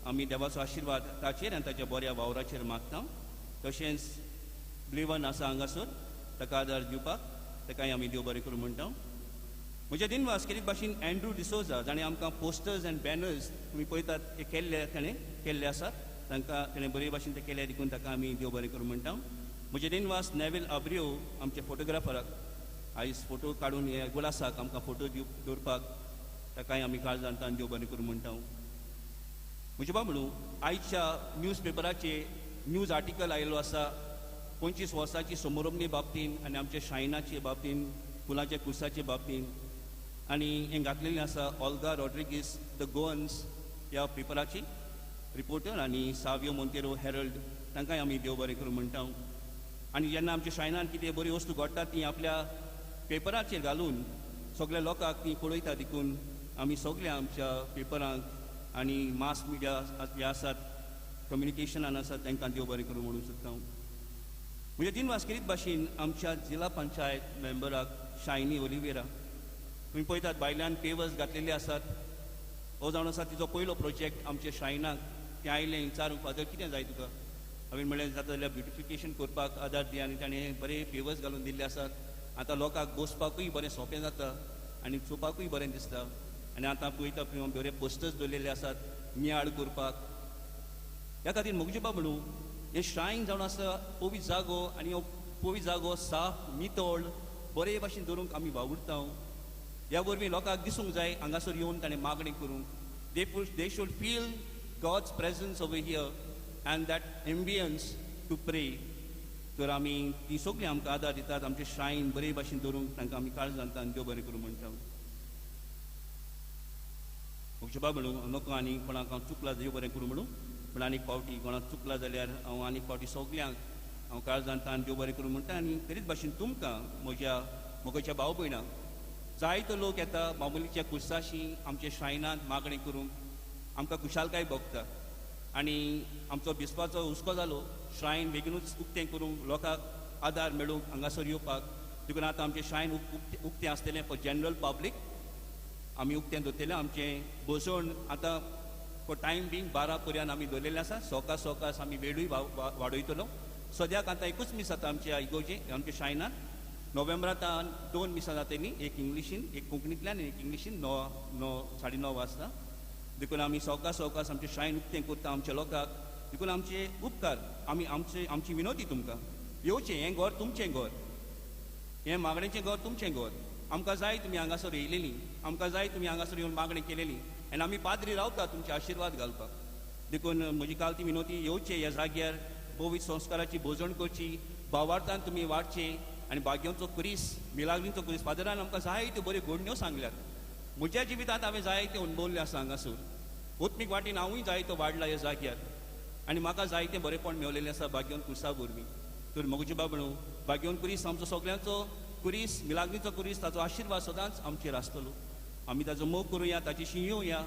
आमी देवाचो आशिर्वाद ताचेर आनी ताच्या बऱ्या वावराचेर मागता. तशेंच ब्लिवन आसा हांगासर ताका आदार दिवपाक, ताकाय आमी देव बरें करूं म्हणटा. म्हज्या दिनवास केरीत भाशेन एन्ड्रू डिसोजा जाणें आमकां पोस्टर्स आनी बॅनर्स तुमी पळयतात ते केल्ले, ताणें केल्ले आसात, तांकां ताणें बरे भाशेन ते केले देखून ताका आमी देव बरें करूं म्हणटा. म्हजे दिनवास नेवील आब्रियो आमच्या फोटोग्राफराक आयज फोटो काडून हे गुलासाक आमकां फोटो दवरपाक ताकाय आमी काळजांतान देव बरें करूं म्हणटा. म्हजे बाब म्हणू आयच्या न्यूज पेपराचे न्यूज आर्टिकल आयिल्लो आसा 25 वर्सांची समारंभणी बाबतीन आनी आमच्या शायनाचे बाबतीन, फुलांच्या कुसाचे बाबतीन, आनी हें घातलेलें आसा ओल्गा रॉड्रिगीस the Goans ह्या पेपराची रिपोर्टर आनी सावियो मोंतेरो हेरल्ड, तांकांय आमी देव बरें करूं म्हणटा. आनी जेन्ना आमच्या शायनान कितें बरी वस्तू घडटा ती आपल्या पेपराचेर घालून सगळ्या लोकांक ती पळयता देखून आमी सगळ्या आमच्या पेपरांक आनी मास मिडिया जे आसात कम्युनिकेशनान आसात तांकां देव बरें करूं म्हणूंक सोदता. म्हज्या दिनवास केरीत भाशेन आमच्या जिल्ला पंचायत मेंबराक शायनी ओलिवेरा, तुमी पळयतात भायल्यान पेवर्स घातलेले आसात. हो जावन आसा तिचो पयलो प्रोजेक्ट आमच्या शायनाक. तें आयलें विचारूंक फादर कितें जाय तुका, हांवें म्हणलें जाता जाल्यार ब्युटिफिकेशन करपाक आदार दी, आनी ताणें बरे पेवर्स घालून दिल्ले आसात. आतां लोकांक बसपाकूय बरें सोंपें जाता आनी चोवपाकूय बरें दिसता. आनी आतां पळयता बरे पोस्टर्स दवरलेले आसात नियाळ करपाक. ह्या खातीर मोगजेबा म्हणू हें श्रायन जावन आसा पवित्र जागो, आनी हो पवित्र जागो साफ नितळ बरे भाशेन दवरूंक आमी वावुरता. ह्या वरवीं लोकांक दिसूंक जाय हांगासर येवन ताणें मागणी करूंक. They should feel God's presence over here and that ambience to pray. तर आमी ती सगळीं आमकां आदार दितात आमचें श्रायन बरे भाशेन दवरूंक, तांकां आमी काळजांत देव बरें करूं म्हणटा. मोगजेबा म्हणू नको आनी कोणाक हांव चुकला देव बरें करूं म्हणूं, पूण आनीक फावटी कोणाक चुकला जाल्यार हांव आनीक फावटी सगल्यांक हांव काळजांत देव बरें करूं म्हणटा. आनी तरीच भाशेन तुमकां म्हज्या मोगाच्या भाव भयणांक जायतो लोक येता मामुलीच्या कुर्साशी आमच्या श्रायनांत मागणी करूंक, आमकां खुशालकाय भोगता. आनी आमचो बिस्पाचो हुस्को जालो श्रायन बेगीनूच उक्तें करूंक, लोकांक आदार मेळूंक हांगासर येवपाक, देखून आतां आमचें श्रायन उक्तें आसतलें फॉर जनरल पब्लीक. आमी उक्तें दवरतलें. आमचें बसवण आतां फॉर टायम बींग 12 पर्यंत आमी दवरलेलें आसा. सोकास सोकास आमी वेळूय वाडयतलो. सद्याक आतां एकूच मीस जाता आमच्या इगोर्जे आमच्या श्रायनांत. नोव्हेंबरांत 2 मिसां जातलीं, एक इंग्लिशीन, एक कोंकणींतल्यान एक इंग्लिशीन, 9 9:30 वाजता. देखून आमी सवकास सवकास आमचें श्रायन उक्तें करता आमच्या लोकांक. देखून आमचे उपकार आमी आमचे आमची विनोदी तुमकां येवचें. हें घर तुमचें घर, हें मागणेचें घर तुमचें घर. आमकां जाय तुमी हांगासर येयलेलीं, आमकां जाय तुमी हांगासर येवन मागणी केलेली, आनी आमी पाद्री रावता तुमचे आशिर्वाद घालपाक. देखून म्हजी काल ती विनोदी येवचें ह्या जाग्यार, पवित्र संस्काराची भोजण करची, भावार्थान तुमी वाडचें आनी भाग्यांचो कुरीस, मिलाग्रींचो कुरीस. फादरान आमकां जायत्यो बऱ्यो घडण्यो सांगल्यात. म्हज्या जिवितांत हांवें जायतें अणभवल्लें आसा हांगासर. आत्मीक वाटेन हांवूय जायतो वाडला ह्या जाग्यार आनी म्हाका जायतें बरेंपण मेवलेलें आसा भाग्यवंत कुर्सा वरवीं. तर म्हजे बाबणू भाग्यवंत कुरीस आमचो सगळ्यांचो कुरीस, मिलाग्रीचो कुरीस, ताचो आशिर्वाद सदांच आमचेर आसतलो. आमी ताचो मोग करुया, ताची येवया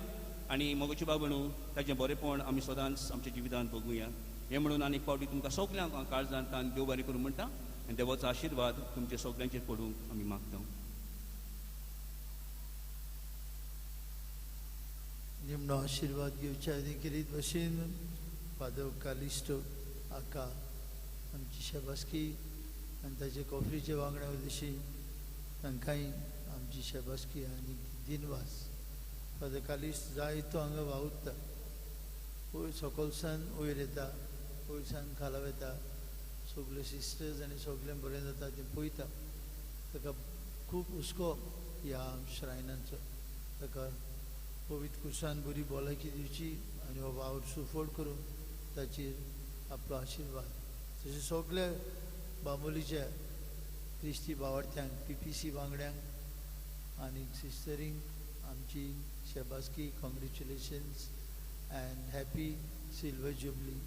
आनी मोगोचे बाबणू ताचें बरेंपण आमी सदांच आमच्या जिवितांत भोगुया. हें म्हणून आनीक फावटी तुमकां सगल्यांक हांव काळजांत देव बरें करूं म्हणटा आनी देवाचो आशिर्वाद तुमच्या सगल्यांचेर पडूंक आमी मागता.
निमणो आशिर्वाद घेवच्या आदी केरीत भशेन फादर कालिस्टो हाका आमची शाबासकी आनी ताचे कॉफरीचे वांगडा उद्देशी तांकांय आमची शाबासकी आनी दिनवास. फादर कालिस्ट जायतो हांगा वावुरता, वयर सकलसान वयर येता, वयरसान खाला वता, सगळे सिस्टर्स आनी सगळें बरें जाता तें पळयता. ताका खूब हुस्को ह्या श्रायनाचो. ताका पवित्र कुर्सान बरी भलायकी दिवची आनी हो वावर सुफळ करून ताचेर आपलो आशिर्वाद. तशें सगल्या बांबोलीच्या क्रिस्ती भावार्थ्यांक, PPC वांगड्यांक आनी सिस्टरींक आमची शेबासकी, congratulations and happy silver jubilee.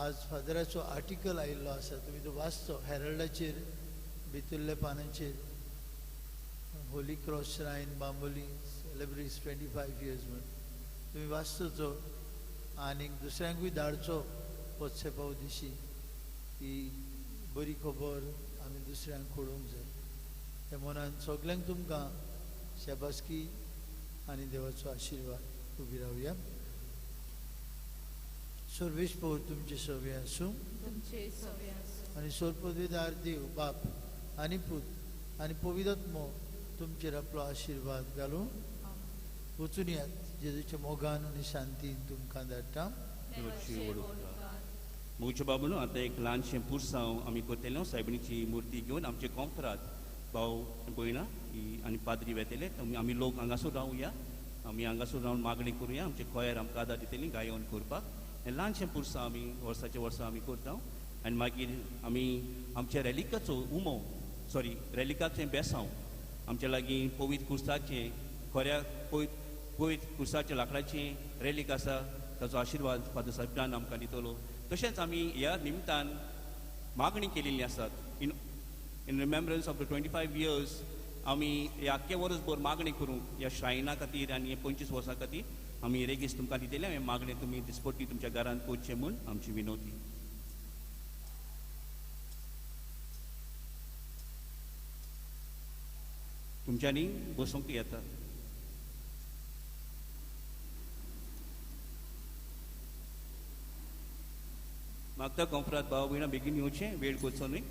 आज फादराचो आर्टिकल आयिल्लो आसा, तुमी तो वाचचो हेरल्डाचेर, भितरल्या पानांचेर. Holy Cross Shrine Bambolim celebrates 25 years म्हूण तुमी वाचचो तो आनी दुसऱ्यांकूय धाडचो वॉट्सएपा दिशी. ही बरी खबर आमी दुसऱ्यांक कळोवंक जाय. त्या मनान सगल्यांक तुमकां शाबासकी आनी देवाचो आशिर्वाद. उबी रावया. सर्वेस्पोर तुमचे सवे आसूं आनी सोरपदवीदार देव बाप आनी पूत आनी पवित्र तुमचेर आपलो आशिर्वाद घालूं. वचून यात जेजूच्या मोगान आनी शांतीन तुमकां धाडटा.
मोगचे बाबून आतां एक ल्हानशें पुरसांव आमी करतले. सायबिणीची मुर्ती घेवन आमचे कोंफरात भाव भयणां आनी पाद्री वेतले. आमी लोक हांगासर रावया, आमी हांगासर रावन मागणी करुया. आमचे कोयर आमकां आदार दितली गायोन करपाक. हें ल्हानशें पुरसांव आमी वर्साचे वर्सां आमी करता. आनी मागीर आमी आमच्या रेलिकाचो उमो, सॉरी रेलिकाचें बेसांव आमच्या लागीं पवित्र कुर्साचें, खऱ्या पवित्र कुर्साच्या लाकडाचें रेलीक आसा, ताचो आशिर्वाद फादर साहेबान आमकां दितलो. तशेंच आमी ह्या निमतान मागणी केलेली आसात. In remembrance of the 25 years आमी ह्या आख्खे वर्सभर मागणी करूंक ह्या श्रायना खातीर आनी 25 वर्सां खातीर आमी रेगीस तुमकां दितले. आमी मागणी तुमी दिसपट्टी तुमच्या घरांत करचें म्हूण आमची विनवती. तुमच्यांनी बसूंक येता. मागता कोंफरात भाव भयणां बेगीन येवचें, वेळ करचो न्हय.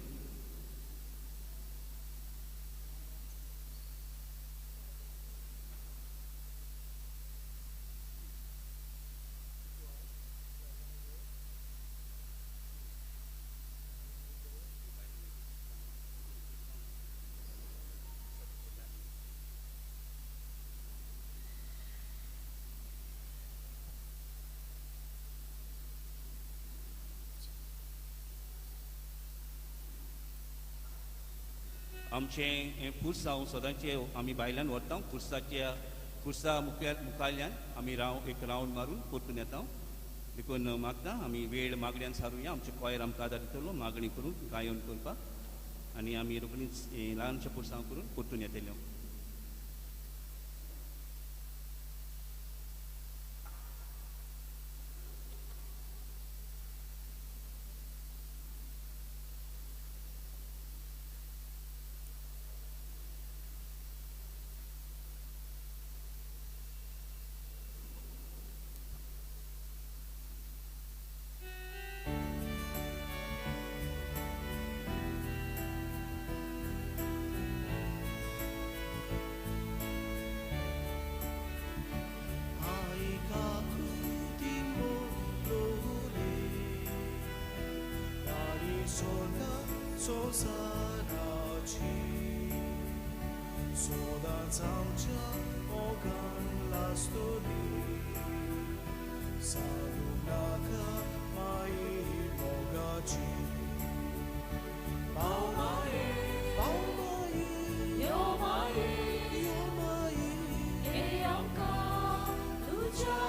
आमचें हें पुरसांव सदांचें आमी भायल्यान व्हरता. पुरसाच्या पुरसा मुखाल्यान आमी एक रावंड मारून परतून येता. देखून मागता आमी वेळ मागण्यान सारुया. आमचे कोयर आमकां आदार दितलो मागणी करून गायोन करपाक आनी आमी रोखडीच ल्हानशें पुरसांव करून परतून येतले.
संवसाराची सदांच आमच्या मोगान लासतली सांगू नाका माई मोगाची. पाव माये, पाव माये,
यो माये,
यो माये,
हे आमकां तुज्या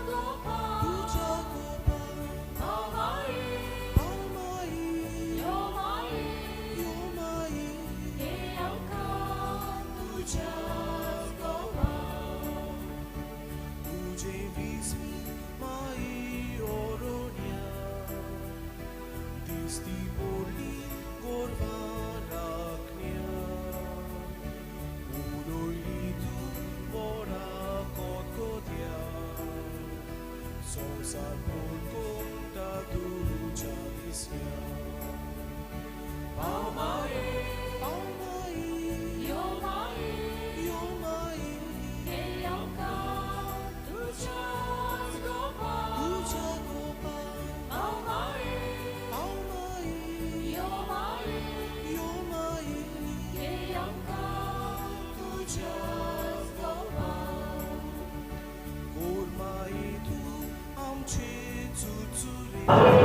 गोपा,
तुज्या गोपा.
पाव माये,
पाव माये,
यो माये,
यो माये,
हे आमकां तुज्या गोपा.
तुजे विस्मी माई ओरोण्या दिसती पडली गोरवां राखण्या. उडयली तूं व्हडा कोतकोत्या संवसार पळोवंक तुज्या दिसल्या. पाव माये, पाव माये,
यो माये,
यो माये,
हे आमकां तुज्याच गोपा,
तुज्या गोपा.
पाव माये,
पाव माये,
यो माये,
यो माये,
हे आमकां तुज्याच गोपा.
आमचे चुचुरे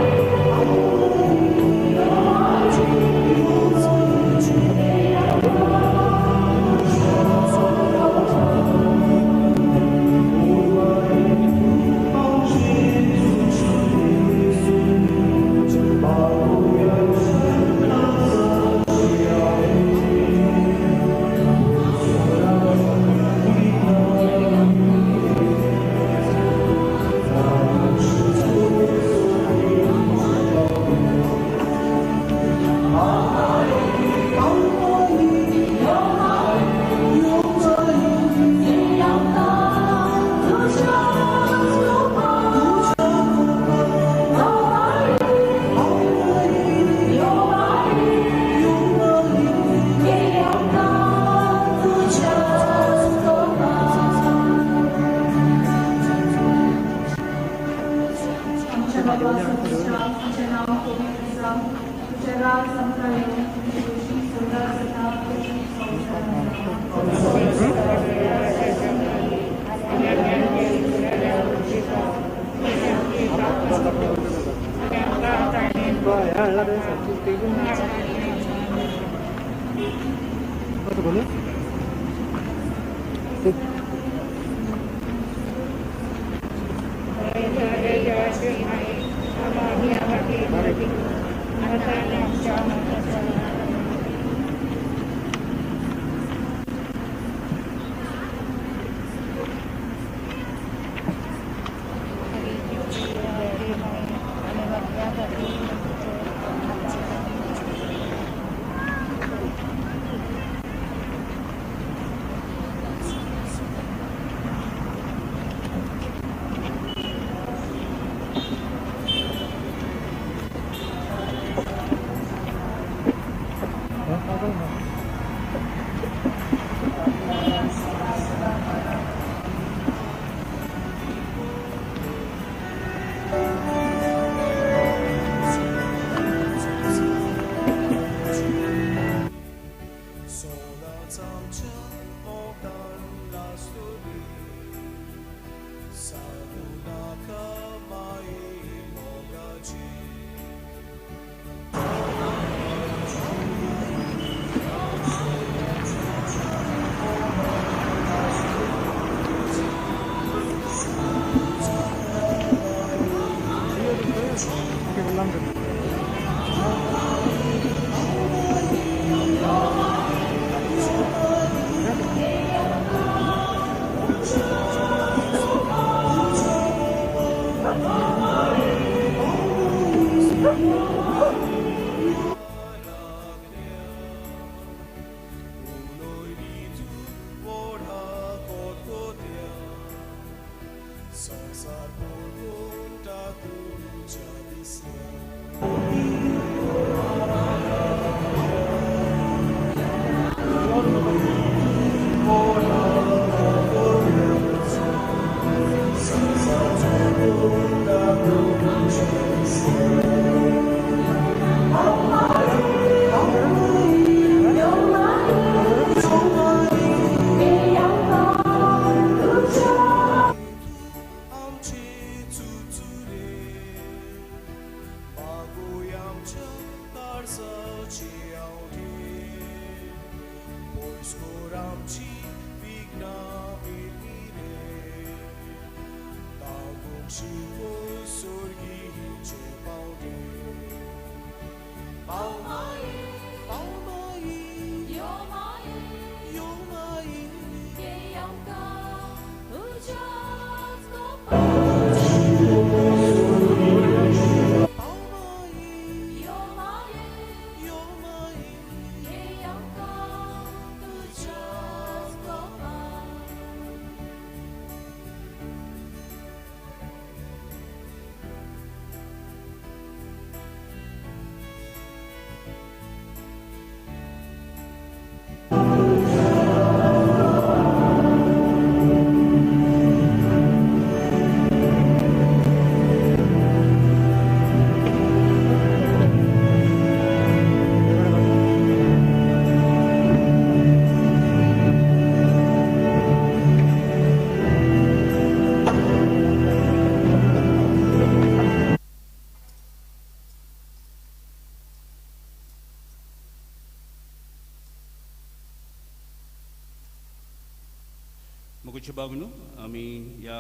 मोगूचे बाब न्हू आमी ह्या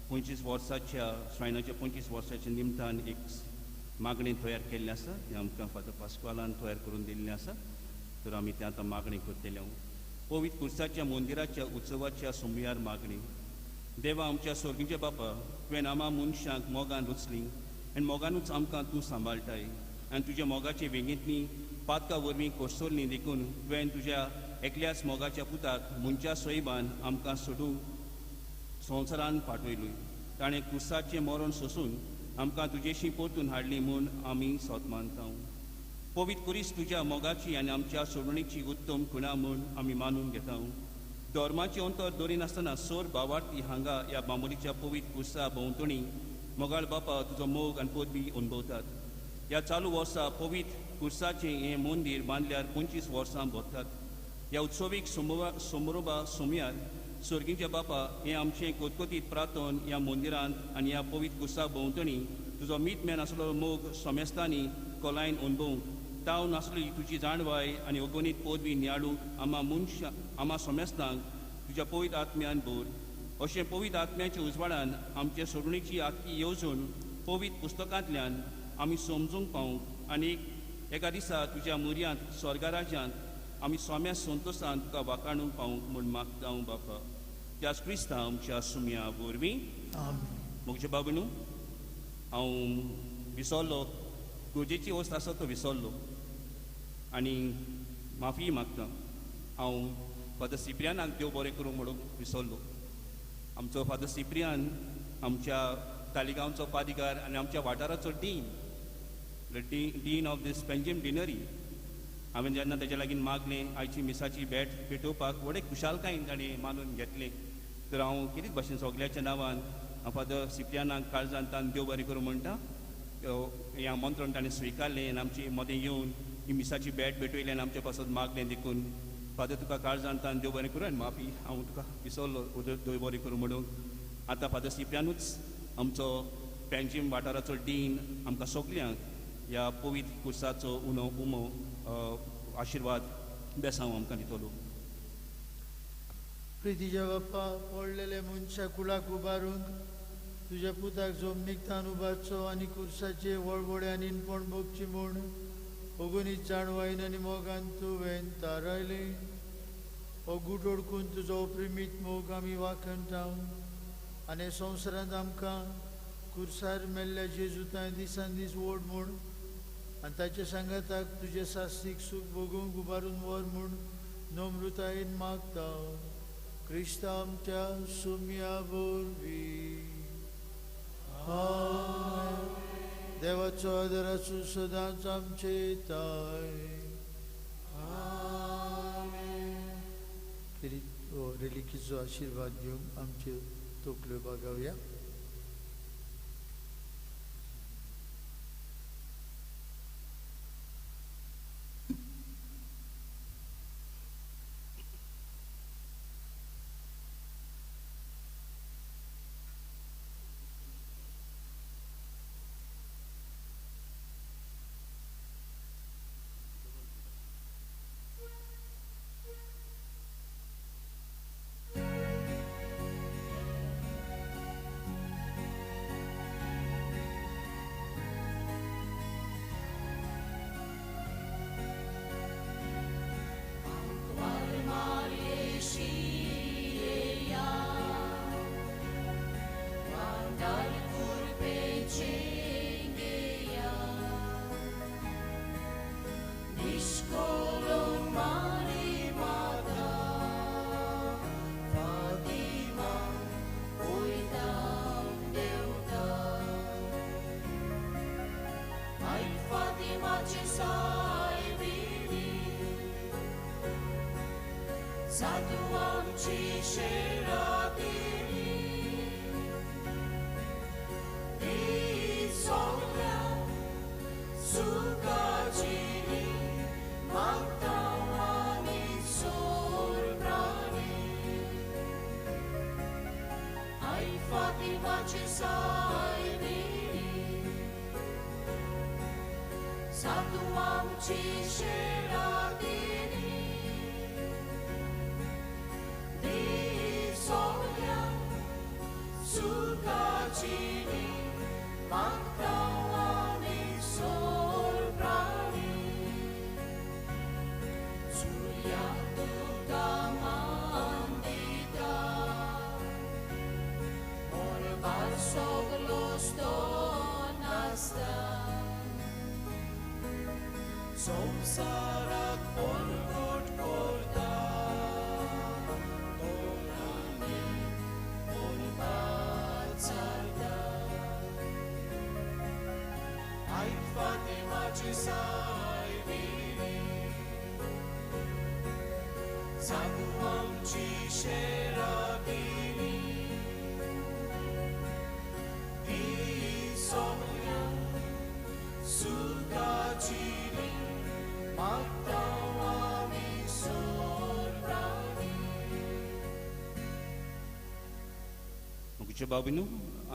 25 वर्साच्या श्रायनाच्या 25 वर्साच्या निमतान एक मागणें तयार केल्लें आसा, तें आमकां फादर पास्क्वालान तयार करून दिल्लें आसा. तर आमी तें आतां मागणें करतले. पवित्र कुर्साच्या मंदिराच्या उत्सवाच्या सोमयार मागणी. देवा आमच्या स्वर्गीच्या बापा, तुवें आमा मनशांक मोगान रचली आनी मोगानूच आमकां तूं सांबाळटाय आनी तुज्या मोगाचे वेंगेंतली पातका वरवीं कोसळ्ळी देखून तुवें तुज्या एकल्याच मोगाच्या पुताक मनच्या सैबान आमकां सोडूंक संवसारान पाठयली. ताणें कुर्साचें मरण सोसून आमकां तुजेशी परतून हाडली म्हूण आमी सोत मानता. पवित्र कुरीस तुज्या मोगाची आनी आमच्या सोडणीची उत्तम खुणा म्हूण आमी मानून घेता. धर्माचें अंतर दरिनासतना सोर बावार्थी हांगा ह्या बांबोलीच्या पवित्र कुर्सा भोंवतणी मोगाळ बापा तुजो मोग आनी पदवी अणभवतात. ह्या चालू वर्सा पवित्र कुर्साचें हें मंदीर बांदल्यार 25 वर्सां भरतात. ह्या उत्सवीक समारोभा सोमयार स्वर्गीच्या बापा हें आमचें कोतकोतीत प्रार्थन ह्या मंदिरांत आनी ह्या पवित्र कुर्सा भोंवतणी तुजो मीत मेन आसलो मोग सोमेस्तांनी खोलायन अणभवूंक ताव नासली तुजी जाणवाय आनी अगणीत पदवी नियाळूंक आमा मनशां आमा सोमेस्तांक तुज्या पवित्र आत्म्यान भर. अशें पवित्र आत्म्याच्या उजवाडान आमचे सोडणीची आख्खी येवजण पवित्र पुस्तकांतल्यान आमी समजूंक पावूंक आनी एका दिसा तुज्या मुर्यांत स्वर्गराज्यांत आमी सोम्या संतोशान तुका वाखाणूंक पावूंक म्हूण मागता हांव बापा, त्याच क्रिस्ता आमच्या सुम्या वरवीं. म्हज्या बाबू न्हू हांव विसरलो, गरजेची वस्त आसा तो विसरलो आनी माफी मागता. हांव फादर सिप्रियानाक देव बरें करूं म्हणून विसरलो. आमचो फादर सिप्रियान आमच्या तालिगांवचो पादिगार आनी आमच्या वाठाराचो dean, the dean of this Panjim deanery. हांवें जेन्ना तेज्या लागीं मागलें आयची मिसाची भेट भेटोवपाक व्हडे खुशालकायेन ताणें मानून घेतलें. तर हांव कितेंच भाशेन सगळ्याच्या नांवान हांव फादर सिप्रियानाक काळजान तान देव बरें करूं म्हणटा. हें आमंत्रण ताणें स्विकारलें आनी आमचे मदें येवन ही मिसाची भेट भेटयली आनी आमचे पासत मागलें. देखून फादर तुका काळजान तान देव बरें करूं आनी माफी हांव तुका विसरलो देव बरें करूं म्हणून. आतां फादर सिप्रियानूच आमचो पेंजीम वाठाराचो डीन आमकां सगल्यांक ह्या पवित्र कुर्साचो उणो उमो आशिर्वाद बेसांव आमकां दितलो.
प्रितीच्या बाप्पा, पडलेले मनशा कुळाक उबारूंक तुज्या पुताक जमनीक उबारचो आनी कुर्साचे वळवळे आनी इनपण भोगची म्हूण अगुनीत जाणवायन आनी मोगान तुवें थारायलें. हो गूट ओडकून तुजो प्रेमीत मोग आमी वाखणटा आनी संवसारांत आमकां कुर्सार मेल्ल्या जेजुतांय दिसान दीस ओड म्हूण आनी ताच्या सांगाताक तुजें सास्तीक सूख भोगूंक उबारून व्हर म्हूण नम्रतायेन मागता. क्रिस्ता आमच्या सुम्या वरवीं. देवाचो आदर आसूं सदांच आमचे ताय. रेलिकीचो आशिर्वाद घेवन आमच्यो तकल्यो बागावया.
Di सुखाची मागता आमी सोर प्राणी सुर्या तुका मान दिता मळबार सगलो स्तोन आसता संवसाराक परगट करता तोंडांनी मळबार चलता आयक फातिमाची सायबिणी जागू आमची शेराबिणी ती सगळ्यांक सुखाची मागता आमी सोर प्राणी.
मोगीचे बाबीनू,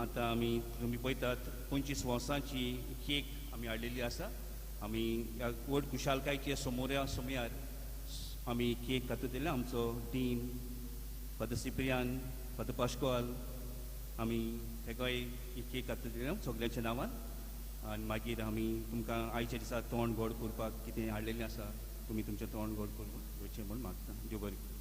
आतां आमी तुमी पळयतात 25 वर्सांची केक आमी हाडलेली आसा. आमी ह्या व्हड खुशालकायचे समोऱ्या समयार आमी केक कातून दिल्या. आमचो डीन फादर सिप्रियान, फादर पाश्कोल, आमी तेकाय ही केक कातून दिल्या सगल्यांच्या नांवान. आनी मागीर आमी तुमकां आयच्या दिसा तोंड गोड करपाक कितें हाडलेलें आसा, तुमी तुमचें तोंड गोड करून वयचें म्हूण मागता. देव बरें.